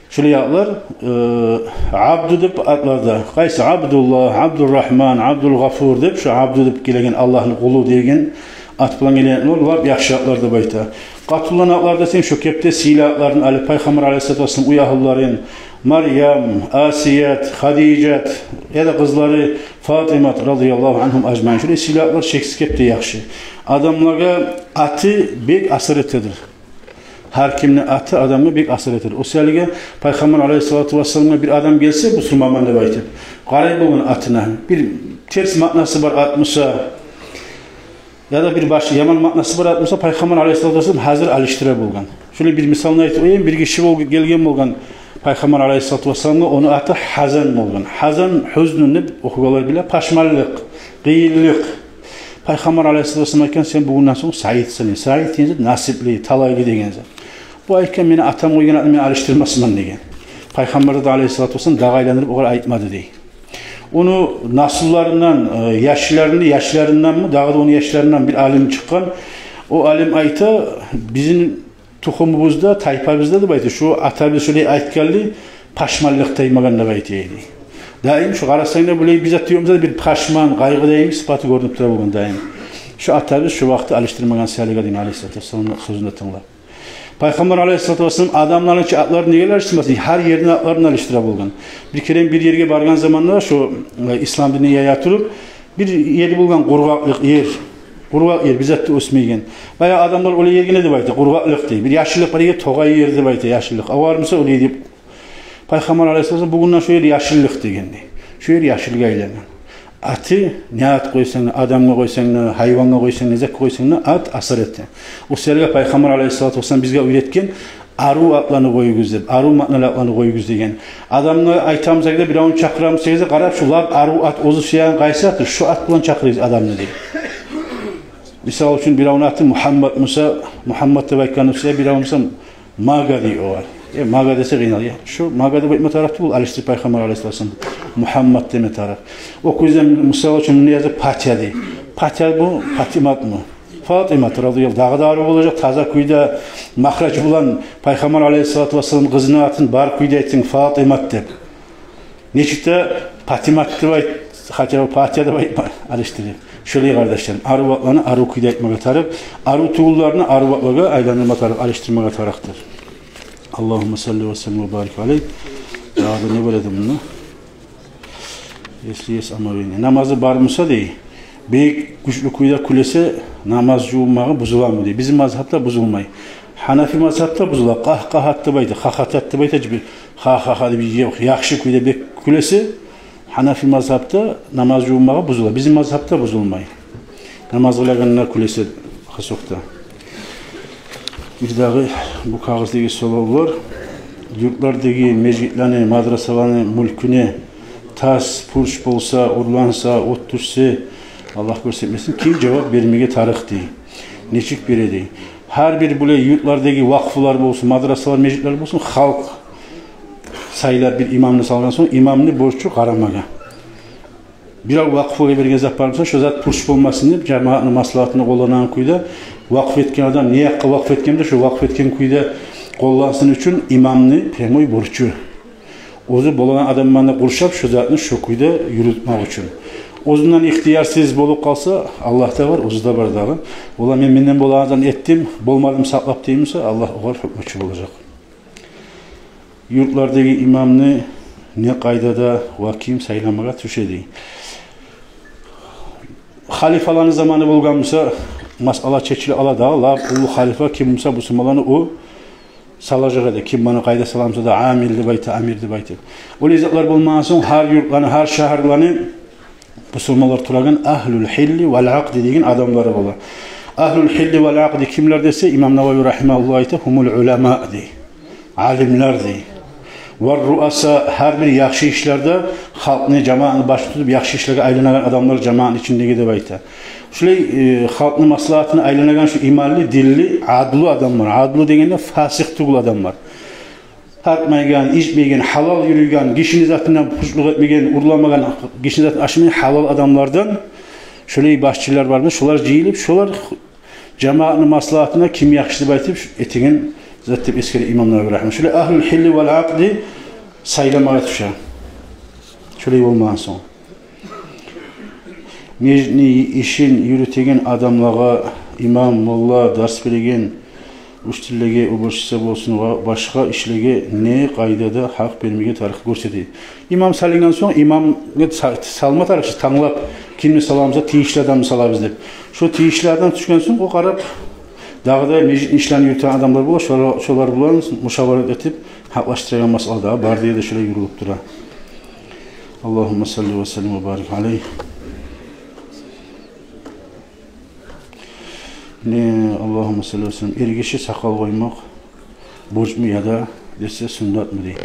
Шолай атлар, э, Абду деп атлар да. Къайсы? Абдуллагь, Абдуррагьман, Абдулгъафур деп, шо Абду деп гелеген, Аллагьны къулу деген ат булан гелеген атлар, лап яхшы атлар деп айта. Къатынланы атлар да сен шо кепде сыйлы атларын, гьали Пайхаммар алайгьиссалату вассалам уьягьлюлерин, Марьям, Асият, Хадижат, яда къызлары Фатимат радияллагьу ангьум ажмаин. Шолай сыйлы атлар шексиз кепде яхшы. Адамлагъа аты бек асар этедир. Гьар кимни аты адамгъа бек асар этер. О саялы Пайхаммар алайгьиссалату вассаламгъа бир адам гелсе, бусурманман деп айтып, къарай болгъан атына. Бир терс маънасы бар ат буса, яда бир башгъа яман маънасы бар ат буса, Пайхаммар алайгьиссалату вассалам гьазир алышдыра болгъан. Шолай бир мисалны айтып къояйым, бир гиши бол-, гелген болгъан Пайхаммар алайгьиссалату вассаламгъа, ону аты Гьазан болгъан. Гьазан, гьузнун деп охугъанлар биле, пашманлыкъ, къыйынлыкъ. Пайхаммар алайгьиссалату вассалам айтгъан: «Сен бугюнден сонг саидсен». Саид деген зат насипли, талайлы деген зат. Бу айтгъан: «Мени атам къойгъан атны мен алышдырмасман», – деген. Пайхаммар да алайгьиссалату вассалам дагъы айландырып огъар айтмады дей. Ону наслуларындан, э, яшларыны яшларынданмы, дагъы да ону яшларындан бир алим чыкъгъан. О алим айта: «Бизин тухумубузда, тайпабызда, – деп айта, – шу атабыз шулай айтгъанлы пашманлыкъ таймагъан», – деп айта эди. Даим шу къарасанг да, булай бир зат ёкъ, бир пашман, къайгъы даим сыпаты гёрюнюп тура болгъан даим. Шу атабыз шу вакъти алышдырмагъан саялыгъа дейген, алайгьиссалату вассалам сёзюн де тынглап. Пайхаммар алайгьиссалату вассалам адамларыны чы атларын неге алышдырмасын? Гьар ерни атларын алышдыра болгъан. Бир керен бир ерге баргъан заманда, шу, э, ислам динни яя туруп, бир ери болгъан къургъакълыкъ ер. Къургъакъ ер, бир зат да оьсмейген. Баягъы адамлар олай ерге не деп айта? Къургъакълыкъ дей. Бир яшыллыкъ бар ерге тогъай ер деп айта, яшыллыкъ. Авар буса олай деп. Пайхаммар алайгьиссалам: «Бугюнден шу ер яшыллыкъ», – деген дей. Шу ер яшылгъа айлангъан. Аты, не ат къойсанг да, адамгъа къойсанг да, гьайвангъа къойсанг да, не затгъа къойсанг да, ат асар эте. О саялыгъа Пайхаммар алайгьиссалату вассалам бизге уьйретген: «Арив атланы къоюгъуз», – деп, «арив маъналы атланы къоюгъуз», – деген. Адамгъа айтамыз эгер де, биревню чакъырамыз десегиз де, къарап, шу лап арив ат, оьзю сюеген къайсы ат, шу ат булан чакъырыгъыз адамны, – дей. Мисал учун, биревню аты Мугьаммат буса, Мугьаммат деп айтгъан буса, бирев буса Мага дей огъар. Э, Мага десе къыйнал, я. Шу Мага деп айтма тарыкъ тюгюл, алышдырып Пайхаммар алайгьиссалату вассалам, Мугьаммат деме тарыкъ. О кюйде, мисал учун, муну язып Патя дей. Патя бу, Патиматмы? Фатимат радияллагьу. Дагъы да арив болажакъ, таза кюйде, махраж булан, Пайхаммар алайгьиссалату вассалам къызыны атын бар кюйде айтсанг, Фатимат деп. Нечик де Патимат деп айт, хотя бы Патя деп айтма, алышдырып. Шолай, къардашларым, арив атланы арив кюйде айтмагъа тарыкъ, арив тюгюллени арив атлагъа айландырма тарыкъ, алышдырмагъа тарыкъдыр. Аллагьумма салли ва саллим ва барик алайгь. Дагъы да не бар эди мунда? Если есть омовение. Намазы бар буса дей, бек гючлю кюйде кюлесе, намаз жувунмагъы бузуламы дей. Бизин мазгьапда бузулмай. Гьанафи мазгьапда бузула. Къагь-къагь атды деп айта, хахат атды деп айта, жиб-, ха-ха-ха деп, яхшы кюйде бек кюлесе, гьанафи мазгьапда намаз жувунмагъы бузула. Бизин мазгьапда бузулмай. Намаз къылагъанда кюлесе, хасокъда. Бирдагъы бу кагъыздагъы соравлар: юртлардагъы межитлени, мадрасаланы мюлкюне тас, пурч болса, урланса, от тюшсе, Аллагь гёрсетмесин, ким жавап бермеге тарыкъ дей? Нечик бере дей? Гьар бир булай юртлардагъы вакъфулар болсун, мадрасалар, межитлер болсун, халкъ сайлап бир имамны салгъан сонг, имамны борчу къарамагъа. Бирев вакъфугъа берген зат бар буса, шо зат пурч болмасын деп, жамаатны маслагьатына къолланагъан кюйде, вакъф этген адам не якъгъа вакъф этген буса, шо вакъф этген кюйде къоллансын учун имамны прямой борчу. Оьзю болагъан адамланы къуршап, шо затны шо кюйде юрютмек учун. Оьзюнден ихтиярсыз болуп къалса, Аллагь да бар, оьзю де бар дагъы. Олар: «Мен менден болагъанны этдим, болмадым сакълап», – дей буса, Аллагь огъар гьукмучу болажакъ. Юртлардагъы имамны не къайдада ва ким сайламагъа тюше дей? Халифаланы заманы болгъан буса, масъала чечиле ала дагъы, лап уллу халифа ким буса, бусурманланы о салажакъ эди. Ким муну къайда саламса да, амил деп айта, амир деп айта. Олай затлар болмагъан сонг, гьар юртланы, гьар шагьарланы бусурманлар турагъан агьлул гьилли вал акъди деген адамлары бола. Агьлул гьилли вал акъди кимлер десе, имам Нававий рагьимагьуллагь айта: гьумул улама дей, алимлер дей. Вар руаса, гьар бир яхшы ишлерде халкъны, жамаатны башын тутуп, яхшы ишлеге айланагъан адамлар жамаатны ичиндеги деп айта. Шулай, э, халкъны маслагьатына айланагъан шу иманлы, динли, адлу адамлар. Адлу дегенде фасикъ тюгюл адамлар. Тартмайгъан, ичмейген, гьалал юрюйген, гишини затындан пучлукъ этмеген, урламагъан, гишини затын ашамайгъан гьалал адамлардан шулай башчылар бармы, шолар жыйылып, шолар жамаатны маслагьатына ким яхшы деп айтып, этеген зат деп эсгере имам Нававий рагьимагьуллагь. Шулай агьлул гьилли вал акъди сайламагъа тюше. Шулай болмагъан сонг. Межитни ишин юрютеген адамлагъа имам, молла, дарс береген, учительлеге, уборщица болсун ва башгъа ишлеге не къайдада гьакъ бермеге тарыкъ гёрсете. Имам салынгъан сонг, имамгъа са-, салма тарыкъ чы, танглап, кимни саламыз да, тийишли адамны салабыз деп. Шо тийишли адам тюшген сонг, о къарап, дагъы да межитни ишлерин юрютеген адамлар бола, шолар, шолар булан мушаварат этип, гьакълашдырагъан масъала да бар дей, шолай юрюлюп тура. Аллагьумма салли ва саллим ва барик алайгь. Не, Аллагьумма салли ва саллим. Эргиши сакъал къоймакъ борчму яда десе суннатмы дей.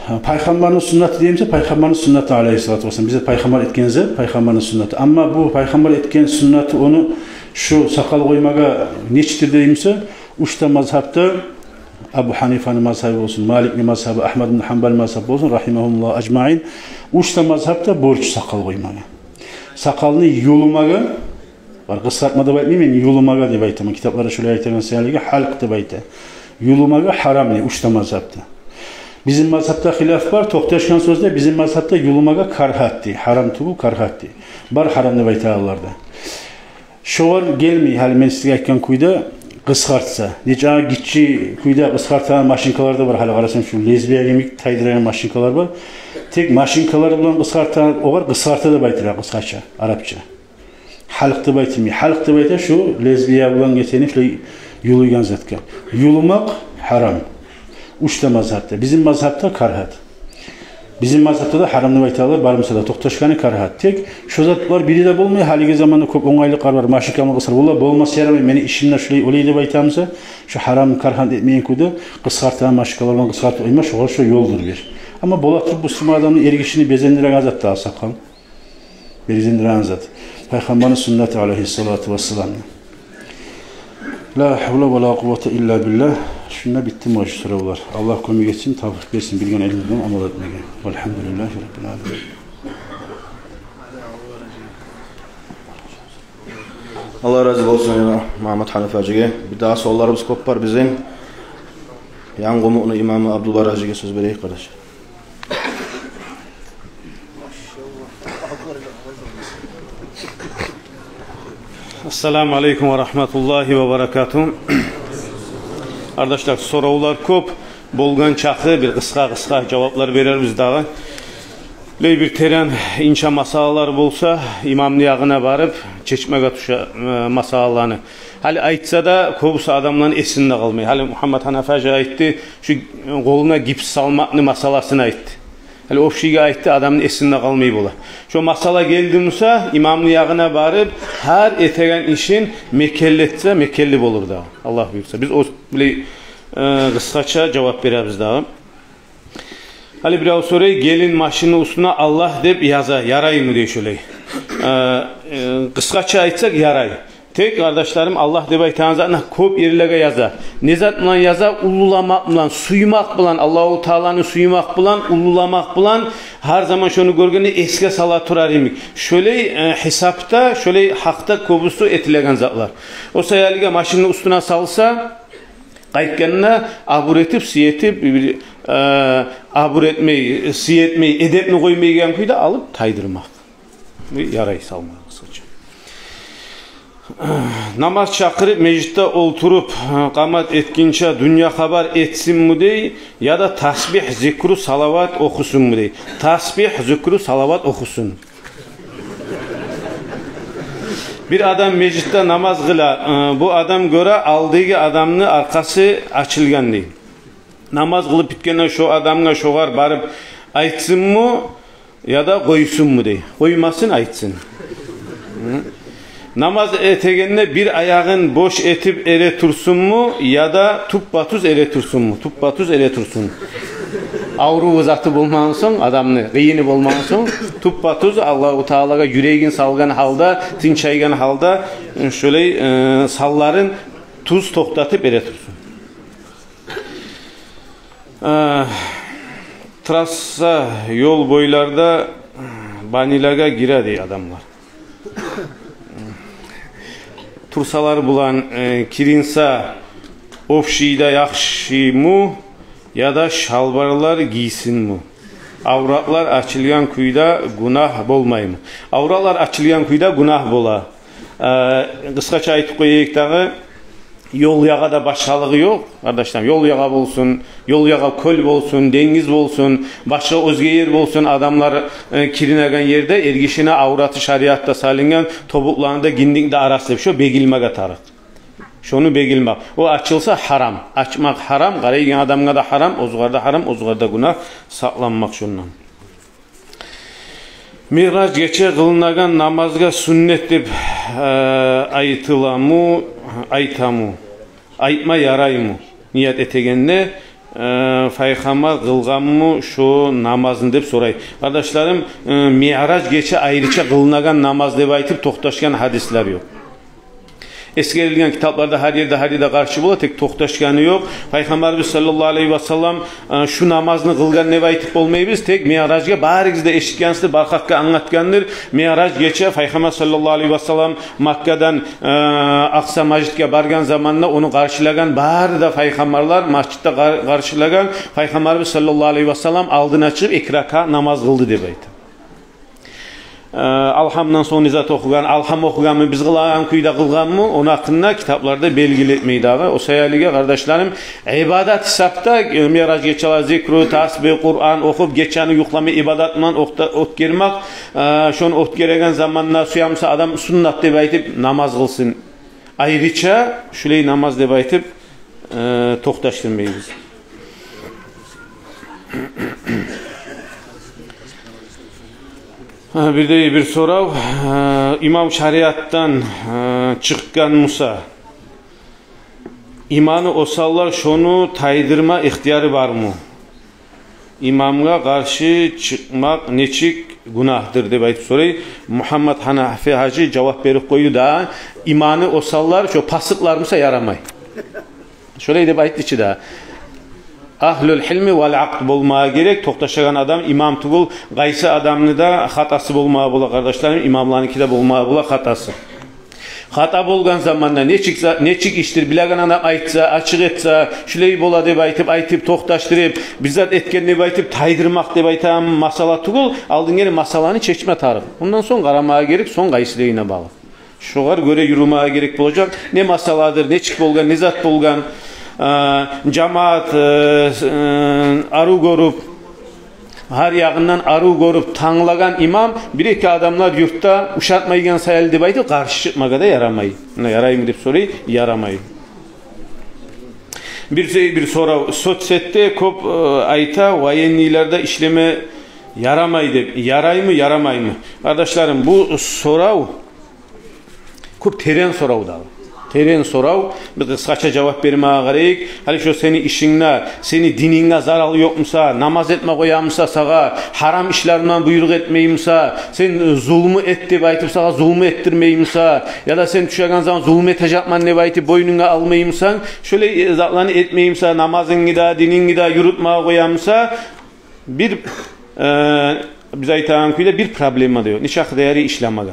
Гьа, пайхаммарны суннаты деймисе, пайхаммарны суннаты, алайгьиссалату вассалам. Бизде пайхаммар этген зат, пайхаммарны суннаты. Амма бу пайхаммар этген суннаты, ону шу сакъал къоймагъа нечикдир деймисе, уьч де мазгьабда, Абу Гьанифаны мазгьабы болсун, Маликни мазгьабы, Агьмад ибн Гьанбал мазгьабы болсун, рагьимагьумуллагьу ажмаин, уьч де мазгьабда борч сакъал къоймагъа. Сакъалны юлумагъа, бар, къысгъартма деп айтмайман, юлумагъа деп айтаман. Китапларда шолай айтагъан саялыгъа гьалкъ деп айта. Юлумагъа гьарам дей уьч де мазгьабда. Бизин мазгьабда хилаф бар, токъташгъан сёзде, бизин мазгьабда юлумагъа карагьат дей, гьарам тюгюл, карагьат дей. Бар гьарам деп айтагъанлар да. Шогъар гелмей, гьали мен сизге айтгъан кюйде къысгъартса. Нече гиччи кюйде къысгъартагъан машинкалар да бар, гьали къарасанг, шу лезвия йимик тайдырагъан машинкалар бар. Тек машинкалар булан къысгъарта, огъар къысгъарта деп айтыла, къысгъача, арапча. Гьалкъ деп айтылмай. Гьалкъ деп айта шу лезвия булан гетени шулай юлуйгъан затгъа. Юлумакъ гьарам. Уьч де мазгьабда. Бизин мазгьабда карагьат. Бизин мазгьабда да гьарам деп айталар, бармаса да, токъташгъаны карагьат. Тек шо затлар бири де болмай, гьалиги заманда кёп онгайлыкълар бар. Машинкамны къысгъар, валлагь, болмаса ярамай, мени ишим де шулай олай деп айтамыса, шу гьарам, карагьат этмейген кюйде къысгъартагъан машинкалар булан къысгъартып къойма, шогъар шо ёлдур бир. Амма бола туруп, бусурман адамны, эргишини безендиреген зат да сакъал. Безендиреген зат. Пайхаммарны суннаты, алайгьиссалату вассалам. Ла гьавла ва ла къуввата илла биллагь. Шунда битди муна шу соравлар. Аллагь кёмек этсин, тавфикъ берсин билген илмугъа амал этмеге. Валгьамдулиллагьи раббил аламин. Аллагь рази болсун Магьаммат Гьаниф гьажиге. Бир дагъы суалларыбыз кёп бар бизин. Янгумукъну имамы Абдулла гьажиге сёз берейик, къардаш. Ассаламу алейкум ва рагьматуллагьи ва баракатугь. Къардашлар, соравлар кёп, болгъан чакъы бир къысгъа-къысгъа жаваплар берербиз дагъы. Лей бир терен, инче масъалалар болса, имамны ягъына барып чечмеге тюше, э, масъалаланы. Гьали айтса да, кёбюсю адамланы эсинде къалмай. Гьали Магьаммат Гьаниф гьажи айтды, шу къолуна гипс салмакъны масъаласын айтды. Гьали общийге айтды, адамны эсинде къалмай бола. Шо масъала гелди буса, имамны ягъына барып, гьар этеген ишин мекенлетсе, мекенли болур дагъы, Аллагь буюрса. Биз о билей, э, къысгъача жавап беребиз дагъы. Гьали бирев сорай, гелин машинни уьстюне Аллагь деп яза, яраймы дей шолай. Э, э, къысгъача айтсакъ, ярай. Тек, къардашларым, Аллагь деп айтагъан затны кёп ерлеге яза. Не зат булан яза? Уллуламакъ булан, сюймек булан, Аллагьу Тааланы сюймек булан, уллуламакъ булан, гьар заман шону гёргенде эсге сала турар йимик. Шолай, э, гьисапда, шолай гьакъда кёбюсю этилеген затлар. О саялыгъа машинни уьстюне салса, къайтгъанда абур этип, сый этип, бир, э, абур этмей, сый этмей, эдепни къоймайгъан кюйде алып тайдырмакъ. Бу ярай салмагъа, къысгъача. Намаз чакъырып, межитде олтуруп, къамат этгинче дюнья хабар этсинми дей, яда тасбигь, зикру, салават охусунму дей? Тасбигь, зикру, салават охусун. Бир адам межитде намаз къыла, э, бу адам гёре, алдагъы адамны аркъасы ачылгъан дей. Намаз къылып битгенде шо адамгъа шогъар барып айтсынмы, яда къойсунму дей? Къоймасын, айтсын. Гьы? Намаз этегенде бир аягъын бош этип эре турсунму, яда туппа-туз эре турсунму? Туппа-туз эре турсун. Авруву, заты болмагъан сонг, адамны къыйыны болмагъан сонг, туппа-туз Аллагьу Таалагъа юрегин салгъан гьалда, тынчайгъан гьалда, шолай, э, санларын туз токътатып эре турсун. Э, трасса, ёл бойларда банилагъа гире дей адамлар. Трусалар булан, э, киринсе, общийде яхшымы, яда шалбарлар гийсинми? Авратлар ачылгъан кюйде гюнагь болмаймы? Авратлар ачылгъан кюйде гюнагь бола. Э, къысгъача айтып къояйыкъ дагъы, ёл ягъада башгъалыгъы ёкъ, къардашларым. Ёл ягъа болсун, ёл ягъа кёл болсун, денгиз болсун, башгъа оьзге ер болсун, адамлар, э, киринеген ерде эргишини авраты шариатда салынгъан, тобукъланы да, гиндикни де арасы деп, шо бегилмеге тарыкъ. Шону бегилмек. О ачылса, гьарам. Ачмакъ гьарам, къарайгъан адамгъа да гьарам, оьзюгъар да гьарам, оьзюгъар да гюнагь, сакъланмакъ шондан. Миъраж гече къылынагъан намазгъа суннат деп, э, айтыламы, айтамы? Айтма яраймы? Ният этегенде, э, пайхаммар къылгъанмы шо намазны деп сорай. Къардашларым, э, Миъраж гече айрыча къылынагъан намаз деп айтып токъташгъан гьадислер ёкъ. Эсгерилген китапларда гьар ерде, гьар ерде къаршы бола, тек токъташгъаны ёкъ. Пайхаммарыбыз саллаллагьу алайгьи васаллам, э, шу намазны къылгъан деп айтып болмайбыз. Тек Миъражгъа, барыгъыз да эшитгенсиздир, бар халкъгъа англатгъандыр. Миъраж гече Пайхаммар саллаллагьу алайгьи васаллам Маккадан, э, Акъса межитге баргъан заманда ону къаршылагъан бары да пайхаммарлар, межитде къар-, къаршылагъан. Пайхаммарыбыз саллаллагьу алайгьи васаллам алдына чыгъып эки ракаат намаз къылды деп айта. Э, Алгьамдан сонг не зат охугъан, Алгьам охугъанмы, биз къылагъан кюйде къылгъанмы, ону гьакъында китапларда белгили этмей дагъы. О саялыгъа, къардашларым, ибадат гьисапда, э, Миъраж гечелер зикру, тасбигь, Къуран охуп, гечени юхлама ибадат булан окъта-, оьтгермек, э, шону оьтгереген заманда сюе буса адам суннат деп айтып намаз къылсын. Айрыча шулай намаз деп айтып, э, токъташдырмайбыз. Гьа, бир де бир сорав. Гьа, имам шариатдан, гьа, чыкъгъан буса, иманы осаллар шону тайдырма ихтияры бармы? Имамгъа къаршы чыкъмакъ нечик гюнагьдыр деп айтып сорай. Мугьаммат Гьанафи гьажи жавап берип къойду да, иманы осаллар, шо пасыкълар буса ярамай. Шолай деп айтды чы да. Агьлюл гьилми вал акъд болмагъа герек, токъташагъан адам имам тюгюл, къайсы адамны да хатасы болмагъа бола, къардашларым, имамланыки де болмагъа бола хатасы. Хата болгъан заманда нечик за-, нечик ишдир, билеген адам айтса, ачыкъ этсе, шулай бола деп айтып, айтып, токъташдырып, бир зат этген деп айтып, тайдырмакъ деп айтагъан масъала тюгюл, алдын геле масъаланы чечме тарыкъ. Ондан сонг къарамагъа герек, сонг къайсылыгъына багъып. Шогъар гёре юрюмеге герек болажакъ. Не масъаладыр, нечик болгъан, не зат болгъан, а, жамаат, э, с-, э, арив гёрюп, гьар ягъындан арив гёрюп, танглагъан имам, бир-эки адамлар юртда ушатмайгъан саялы деп айтып, къаршы чыкъмагъа да ярамай. Муна, яраймы деп сорай, ярамай. Бир, бир сорав, соцсетде кёп, э, айта, военныйларда ишлеме ярамай деп. Яраймы, ярамаймы? Къардашларым, бу сорав кёп терен сорав дагъы. Терен сорав, биз къысгъача жавап бермеге къарайыкъ. Гьали шо сени ишингде, сени динингде зарал ёкъ буса, намаз этме къоя буса, сагъа гьарам ишлерден буйрукъ этмей буса, сен, э, зулму эт деп айтып, сагъа зулму этдирмей буса, яда сен тюшеген заман зулму этежекмен деп айтып бойнунга алмай буса, шолай, э, затланы этмей буса, намазынгны да, динингни де юрютмеге къоя буса, бир, э, биз айтагъан кюйде бир проблема да ёкъ. Нечакъы да ярай ишлемеге.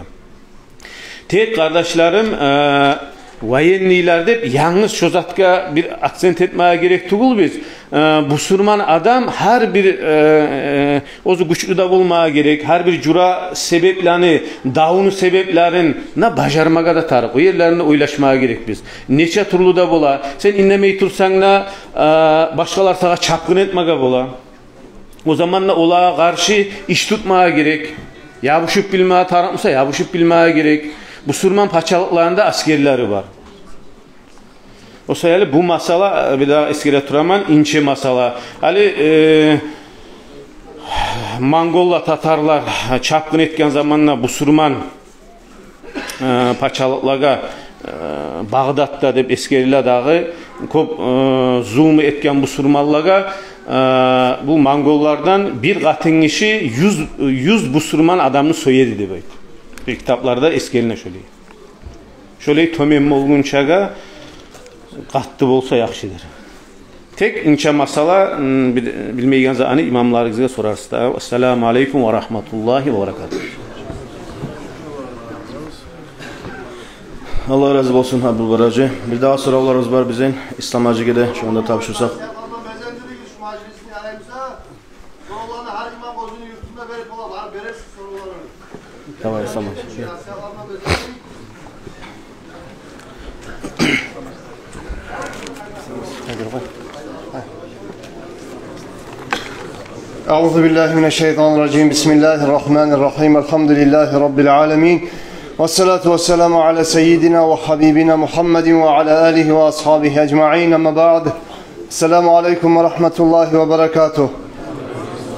Тек, къардашларым, э, военныйлар деп янгыз шо затгъа бир акцент этмеге герек тюгюл биз. Э, бусурман адам гьар бир, э, э, оьзю гючлю де болмагъа герек, гьар бир жура себеплени, давну себеплерин бажармагъа да тарыкъ. О ерлерин де ойлашмагъа герек биз. Нече тюрлю де бола. Сен индемей турсанг да, э, башгъалар сагъа чапгъын этмеге бола. О заманда олагъа къаршы иш тутмагъа герек. Ябушуп билмеге тарыкъ буса, ябушуп билмеге герек. Бусурман пачалыкъларында асгерлери бар. О саялы бу масъала, э, бир дагъы эсгере тураман, инче масъала. Гьали, э, монголлар, татарлар чапгъын этген заманда бусурман э, пачалыкълагъа, э, Багъдатда деп эсгериле дагъы, кёп, э, зулму этген бусурманлагъа, э, бу монголлардан бир къатын гиши юз, юз бусурман адамны соя эди деп айта. Бир китапларда эсгерине шолай. Шолай тёмен болгъунчагъа къатты болса яхшыдыр. Тек инче масъала, м, бил-, билмейген затны имамларыгъызгъа сорарсыз да. Ассаламу алейкум ва рагьматуллагьи ва баракатугь. Аллагь рази болсун, Абдулбар гьажи. Бир дагъы соравларыбыз бар бизин, Ислам гьажиге де, шонда тапшурсакъ. Соравланы гьар имам оьзюню юртунда берип бола, барып берерсиз соравланы. Давай, Ислам гьажи. أعوذ بالله من الشيطان الرجيم. بسم الله الرحمن الرحيم. الحمد لله رب العالمين. والصلاة والسلام على سيدنا وحبيبنا محمد وعلى آله وأصحابه أجمعين. أما بعد. Ассаламу алейкум ва рагьматуллагьи ва баракатугь.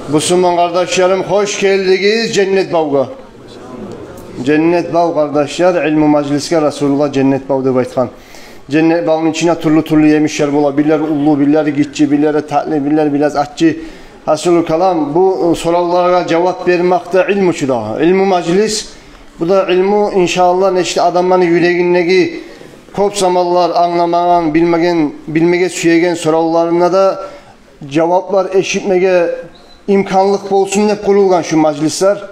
Бусурман къардашларым, хош гелдигиз женнет бавгъа. Женнет бав, къардашлар, илму мажлисге Расулуллагь женнет бав деп айтгъан. Женнет багъыны ичинде тюрлю-тюрлю емишлер бола. Бирлери уллу, бирлери гиччи, бирлери татли, бирлери бираз аччы. Гьасили калам, бу, э, соравларгъа жавап бермек де илму чу дагъы. Илму мажлис, бу да илму, иншааллагь, нечик адамланы юрегиндеги кёп заманлар англамагъан, билмеген, билмеге сюеген соравларына да жаваплар эшитмеге имканлыкъ болсун деп къурулгъан шу мажлислер.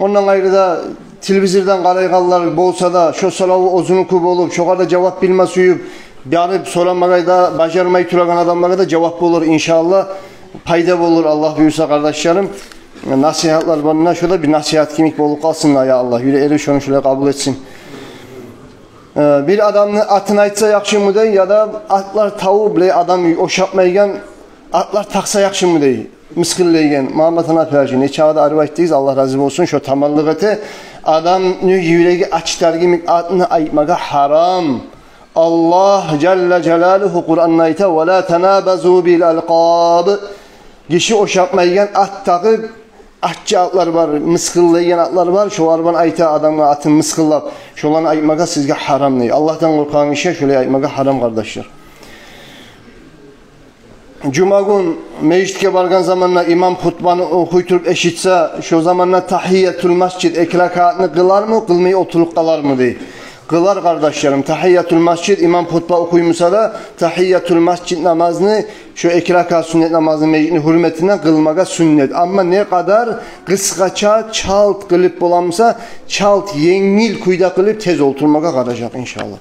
Ондан къайры да, телевизордан къарайгъанлар болса да, шо сораву оьзюнюки болуп, шогъар да жавап билме сююп, барып сорамагъа да бажармай турагъан адамлагъа да жавап болур, иншааллагь. Пайда болур, Аллагь буюрса, къардашларым. Насигьатлар бар, муна шо да бир насигьат кимик болуп къалсын да, я Аллагь. Юрекleri шону шолай къабул этсин. Э, бир адамны атын айтса яхшымы дей, яда атлар тавуп, биле, адам ошатмайгъан атлар такъса яхшымы дей. Мысгъыллайгъан. Магьаммат Анапи гьажи, нече чагъы да арив айтдыгъыз, Аллагь рази болсун, шо таманлыкъ эте. Адамны юреги ачытар кимик атны айтмагъа гьарам. Аллагь жалла жалалугьу Къуранда айта: «Ва ла танабазу бил алкъаб». Гиши ошатмайгъан ат тагъып, аччы атлар бар, мысгъыллайгъан атлар бар, шолар булан айта адамгъа, атын мысгъыллап. Шоланы айтмагъа сизге гьарам дей. Аллагьдан къоркъагъан гишиге шолай айтмагъа гьарам, къардашлар. Жума гюн межитге баргъан заманда имам хутбаны охуй туруп эшитсе, шо заманда тагьиятул масжид эки ракаатны къылармы, къылмай олтуруп къалармы дей. Къылар, къардашларым, тагьиятул масжид, имам хутба охуй буса да, тагьиятул масжид намазны, шо эки ракаат сюннет намазны межитни гьюрметинден къылмагъа сюннет. Амма не къадар къысгъача чалт къылып бола буса, чалт, енгил кюйде къылып, тез олтурмагъа къаражакъ, иншааллагь.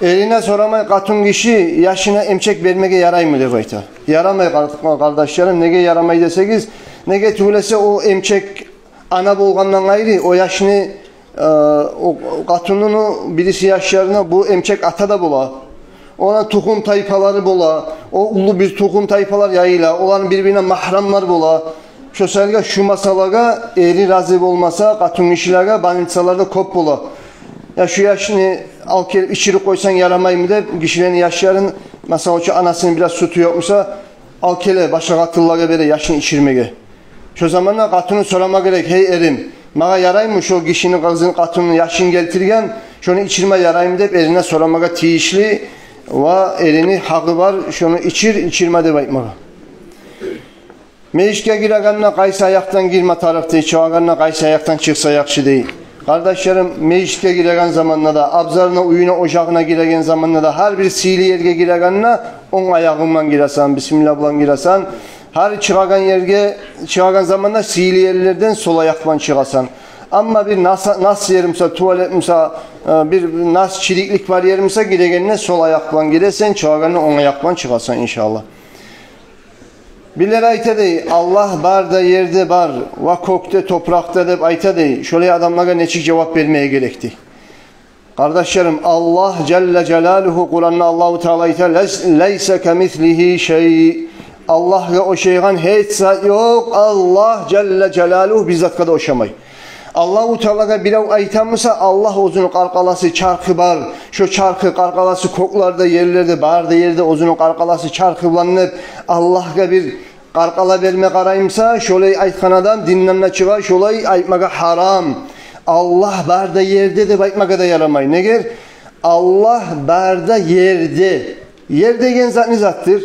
Эрине сорамай къатын гиши яшына эмчек бермеге яраймы деп айта. Ярамай, къар-, къардашларым, неге ярамай десегиз, неге тюгюл эсе о эмчек ана болгъандан къайры, о яшны, э, о къатынны бириси яшларына бу эмчек ата да бола. Ону тухум-тайпалары бола. О уллу бир тухум-тайпалар яйыла. Оланы бир-бирине магьрамлар бола. Шо саялы шу масъалагъа эри рази болмаса, къатын гишилеге больницаларда кёп бола. Я шу яшны алып гелип ичирип къойсанг ярамаймы деп, гишилени яшларын, масала учун, анасыны бираз сютю ёкъ буса, алып геле, башгъа къатынлагъа бере яшны ичирмеге. Шо заманда къатыны сорама герек: «Гьей, эрим, магъа яраймы шо гишини къызын, къатынын яшын гелтирген, шону ичирме яраймы?» — деп эрине сорамагъа тийишли ва эрини гьакъы бар шону ичир, ичирме деп айтмагъа. Межитге гирегенде къайсы аякъдан гирме тарыкъ дей, чыгъагъанда къайсы аякъдан чыкъса яхшы дей. Къардашларым, межитге гиреген заманда да, абзарына, уьюне, ожагъына гиреген заманда да, гьар бир сыйлы ерге гирегенде онг аягъынг булан гиресен, бисмилла булан гиресен. Гьар чыгъагъан ерге, чыгъагъан заманда сыйлы ерлерден сол аякъ булан чыгъасан. Амма бир нас, нас ер буса, туалет буса, э, бир нас, чириклик бар ер буса, гирегенде сол аякъ булан гиресен, чыгъагъанда онг аякъ булан чыгъасан, иншааллагь. Бирлери айта дей, Аллагь бар да ерде бар, ва кёкде, топуракъда деп айта дей. Шолай адамлагъа нечик жавап бермеге герек дей? Къардашларым, Аллагь жалла жалалугьу Къуранда Аллагьу Таала айта: «Лайс-, лайса камислигьи шай». Аллагьгъа ошайгъан гьеч зат ёкъ. Аллагь жалла жалалугьу бир затгъа да ошамай. Аллагьу Таалагъа бирев айта буса, Аллагь оьзюню къаркъарасы, чархы бар, шо чархы, къаркъарасы кёклерде, ерлерде, бар да ерде оьзюню къаркъарасы, чархы булан деп Аллагьгъа бир къаркъара берме къарай буса, шолай айтгъан адам динден де чыгъа, шолай айтмагъа гьарам. Аллагь бар да ерде деп айтмагъа да ярамай. Неге? Аллагь бар да ерде. Ер деген зат не затдыр?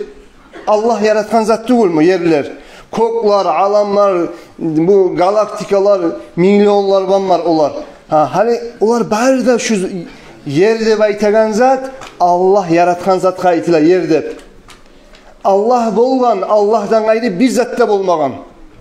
Аллагь яратгъан зат тюгюлмю ерлер? Кёклер, аламлар, бу галактикалар, миллионлар бар олар. Гьа, гьали олар бары да шу ер деп айтагъан зат Аллагь яратгъан затгъа айтыла ер деп. Аллагь болгъан, Аллагьдан къайры бир зат да болмагъан.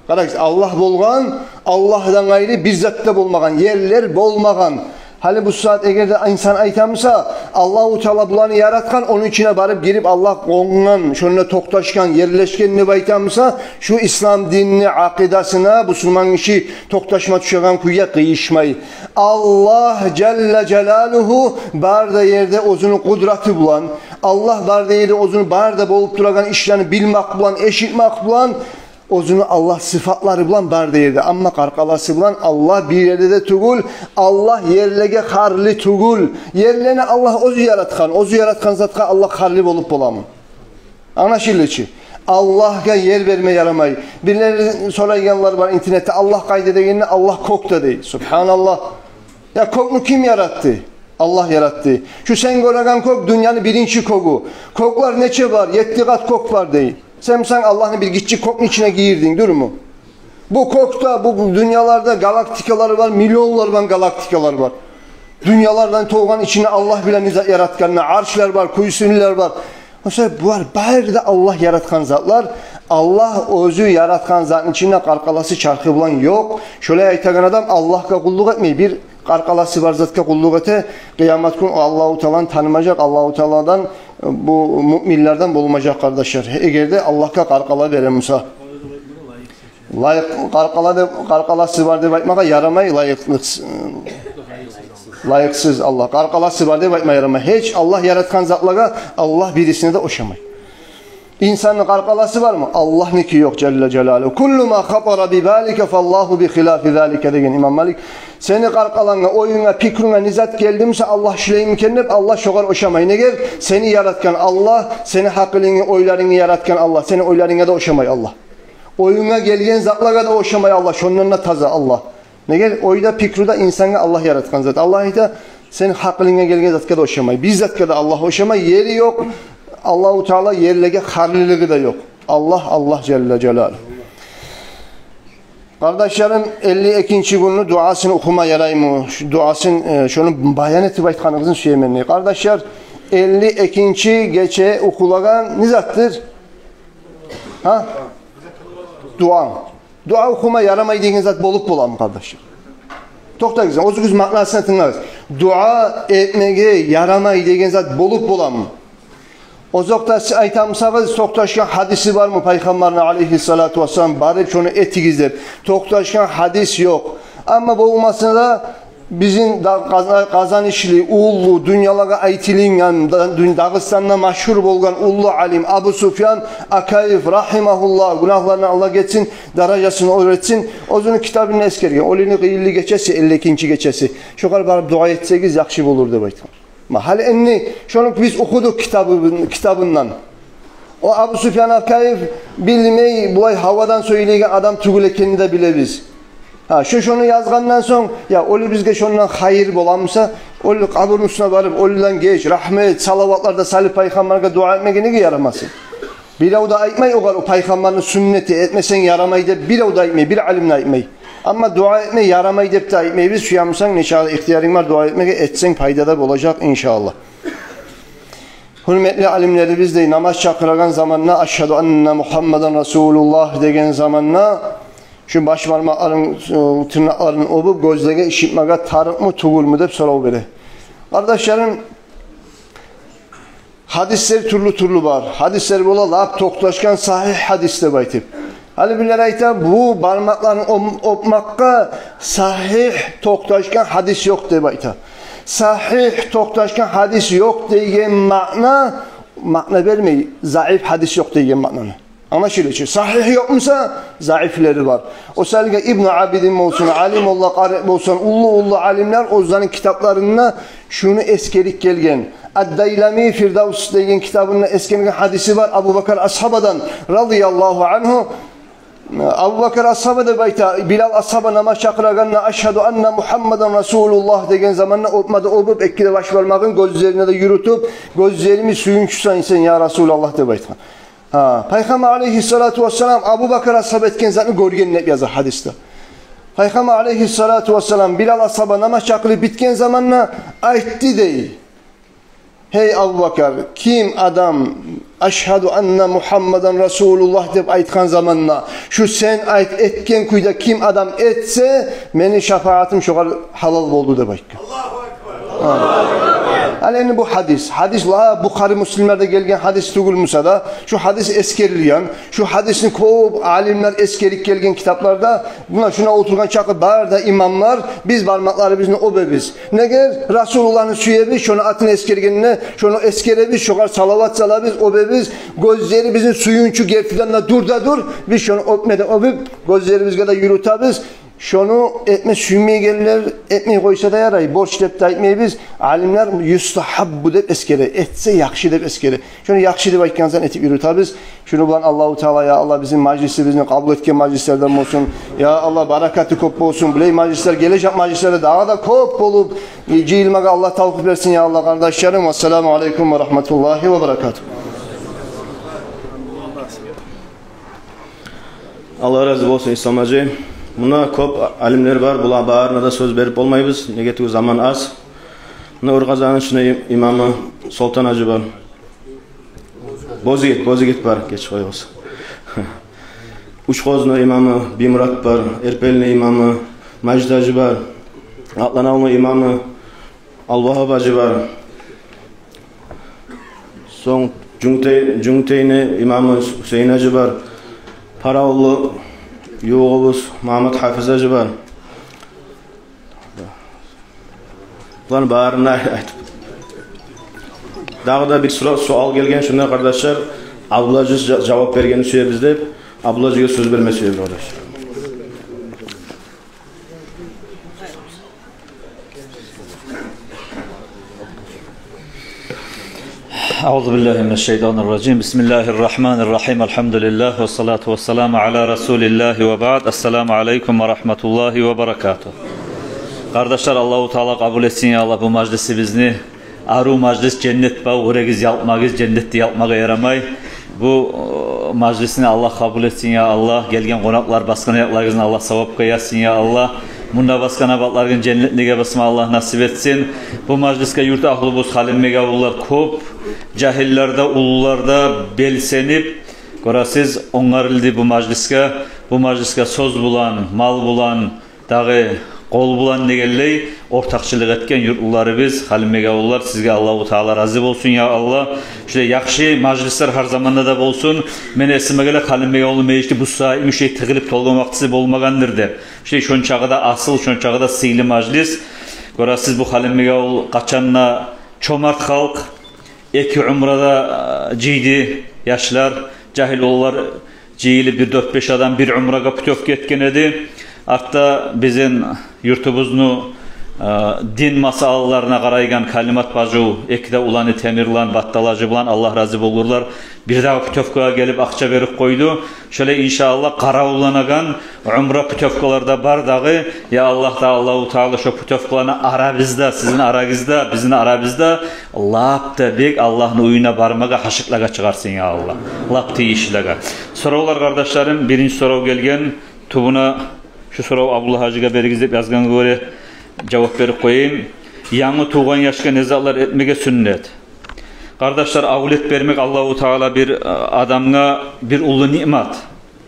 Къарагъыз, Аллагь болгъан, Аллагьдан къайры бир зат да болмагъан, ерлер болмагъан. Гьали бу сагьат эгер де инсан айта буса, Аллагьу Таала буланы яратгъан, ону ичине барып гирип Аллагь къонгъан, шонда токъташгъан, ерлешген деп айта буса, шу ислам динни акъидасына бусурман гиши токъташма тюшеген кюйге къыйышмай. Аллагь жалла жалалугьу бар да ерде оьзюню къудраты булан, Аллагь бар да ерде оьзюню бар да болуп турагъан ишлерин билмек булан, эшитмек булан, оьзюню Аллагь сыфатлары булан бар да ерде. Амма къаркъарасы булан Аллагь бир ерде де тюгюл, Аллагь ерлеге харлы тюгюл. Ерлени Аллагь оьзю яратгъан, оьзю яратгъан затгъа Аллагь харлы болуп боламы? Англашылды чы. Аллагьгъа ер берме ярамай. Бирлери сорайгъанлар бар интернетде: «Аллагь къайда?» — дегенде, «Аллагь кёкде», — дей. Субгьаналлагь. Я кёкню ким яратды? Аллагь яратды. Шу сен гёреген кёк дюньяны биринчи кёгю. Кёклер нече бар? Етти къат кёк бар дей. Сен бусанг Аллагьны бир гиччи кёкню ичине гийирдинг, дюрмю? Бу кёкде, бу дюньяларда галактикалар бар, миллионлар бар галактикалар бар. Дюньялардан толгъан ичинде Аллагь биле не зат яратгъанына, аршлар бар, кюрсюлер бар. Оса булар бары да Аллагь яратгъан затлар. Аллагь оьзю яратгъан затны ичинде къаркъарасы, чархы булан ёкъ. Шолай айтагъан адам Аллагьгъа къуллукъ этмей, бир къаркъарасы бар затгъа къуллукъ эте. Къыямат гюн о Аллагьу Тааланы танымажакъ, Аллагьу Тааладан, бу муъминлерден болмажакъ, къардашлар. Эгер де Аллагьгъа къаркъара бере буса. Лайыкъ, къаркъара деп, къаркъарасы бар деп айтмагъа ярамай, лайыкълыкъ-, лайыкъсыз Аллагь. Къаркъарасы бар деп айтма ярамай. Гьеч Аллагь яратгъан затлагъа Аллагь бирисине де ошамай. Инсанны къаркъарасы бармы? Аллагьныки ёкъ, жалла жалалугьу. «Куллу ма хатара би балика фаллагьу би хилафи залика», – деген имам Малик. Сени къаркъарангъа, оюнга, пикрунга не зат гелди буса, Аллагь шулаймы экен деп, Аллагь шогъар ошамай. Неге? Сени яратгъан Аллагь, сени гьакъылынгны, ойларынгны яратгъан Аллагь, сени ойларынга да ошамай Аллагь. Оюнга гелген затлагъа да ошамай Аллагь, шондан да таза Аллагь. Неге? Ойда, пикруда инсангъа Аллагь яратгъан зат. Аллагь айта, сени гьакъылынга гелген затгъа да ошамай. Бир затгъа да Аллагь ошамай, ери ёкъ. Аллагьу Таала ерлеге харлылыгъы да ёкъ. Аллагь, Аллагь жалла жалалугьу. Къардашларым, элли экинчи гюнню дуасын охума яраймы? Шу дуасын, э, шону баян этип айтгъаныгъызны сюемен дей. Къардашлар, элли экинчи гече охулагъан не затдыр? Гьа? Дуа. Дуа охума ярамай деген зат болуп боламы, къардашлар? Токътагъыз, оьзюгюз маънасын тынглагъыз. Дуа этмеге ярамай деген зат болуп боламы? Озокъда, сиз айтамысагъыз, токъташгъан гьадиси бармы Пайхаммарны, алейгьиссалату вассалам, барып шону этигиз деп? Токъташгъан гьадис ёкъ. Амма болмаса да, бизин да къаза-, къазанышлы, уллу, дюньялагъа айтылынгъан, да-, дюн-, Дагъыстанда машгьур болгъан уллу алим Абу Суфьян Акаев, рагьимагьуллагь, гюнагьларындан Аллагь гечсин, даражасын оьр этсин, оьзюню китабында эсгерген, олени къыйынлы гечеси, элли экинчи гечеси, шогъар барып дуа этсегиз, яхшы болур деп айтгъан. Ма гьали энни шону биз охудукъ китабы-, китабындан. О Абу Суфьян Акаев билмей, булай гьавадан сёйлейген адам тюгюл экенин де билебиз. Гьа, шу шону язгъандан сонг, я, оьлюбюзге шондан хайыр боламыса, оьлю къабурну уьстюне барып, оьлюден геч, рагьмат, салаватлар да салып Пайхаммаргъа дуа этмеге неге ярамасын? Бирев де айтмай огъар, о Пайхаммарны сюннети, этмесенг ярамай деп, бирев де айтмай, бир алим де айтмай. Амма дуа этме ярамай деп де айтмайбыз. Сюемисен, нечакъы ихтиярынг бар дуа этмеге, этсенг, пайда да болажакъ, иншааллагь. Гьюрметли алимлерибиз дей, намаз чакъырагъан заманда, «Ашгьаду анна Мугьаммадан расулуллагь» деген заманда, шу баш бармакъларын, э, тырнакъларын оьбюп, гёзлеге ышытмагъа тарыкъмы, тюгюлмю деп сорав бере. Къардашларым, гьадислер тюрлю-тюрлю бар. Гьадислер бола лап токъташгъан сагьигь гьадис деп айтып. Гьали бирлер айта, бу бармакъларын оп-, оьпмакъгъа сагьигь токъташгъан гьадис ёкъ деп айта. Сагьигь токъташгъан гьадис ёкъ деген маъна, маъна бермей, заиф гьадис ёкъ деген маънаны. Англашыла чы, сагьигь ёкъмуса, заифлери бар. О саялгъа Ибну Абидин болсун, Али молла Къари болсун, уллу-уллу алимлер оьзлени китапларында шуну эсгерип гелген. Ад-Дайлами «Фирдавс» деген китабында эсгерген гьадиси бар Абубакар асгьабадан, радияллагьу ангьу. Абубакар асгьаба деп айта, Билал асгьаба намаз чакъырагъанда, «Ашгьаду анна Мугьаммадан расулуллагь» деген заманда оьпме де оьбюп, эки де баш бармагъын гёзлерине де юрютюп, «Гёзлерими сююнч учусан сен, я Расулаллагь», – деп айтгъан. Гьа, Пайхаммар алейгьиссалату вассалам Абубакар асгьаба этген затны гёрген деп яза гьадисде. Пайхаммар алейгьиссалату вассалам Билал асгьаба намаз чакъырып битген заманда айтды дей: «Гьей Абубакар, ким адам "Ашгьаду анна Мугьаммадан расулуллагь" деп айтгъан заманда, шу сен айт-, этген кюйде ким адам этсе, мени шапаатым шогъар гьалал болду», – деп айтгъан. Гьа. Гьали энди бу гьадис. Гьадис ла Бухари, Муслимлерде гелген гьадис тюгюлмюсе де, шу гьадис эсгерилген. Шу гьадисни кёп алимлер эсгерип гелген китапларда. Муна шуна олтургъан чакъы бары да имамлар, биз бармакъларыбызны оьбебиз. Неге? Расулуллагьны сюебиз, шону атын эсгергенде, шону эсгеребиз, шогъар салават салабыз, оьбебиз. Гёзлерибизни сююнчю гертиден де дюр де дюр. Биз шону оьпме де оьбюп, гёзлерибизге де юрютебиз. Шону этме сюймейгенлер этмей къойса да ярай, борч деп де айтмайбыз. Алимлер юстагьаббу деп эсгере, этсе яхшы деп эсгере. Шону яхшы деп айтгъан затны этип юрютебиз. Шуну булан Аллагьу Таала, я Аллагь, бизин мажлисибизни къабул этген мажлислерден болсун. Я Аллагь, баракаты кёп болсун. Булай мажлислер гележек мажлислерде дагъы да кёп болуп, э, жыйылмагъа Аллагь тавпыкъ берсин, я Аллагь, къардашларым. Вассаламу алейкум ва рагьматуллагьи ва баракатугь. Аллагь рази болсун, Ислам гьажи. Муна кёп алимлер бар, булар барына да сёз берип болмайбыз, неге тюгюл заман аз. Муна Ургъазаны шуну им-, имамы Солтан гьажи бар. Бозигит, Бозигит бар, геч къоюгъуз. Учкъозну имамы Биймурат бар, Эрпелини имамы Мажит гьажи бар, Атланавну имамы Алвагьап гьажи бар. Сонг Жюнгютей-, Жюнгютейни имамы Гьусейин гьажи бар. Паравуллу ювугъубуз Магьаммат Гьафиз гьажи бар. Буланы барын айтып. Дагъы да бир сура-, суал гелген, шунда, къардашлар, Абдулгьажи жа-, жавап бергенни сюебиз деп, Абдулгьажиге сёз берме сюебиз, къардашлар. أعوذ بالله من الشيطان الرجيم. بسم الله الرحمن الرحيم. الحمد لله والصلاة والسلام على رسول الله وبعد. السلام عليكم ورحمة الله وبركاته. Къардашлар, Аллагьу Таала къабул этсин, я Аллагь, бу мажлисибизни. Арив мажлис, женнет бар, вёрегиз, ялкъмагъыз, женнетде ялкъмагъа ярамай. Бу, э, мажлисни Аллагь къабул этсин, я Аллагь. Гелген къонакълар, басгъан аякъларыгъызны Аллагь савапгъа язсын, я Аллагь. Мунда басгъан абатларыгъызны женнетлеге басма Аллагь насип этсин. Бу мажлисге юрт агьлюбюз, Халимбекавуллулар кёп, жагьиллер де, уллулар да белсенип, гёресиз, онгарылды бу мажлисге. Бу мажлисге сёз булан, мал булан, дагъы къол булан дегенлей ортакъчылыкъ этген юртлуларыбыз, Халимбекавуллулар, сизге Аллагьу Таала рази болсун, я Аллагь. Шулай яхшы мажлислер гьар заманда да болсун. Мен эсиме геле, Халимбекавулну межити бу сагьат йимик шулай тыгъылып толгъан вакътиси болмагъандыр деп. Шулай шончакъы да асил, шончакъы да сыйлы мажлис. Гёресиз, бу Халимбекавул къачан да чомарт халкъ, эки умрада, а, жыйды яшлар, жагьил уланлар жыйылып, бир дёрт-беш адам бир умрагъа путёвка этген эди. Артда бизин юртубузну, а, дин масъалаларына къарайгъан Калимат бажив, эки де уланы Темирлан, Баттал гьажи булан, Аллагь рази болгъурлар, бир дагъы путёвкагъа гелип акъча берип къойду. Шолай, иншааллагь, къаравулланагъан умра путёвкалар да бар дагъы. Я Аллагь да, Аллагьу Таала шо путёвкаланы арабызда, сизин арагъызда, бизин арабызда лап да бек Аллагьны уьюне бармагъа гьашыкълагъа чыгъарсын, я Аллагь. Лап тийишлиге. Соравлар, къардашларым, биринчи сорав гелген. Тюбюне шу сорав Абдулла гьажиге беригиз деп язгъангъа гёре жавап берип къояйым. Янгы тувгъан яшгъа не затлар этмеге сюннет? Къардашлар, авлет бермек Аллагьу Таала бир, э, адамгъа бир уллу ниъмат.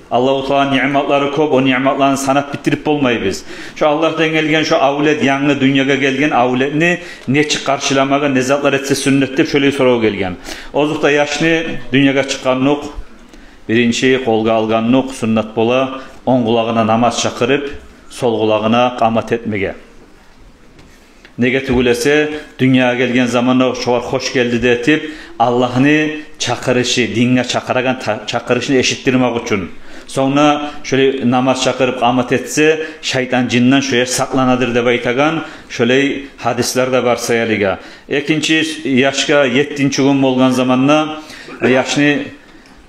Аллагьу Тааланы ниъматлары кёп, о ниъматланы санап битдирип болмайбыз. Шо Аллагьдан гелген шо авлет, янгы дюньягъа гелген авлетни нечик къаршыламагъа, не затлар этсе сюннет деп шолай сорав гелген. Озокъда, яшны дюньягъа чыкъгъанлыкъ, биринчи къолгъа алгъанлыкъ сюннет бола, онг къулагъына намаз чакъырып, сол къулагъына къамат этмеге. Неге тюгюл эсе, дюньягъа гелген заманда шогъар хош гелди де этип, Аллагьны чакъырышы, динге чакъырагъан та-, чакъырышын эшитдирмек учун. Сонг да шолай намаз чакъырып къамат этсе, шайтан, жиндан шо яш сакъланадыр деп айтагъан шолай гьадислер де бар саялыгъа. Экинчи яшгъа, еттинчи гюн болгъан заманда, яшны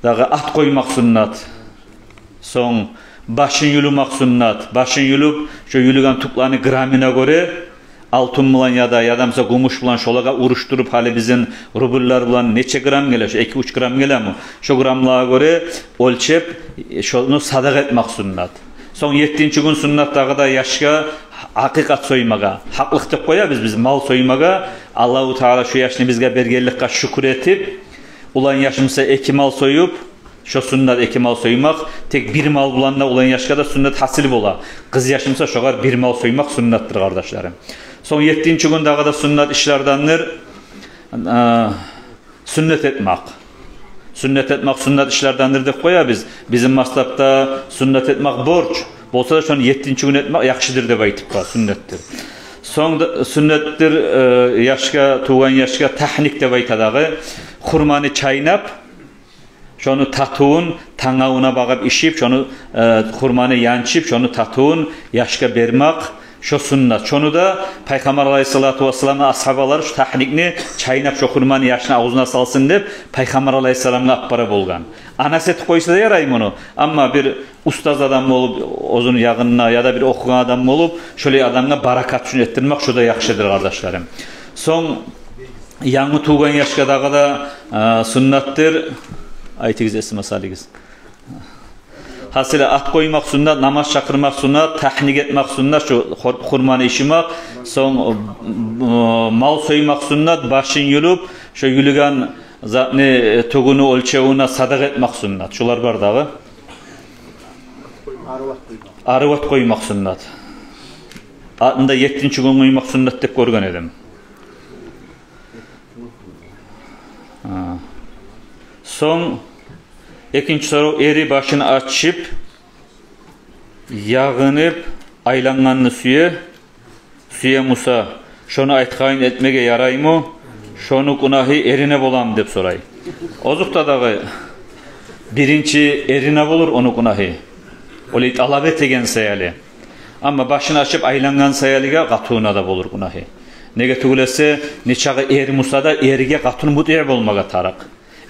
дагъы ат къоймакъ сюннет. Сонг башын юлмакъ сюннет. Башын юлюп, шо юлюген тюклени граммына гёре, алтын булан яда, яда буса гюмюш булан, шолагъа урушдуруп, гьали бизин рубльлер булан нече грамм геле, шо эки-уьч грамм гелеми? Шо граммлагъа гёре оьлчеп, шону садагъа этмек сюннет. Сонг еттинчи гюн сюннет дагъы да яшгъа акъикъат соймагъа. Гьакълыкъ деп къоябыз биз мал соймагъа. Аллагьу Таала шо яшны бизге бергенликге шюкюр этип, улан яш буса эки мал союп, шо сюннет эки мал соймакъ, тек бир мал булан да улан яшгъа да сюннет гьасил бола. Къыз яш буса шогъар бир мал соймакъ сюннетдир, къардашларым. Сонг еттинчи гюн дагъы да сюннет ишлердендир, э, сюннет этмек. Сюннет этмек сюннет ишлердендир деп къоябыз. Бизин мазгьапда сюннет этмек борч. Болса да шону еттинчи гюн этмек яхшыдыр деп айтып бар, сюннетдир. Сонг да сюннетдир, э, яшгъа, тувгъан яшгъа тагьник деп айта дагъы. Хурманы чайнап, Шону татывун тангавуна багъып ичип, шону, э, хурманы янчып, шону татывун яшгъа бермакъ, шо суннат. Шону да Пайхаммар алайгьиссалату вассаламны асгьабалары шо тагьникни чайнап, шо хурманы яшны авзуна салсын деп, Пайхаммар алайгьиссаламгъа алып бара болгъан. Анасы этип къойса да ярай муну. Амма бир устаз адам болуп, оьзюню ягъында, яда бир охугъан адам болуп, шолай адамгъа баракат учун этдирмек, шо да яхшыдыр, къардашларым. Сонг янгы тувгъан яшгъа дагъы да, э, суннатдыр. Айтыгъыз, эсиме салыгъыз. Гьасили, ат къоймакъ суннат, намаз чакъырмакъ суннат, тагьник этмек суннат, шо хур-, хурманы ичмек, сонг, э, мал соймакъ суннат, башын юлуп, шо юлюген затны, э, тюгюню оьлчевюне садагъа этмек суннат. Шолар бар дагъы. Арив ат къоймакъ суннат. Атны да еттинчи гюн къоймакъ суннат деп гёрген эдим. Гьа. Сонг экинчи сорав: эри башын ачып, ягъынып, айлангъанны сюе, сюе буса, шону айтгъанын этмеге яраймы? Шону гюнагьы эрине боламы деп сорай. Озокъда дагъы, биринчи эрине болур ону гюнагьы, олай талап этеген саялы. Амма башын ачып айлангъан саялыгъа къатынына да болур гюнагьы. Неге тюгюл эсе, нечакъы эр буса да, эрге къатын мутиъ болмагъа тарыкъ.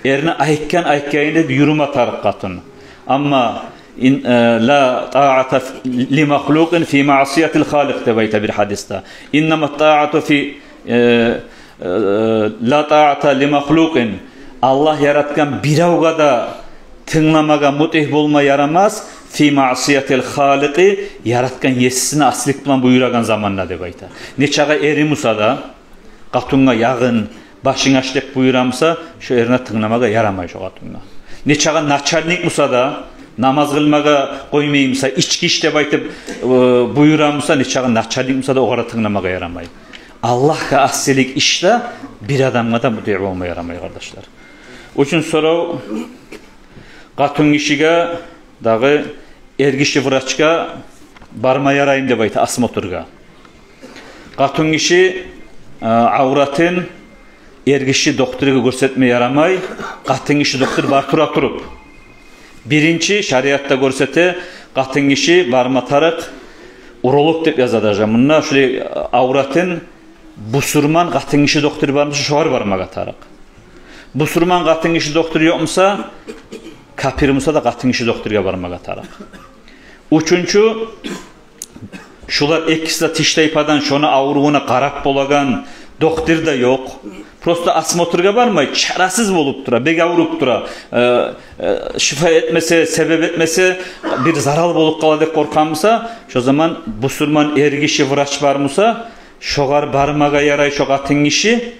Эрни айтгъан айтгъанын этип юрюме тарыкъ къатын. Амма ин-, э, ла таата ф-, ли махлукъин фи маъсиятил халикъ деп айта бир гьадисде. Иннама таату фи, э, э, ла таата ли махлукъин. Аллагь яратгъан биревге де тынгламагъа, мутиъ болма ярамас, фи маъсиятил халикъи, яратгъан есисине асилик булан буюрагъан заманда деп айта. Нечакъы эри буса да, къатынгъа ягъын, башынг ач деп буюра буса, шо эрине тынгламагъа ярамай шо къатынгъа. Нечакъы начальник буса да, намаз къылмагъа къоймай буса, ички ич деп айтып, э, буюра буса, нечакъы начальник буса да, огъар да тынгламагъа ярамай. Аллагьгъа асилик ишде бир адамгъа да мутиъ болма ярамай, къардашлар. Уьчюнчю сорав: къатынгишиге дагъы эргиши врачгъа барма яраймы деп айта, осмотргъа. Къатынгиши, э, авратын эргиши докторгъа гёрсетме ярамай, къатынгиши доктор бар тура туруп. Биринчи шариатда гёрсете, къатынгиши барма тарыкъ, уролог деп яза даже. Мунда шулай, э, авратын бусурман къатынгиши доктор бар буса, шогъар бармагъа тарыкъ. Бусурман къатынгиши доктор ёкъ буса, капир буса да къатынгиши докторгъа бармагъа тарыкъ. Уьчюнчю, шулар экиси де тиштайпадан шону аврувуна къарап болагъан доктор да ёкъ. Просто осмотргъа бармай, чарасыз болуп тура, бек авруп тура. Э, э, шифа этмесе, себеп этмесе, бир зарал болуп къала деп къоркъа буса, шо заман бусурман эргиши врач бар буса, шогъар бармагъа ярай шо къатынгиши,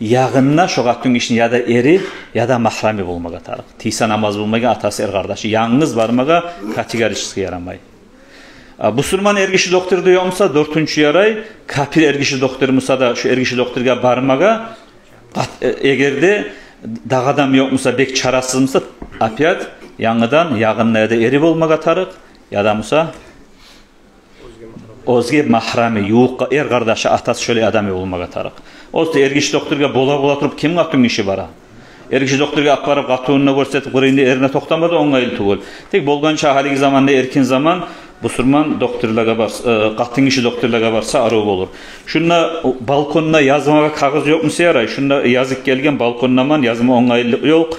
ягъында шо къатынгишини яда эри, яда магьрами болмагъа тарыкъ. Тийсе намаз къылмайгъан атасы, эр къардашы, янгыз бармагъа категорически ярамай. А, бусурман эргиши доктор да ёкъ буса, дёртюнчю ярай, капир эргиши доктор буса да, шо эргиши докторгъа бармагъа, къат-, э, эгер де дагъы адам ёкъ буса, бек чарасыз буса, опять янгыдан ягъында яда эри болмагъа тарыкъ, яда буса оьзге магьрами, ювукъ эр къардашы, атасы, шолай адамы болмагъа тарыкъ. Оьзю эргиши докторгъа бола-бола туруп ким къатынгиши бара? Эргиши докторгъа алып барып, къатынына гёрсетип къырыйында эрине токътама да онгайлы тюгюл. Тек болгъанча гьалиги заманда эркин заман бусурман докторлагъа барса, э, къатынгиши докторлагъа барса арив болур. Шунда балконда язмагъа кагъыз ёкъ буса ярай, шунда язып гелген, балкондаман, язма онгайлыкъ ёкъ.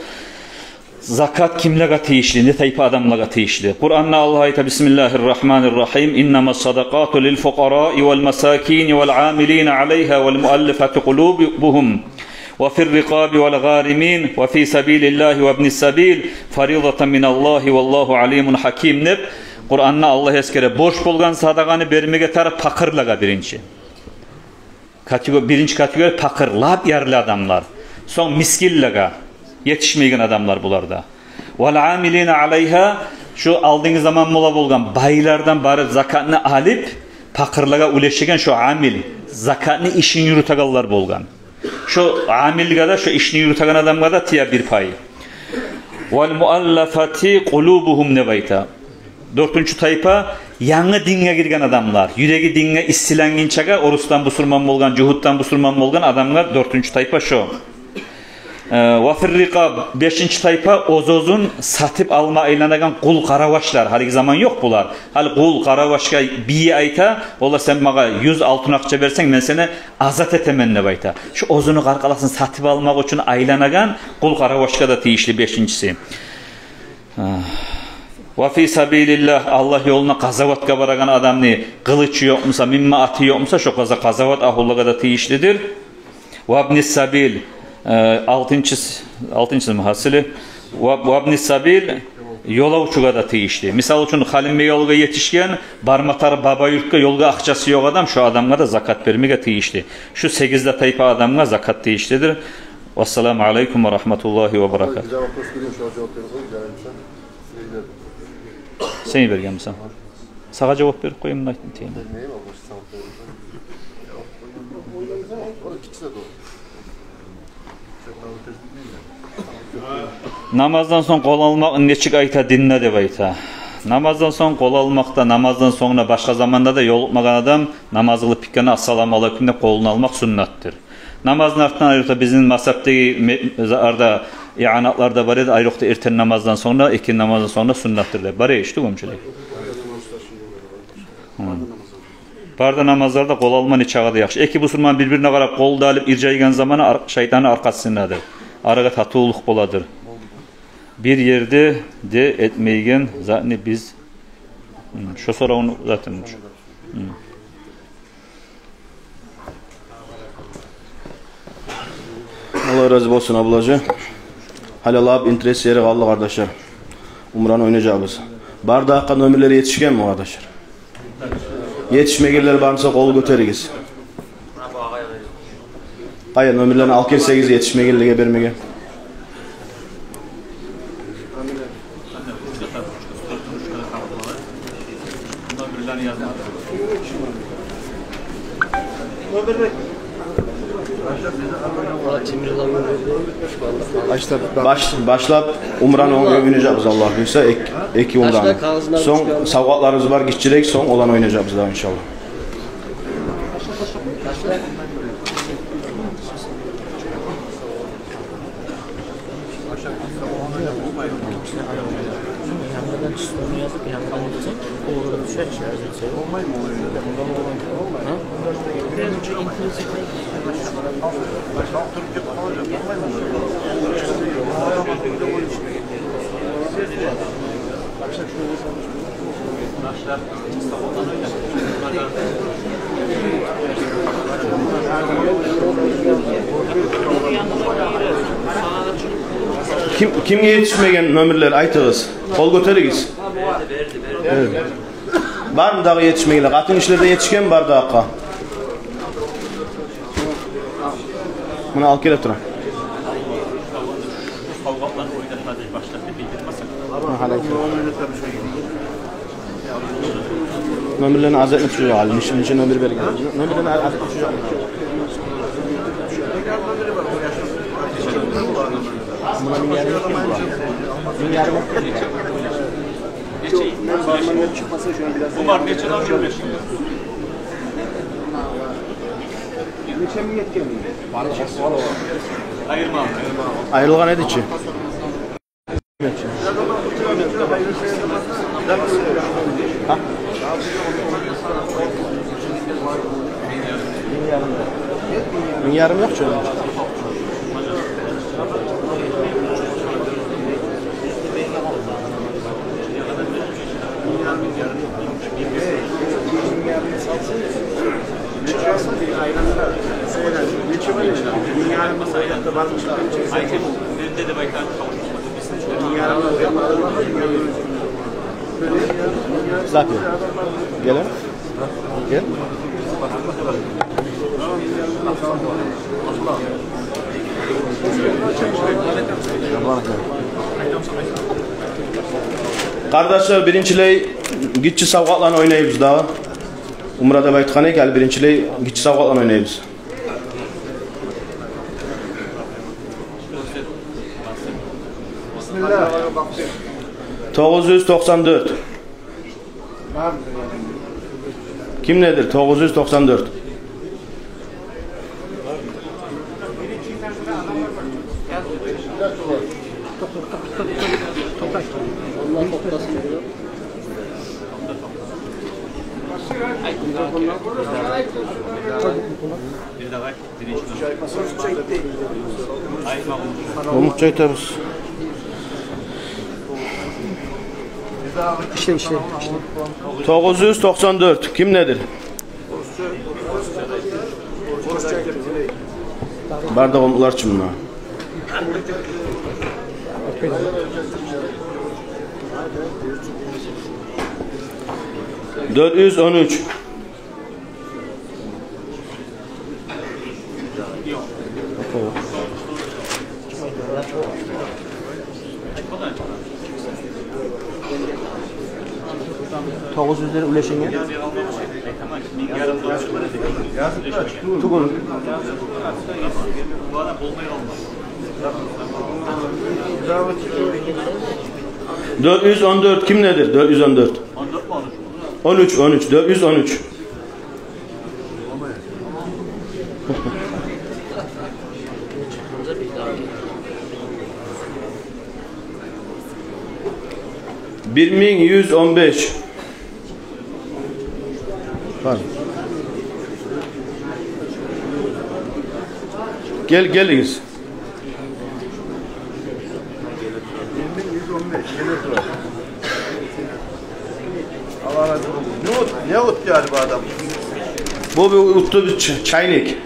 Закат кимлеге тийишли, не тайпа адамлагъа тийишли? Къуранда Аллагь айта: بسم الله الرحمن الرحيم. إنما الصدقات للفقراء والمساكين والعاملين عليها والمؤلفة قلوبهم وفي الرقاب والغارمين وفي سبيل الله وابن السبيل فريضة من الله والله عليم حكيم деп Къуранда Аллагь эсгере. Борч болгъан садагъаны бермеге тарыкъ пакъырлагъа биринчи. Катего-, биринчи категория пакъыр, лап ярлы адамлар. Сонг мискинлеге, етишмейген адамлар булар да. والعاملين عليها, шу алдынгы заман бола болгъан, байлардан барып закатны алып, пакъырлагъа уьлешеген шу амил, закатны ишин юрютегенлер болгъан. Шу амилге де, шу ишни юрютеген адамгъа да тие бир пай. والمؤلفة قلوبهم деп айта. Дёртюнчю тайпа, янгы динге гирген адамлар. Юреги динге иссиленгинчеге, орусдан бусурман болгъан, жугьутдан бусурман болгъан адамгъа дёртюнчю тайпа шо. Э, ва фир-рикъаб, бешинчи тайпа, оьз-оьзюн сатып алма айланагъан къул-къаравашлар. Гьалиги заман ёкъ булар. Гьали къул-къаравашгъа бийи айта: «Олла, сен магъа юз алтын акъча берсенг, мен сени азат этемен», – деп айта. Шу оьзюню къаркъарасын сатып алмакъ учун айланагъан къул-къаравашгъа да тийишли бешинчиси. Ва фи сабилиллагь, Аллагь ёлуна къазаватгъа барагъан адамны къылычы ёкъ буса, минме аты ёкъ буса, шо къаза-, къазават агьлулагъа да тийишлидир. Ва ибни сабил, э, алтынчы, алтынчы мугьасили. Ва, ва ибни сабил, ёлавчугъа да тийишли. Мисал учун, гьалимме ёлгъа етишген, барма тарыкъ баба юртгъа, ёлгъа акъчасы ёкъ адам, шо адамгъа да закат бермеге тийишли. Шу сегиз де тайпа адамгъа закат тийишлидир. Вассаламу алейкум ва рагьматуллагьи ва баракатугь. Бизге вопрос берген, шогъар жавап берип къой, жайылса. Сен берген мисал. Сагъа жавап берип къояйым, муну айтайым. Бермейим, а, бош сагъа берип къой. Намаздан сонг къол алмакъ нечик айта динде деп айта. Намаздан сонг къол алмакъда, намаздан сонг да, башгъа заманда да ёлукъмагъан адам намаз къылып битгенде «Ассаламу алейкум» деп къолун алмакъ суннатдыр. Намазны артындан, айрокъда бизин мазгьабдагъы ме-, за-, арада ианатларда бар эди, айрокъда эртен намаздан сонг да, экинди намаздан сонг да суннатдыр деп. Бар эди, эшитдигиз чю. Гьм. Бары да намазларда къол алма нечакъы да яхшы. Эки бусурман бир-бирине къарап къол да алып иржайгъан заманы ар-, шайтанны аркъасы сынадыр. Арагъа татывлукъ боладыр. Бир ерде де этмейген затны биз, гьм, шо соравну затын. Гьм. Аллагь рази болсун, Абдулгьажи. Гьали лап интерес ери къалды, къардашлар. Умраны ойнажакъбыз. Бардакъгъа номерлер етишгенми, къардашлар? Етишмегенлер бар буса, къол гётеригиз. Къайда, номерлени алып гелсегиз, етишмегенлеге бермеге. Баш-, башлап умраны ойнажакъбыз, Аллагь буюрса, эк-, эки умраны. Сонг савгъатларыбыз бар гиччирек, сонг оланы ойнажакъбыз дагъы, иншаллагь. Ким, кимге етишмеген номерлер, айтыгъыз. Къол гётеригиз. Бармы дагъы етишмегенлер? Къатынгишилер де етишгенми бардакъгъа? Муна алып геле тура. Номерлени аз этме тюшежек гьали. Нече, нече номер берген? Номерлени аз этме тюшежек. Муна минг ярым этген булар. Минг ярым этген булар. Нече? Мен барман деп чыкъмаса, шуну бираз. Умар, нече номер бердинг? Нече минг этген? Айырма, айырма. Айрылгъан эди чи. Минг ярым ёкъ чу. Зат ёкъ. Геле. Гел. Къардашлар, биринчилей гиччи савгъатланы ойнайбыз дагъы. Умра деп айтгъан эдик, гьали биринчилей гиччи савгъатланы ойнайбыз. Тогъуз юз токъсан дёрт. Кимдедир? Тогъуз юз токъсан дёрт. Умутча айтабыз. Ишле, ишле. Тогъуз юз токъсан дёрт. Кимдедир? Бар да къумукълар чы муна. Дёрт юз он уьч. Тогъуз юзлер уьлешинген. Тюгюл. Дёрт юз он дёрт, кимдедир? Дёрт юз он дёрт. Он уьч, он уьч, дёрт юз он уьч. Бир минг юз он беш. Бар. Гел, гелигиз. Аллагь рази болсун. Не от, не от яни бу адам? Бу бир утду бир ч-, чайник.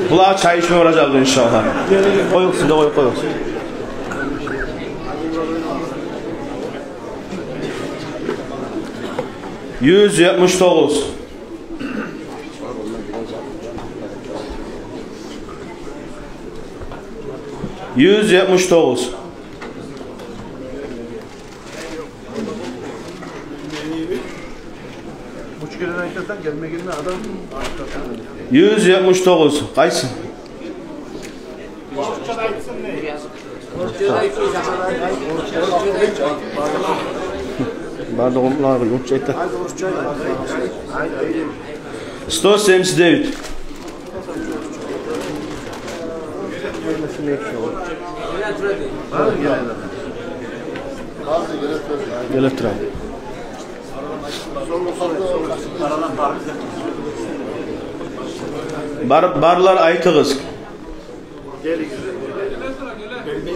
Булар чай ичме баражакъ иншаллагь. Къой, сизде къой, къой. Юз етмиш тогъуз. Юз етмиш тогъуз. Уьч керен айтасан, гелмегенде адам. Юз етмиш тогъуз. Къайсы? Бары да къумукълар, орусча айта. Сто семьдесят девять. Геле тура. Бар, барлар айтыгъыз.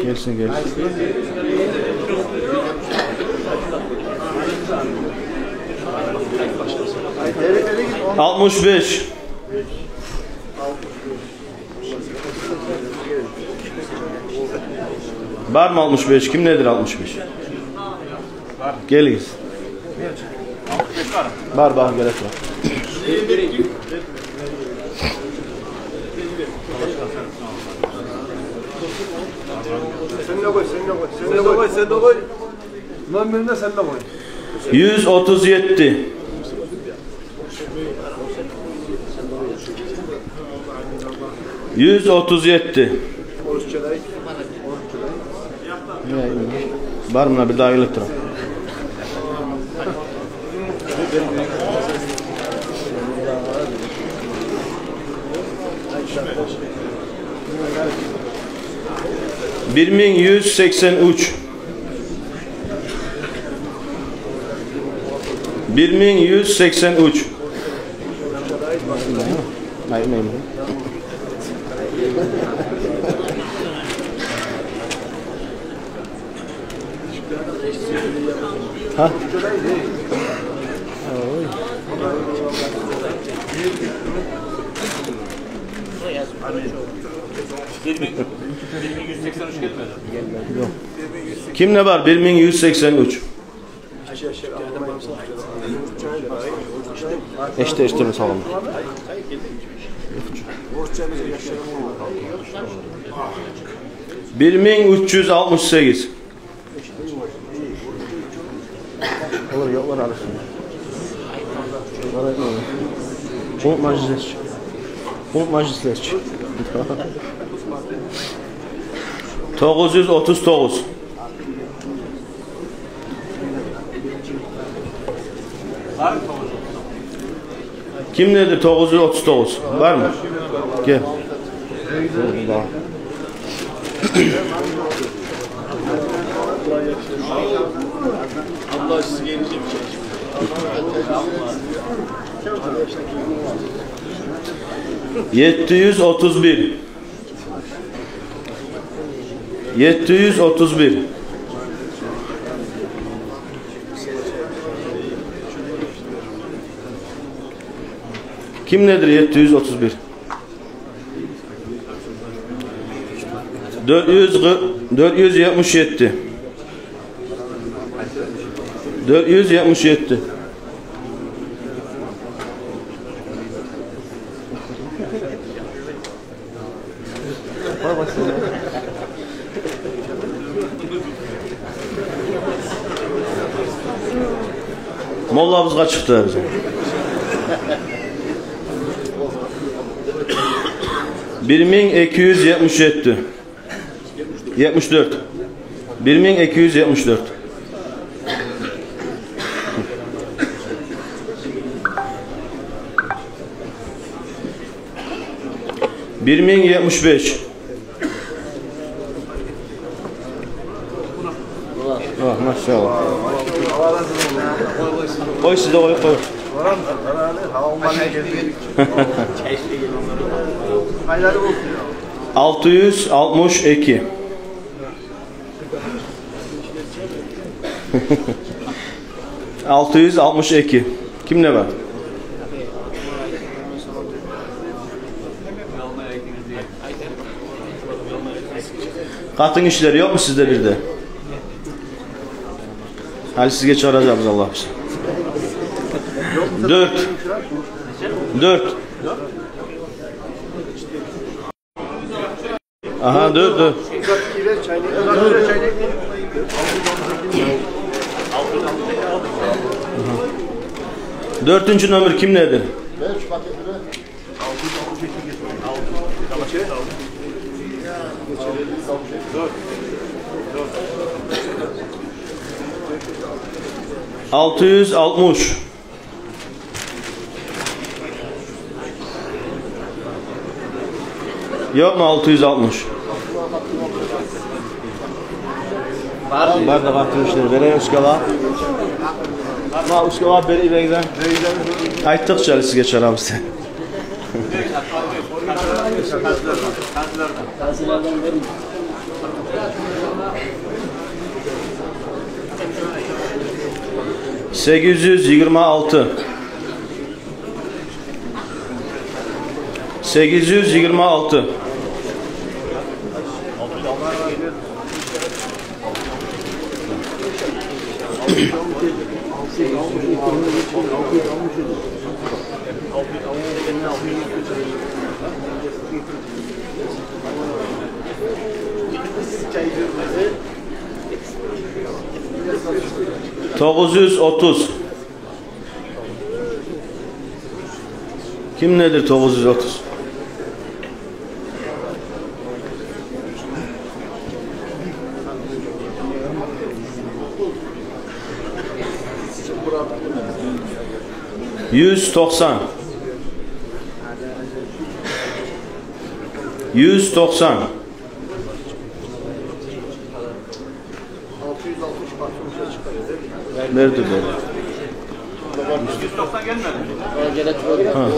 Гелсин, гелсин. Алтмыш беш. Бармы алтмыш беш? Кимдедир алтмыш беш? Гелигиз. Бар, бар, геле тура. Сен де къой, сен де къой, сен де къой, сен де къой. Номерин де сен де къой. Юз отуз етти. Юз отуз етти. Бар, муна бир дагъы гелип тура. Бир минг юз сексен уьч. Бир минг юз сексен уьч. Айтмайман. Гьа? Ой. Бир минг, бир минг юз сексен уьч гелмеди. Ёкъ. Кимде бар? Бир минг юз сексен уьч. Эшите, эшите, салам. Бир минг уьч юз алтмыш сегиз. Олар ёкълар арасында. Къумукъ мажлислер чи. Къумукъ мажлислер чи. Тогъуз юз отуз тогъуз. Кимдеди тогъуз юз отуз тогъуз? Бармы? Гел. Да. Етти юз отуз бир. Етти юз отуз бир. Кимдедир етти юз отуз бир? Дёрт юз, дёрт юз етмиш етти. Дёрт юз етмиш етти. Моллабызгъа чыкъды бизин. Бир минг эки юз етмиш етти. Етмиш дёрт. Бир минг эки юз етмиш дёрт. Бир минг етмиш беш. О, машалла. Къой, сизде къой, къой. Алты юз алтмыш эки. Алты юз алтмыш эки. Кимде бар? Къатынгишилер ёкъму сизде бирде? Гьали сизге чыгъаражакъбыз, Аллагь буюрса. Дёрт. Дёрт. Агьа, дёрт, дёрт. Дёртюнчю номер кимдедир? Алты юз алтмыш. Ёкъму алты юз алтмыш? Бар да, бар да, къатынгишилер, берейик ускала. Ма ускала бер илегиде. Айтдыкъ чы гьали сизге чыгъарабыз деп. Сегиз юз йигирма алты. Сегиз юз йигирма алты. Тогъуз юз отуз. Кимдедир тогъуз юз отуз? Юз токъсан. Юз токъсан. Берди, берди. Гьа.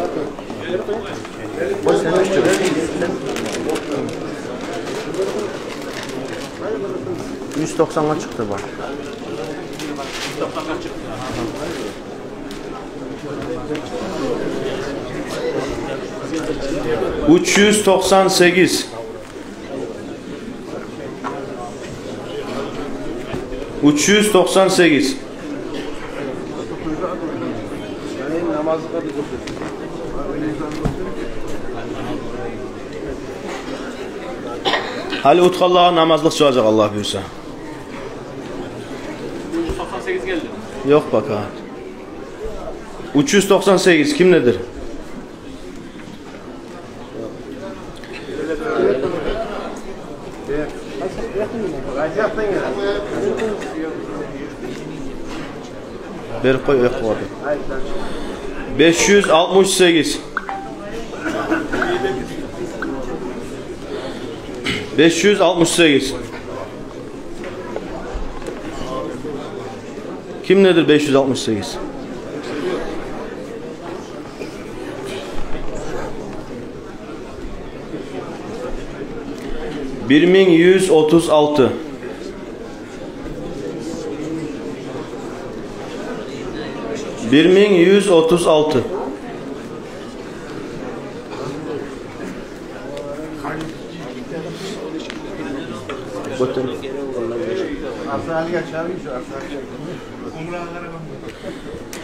Юз токъсангъа чыкъды бу. Уьч юз токъсан сегиз. Уьч юз токъсан сегиз. Гьали утгъанлагъа намазлыкъ чыгъажакъ, Аллагь буюрса. Ёкъ, пока. Уьч юз токъсан сегиз кимдедир? Берип къой, ёкъ болду. Беш юз алтмыш сегиз. Беш юз алтмыш сегиз. Кимдедир беш юз алтмыш сегиз? Бир минг юз отуз алты. Бир минг юз отуз алты.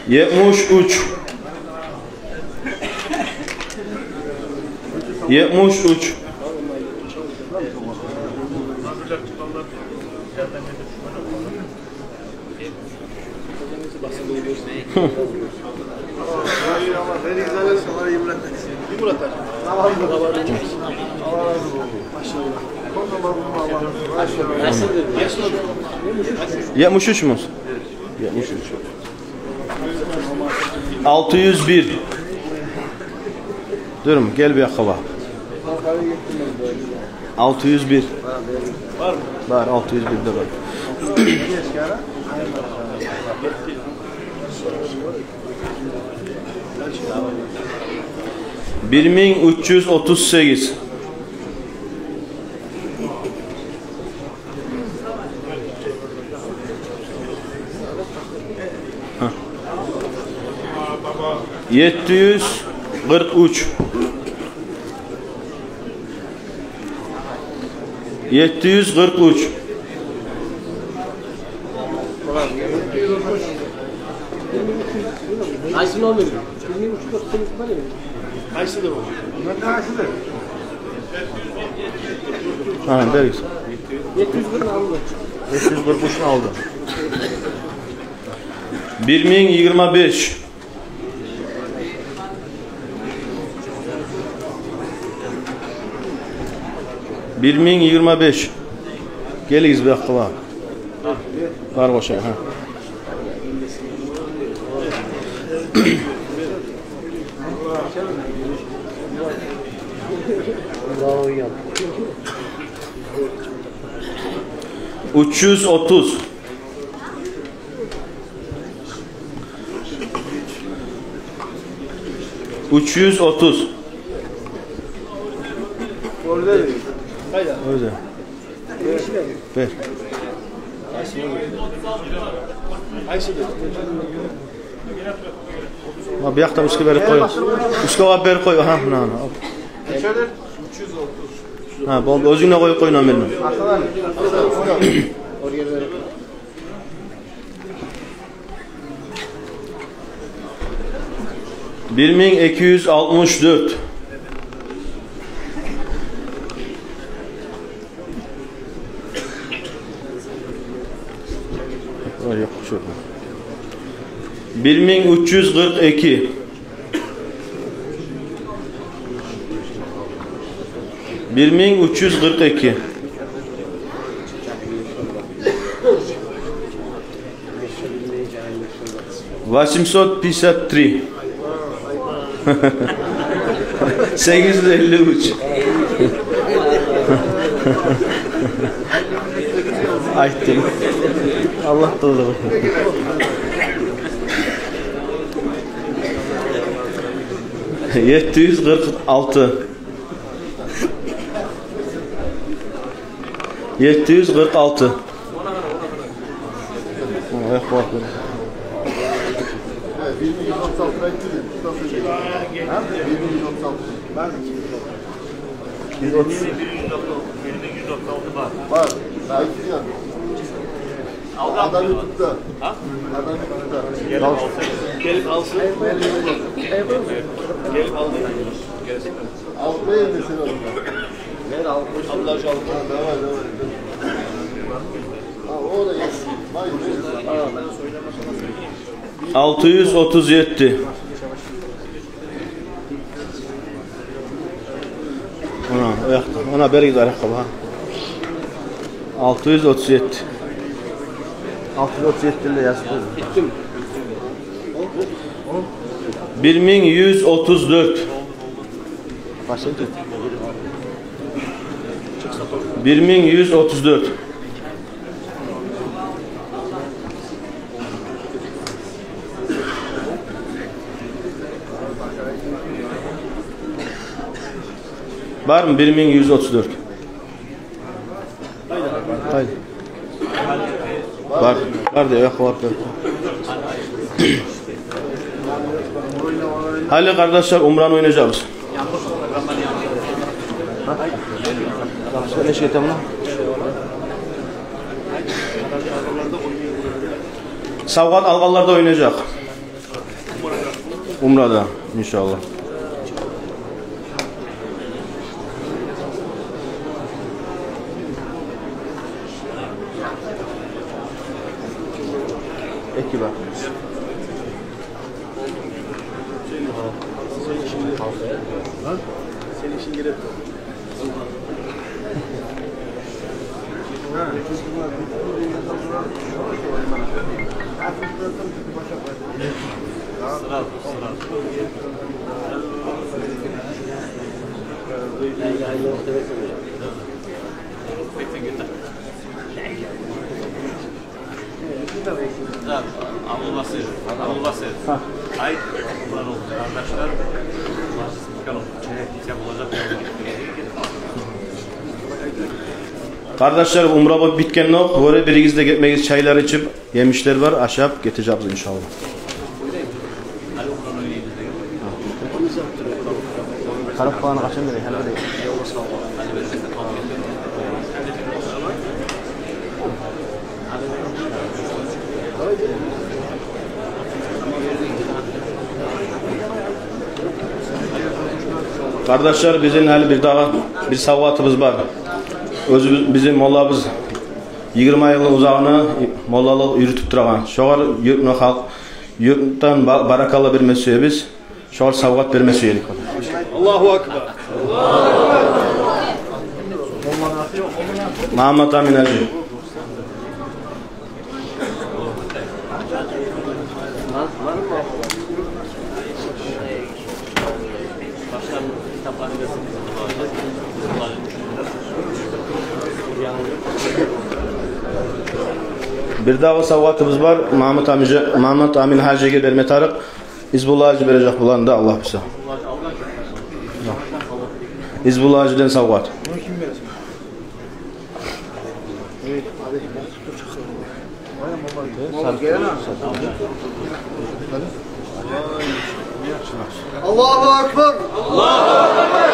Етмиш уьч. Етмиш уьч. Етмиш уьч мю? Етмиш уьч. Алты юз бир. Дюрюм, гел бу якъгъа бар. Алты юз бир. Бар, алты юз бир де бар. Бир минг уьч юз отуз сегиз. Етти юз къыркъ уьч. Етти юз къыркъ уьч. Къайсы номер? Къайсы деп ол? Гьа, беригиз. Етти юз къыркъ алды. Етти юз къыркъ уьчню алды. Бир минг йигирма беш. Бир минг йигирма беш. Гелигиз бу якъгъа. Бар къошай, гьа. Уьч юз отуз. Уьч юз отуз. Оьзю. Бер. Ма бу якъда уьстге берип къой. Уьстге барып берип къой. Гьа, муна, муна. Гьа, болду. Оьзюнг де къоюп къой номерни. Бир минг эки юз алтмыш дёрт. Бир минг уьч юз къыркъ эки. Бир минг уьч юз къыркъ эки. Восемьсот пятьдесят три. Сегиз юз элли уьч. Айтдым. Аллагь да оьзю. Етти юз къыркъ алты. Етти юз къыркъ алты. Бар. Адам ютубда. Гьа? Адам ютубда. Гелип алсын. Гелип алсын. Гелип алсын. Алып бер, сен ал. Мен алып. Абдулла, ал. Гьа, давай, давай. Гьа, о да гелсин. Вай, вай. Алты юз отуз етти. Муна, о якъда. Муна, беригиз аракъгъа, бар. Алты юз отуз етти. Алты юз отуз етти де язып къойдум. Бир минг юз отуз дёрт. Бир минг юз отуз дёрт. Бармы? Бир минг юз отуз дёрт. Къайда? Бар, бар деп, ахват бар. Гьали, къардашлар, умраны ойнажакъбыз. Шо нече этеми? Савгъат алгъанлар да ойнажакъ. Умрада, иншаллагь. Эки бар. Абубасир, Абубасир. Гьа. Айт, къардашлар, башчысы чыкъгъан, сен болажакъ. Къардашлар, умра болуп битген ёкъ. Оьре биригиз де гетмегиз, чайлар ичип, емишлер бар, ашап гетежекбиз, иншаллагь. Коробкаланы къачан берейим? Гьали берейим. Къардашлар, бизин гьали бирдагъы бир савгъатыбыз бар. Оьзю бизин моллабыз, йигирма йылны узагъына моллалыкъ юрютюп турагъан. Шогъар юртну халкъ, юртдан ба-, баракалла берме сюебиз. Шогъар савгъат берме сюелик. Аллагьу акбар. Магьаммат Амин гьажи. Бирдагъы савгъатыбыз бар. Магьаммат Амин гьажи-, Магьаммат Амин гьажиге берме тарыкъ. Избулла гьажи бережек буланы да, Аллагь буюрса. Избулла гьажиден савгъат. Аллагьу акбар. Аллагьу акбар.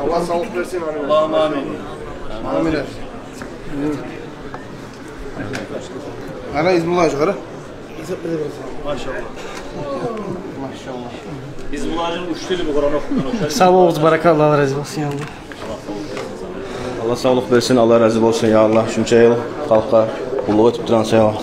Аллагь савлукъ берсин, амин. Аллагьумма амин. Амин. Къара, Избулла гьажи, къара. Машаллагь. Машаллагь. Избулла гьажини уьч тили бу Къуран охугъан. Сав болугъуз, баракалла, Аллагь рази болсун, я Аллагь. Аллагь савлукъ берсин, Аллагь рази болсун, я Аллагь. Шунча йыл халкъгъа къуллукъ этип тургъан саялы.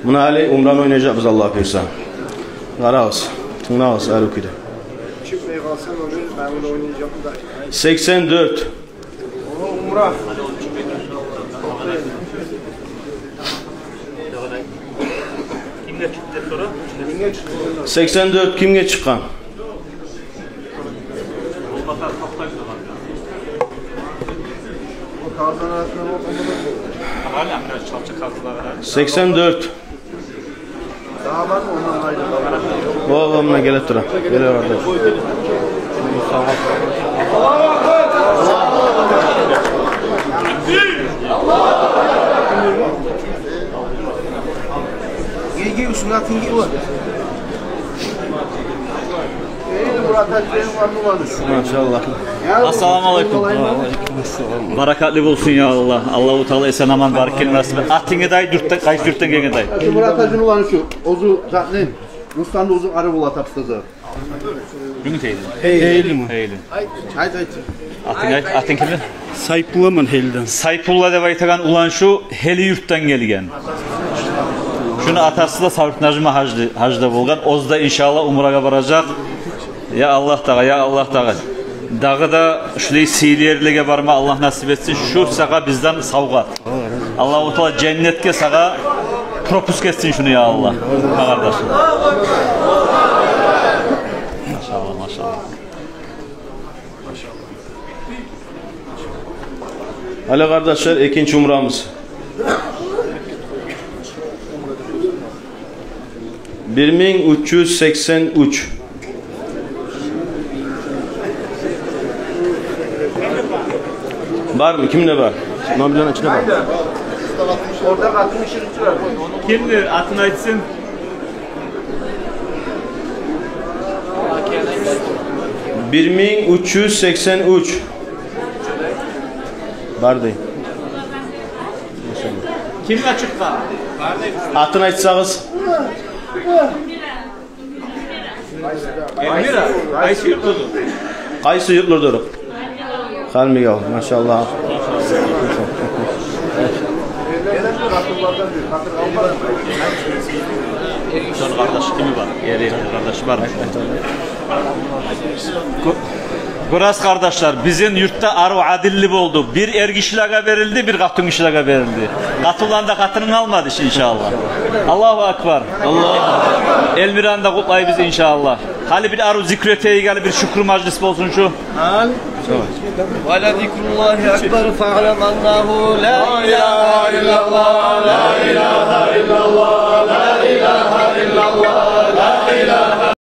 Муна гьали умраны ойнажакъбыз, Аллагь буюрса. Къарагъыз, тынглагъыз, арив кюйде. Сексен дёрт. Сексен дёрт кимге чыкъгъан? Сексен дёрт. О, о, муна геле тура. Геле барды. Гел, гел, шунда тынг гел. Машаллагь. Ассаламу алейкум. Баракатлы болсун, я Аллагь. Аллагьу Таала эсен-аман барып гелме насип. Атынг да айт, юртдан, къайсы юртдан гелген дай? Мурат гьажини уланы шу, оьзю затны, Рустамны оьзю ары бола тапсаза. Ким Гьейли? Гьейли. Гьейли. Айт, айт. Атынг айт, атынг ким? Сайпулламан, Гьейлиден. Сайпулла деп айтагъан улан шу Гьейли юртдан гелген. Шуну атасы да Саврутнажима гьажда, гьажда болгъан. Оьзю де иншаллагь умрагъа баражакъ. Я Аллагь дагъы, я Аллагь дагъы. Дагъы да шулай сыйлы ерлеге барма Аллагь насип этсин. Шу сагъа бизден савгъат. Аллагьу Таала женнетге сагъа пропуск этсин шуну, я Аллагь. Гьа, къардашым. Машаллагь, машаллагь. Гьали, къардашлар, экинчи умрамыз. Бир минг уьч юз сексен уьч. Бармы? Кимде бар? Муна билен ичинде бар. Кимди? Атын айтсын. Бир минг уьч юз сексен уьч. Бар дей. Кимге чыкъгъан? Атын айтсагъыз. Эльмира, къайсы юртлудур? Къайсы юртлудур? Халимбекавул, машаллагь. Шону къардашы кими бар? Ери къардашы бармы? Гё-, гёресиз, къардашлар, бизин юртда арив адилли болду. Бир эргишилеге берилди, бир къатынгишилеге берилди. Къатынланы да къатынын алмады иш, иншаллагь. Аллагьу акбар. Аллагь. Эльмираны да къутлайбыз, иншаллагь. Гьали бир арив зикру этейик, гьали бир шюкюр мажлис болсун шу. ولذكر الله أكبر فاعلم أنه لا إله إلا الله، لا إله إلا الله.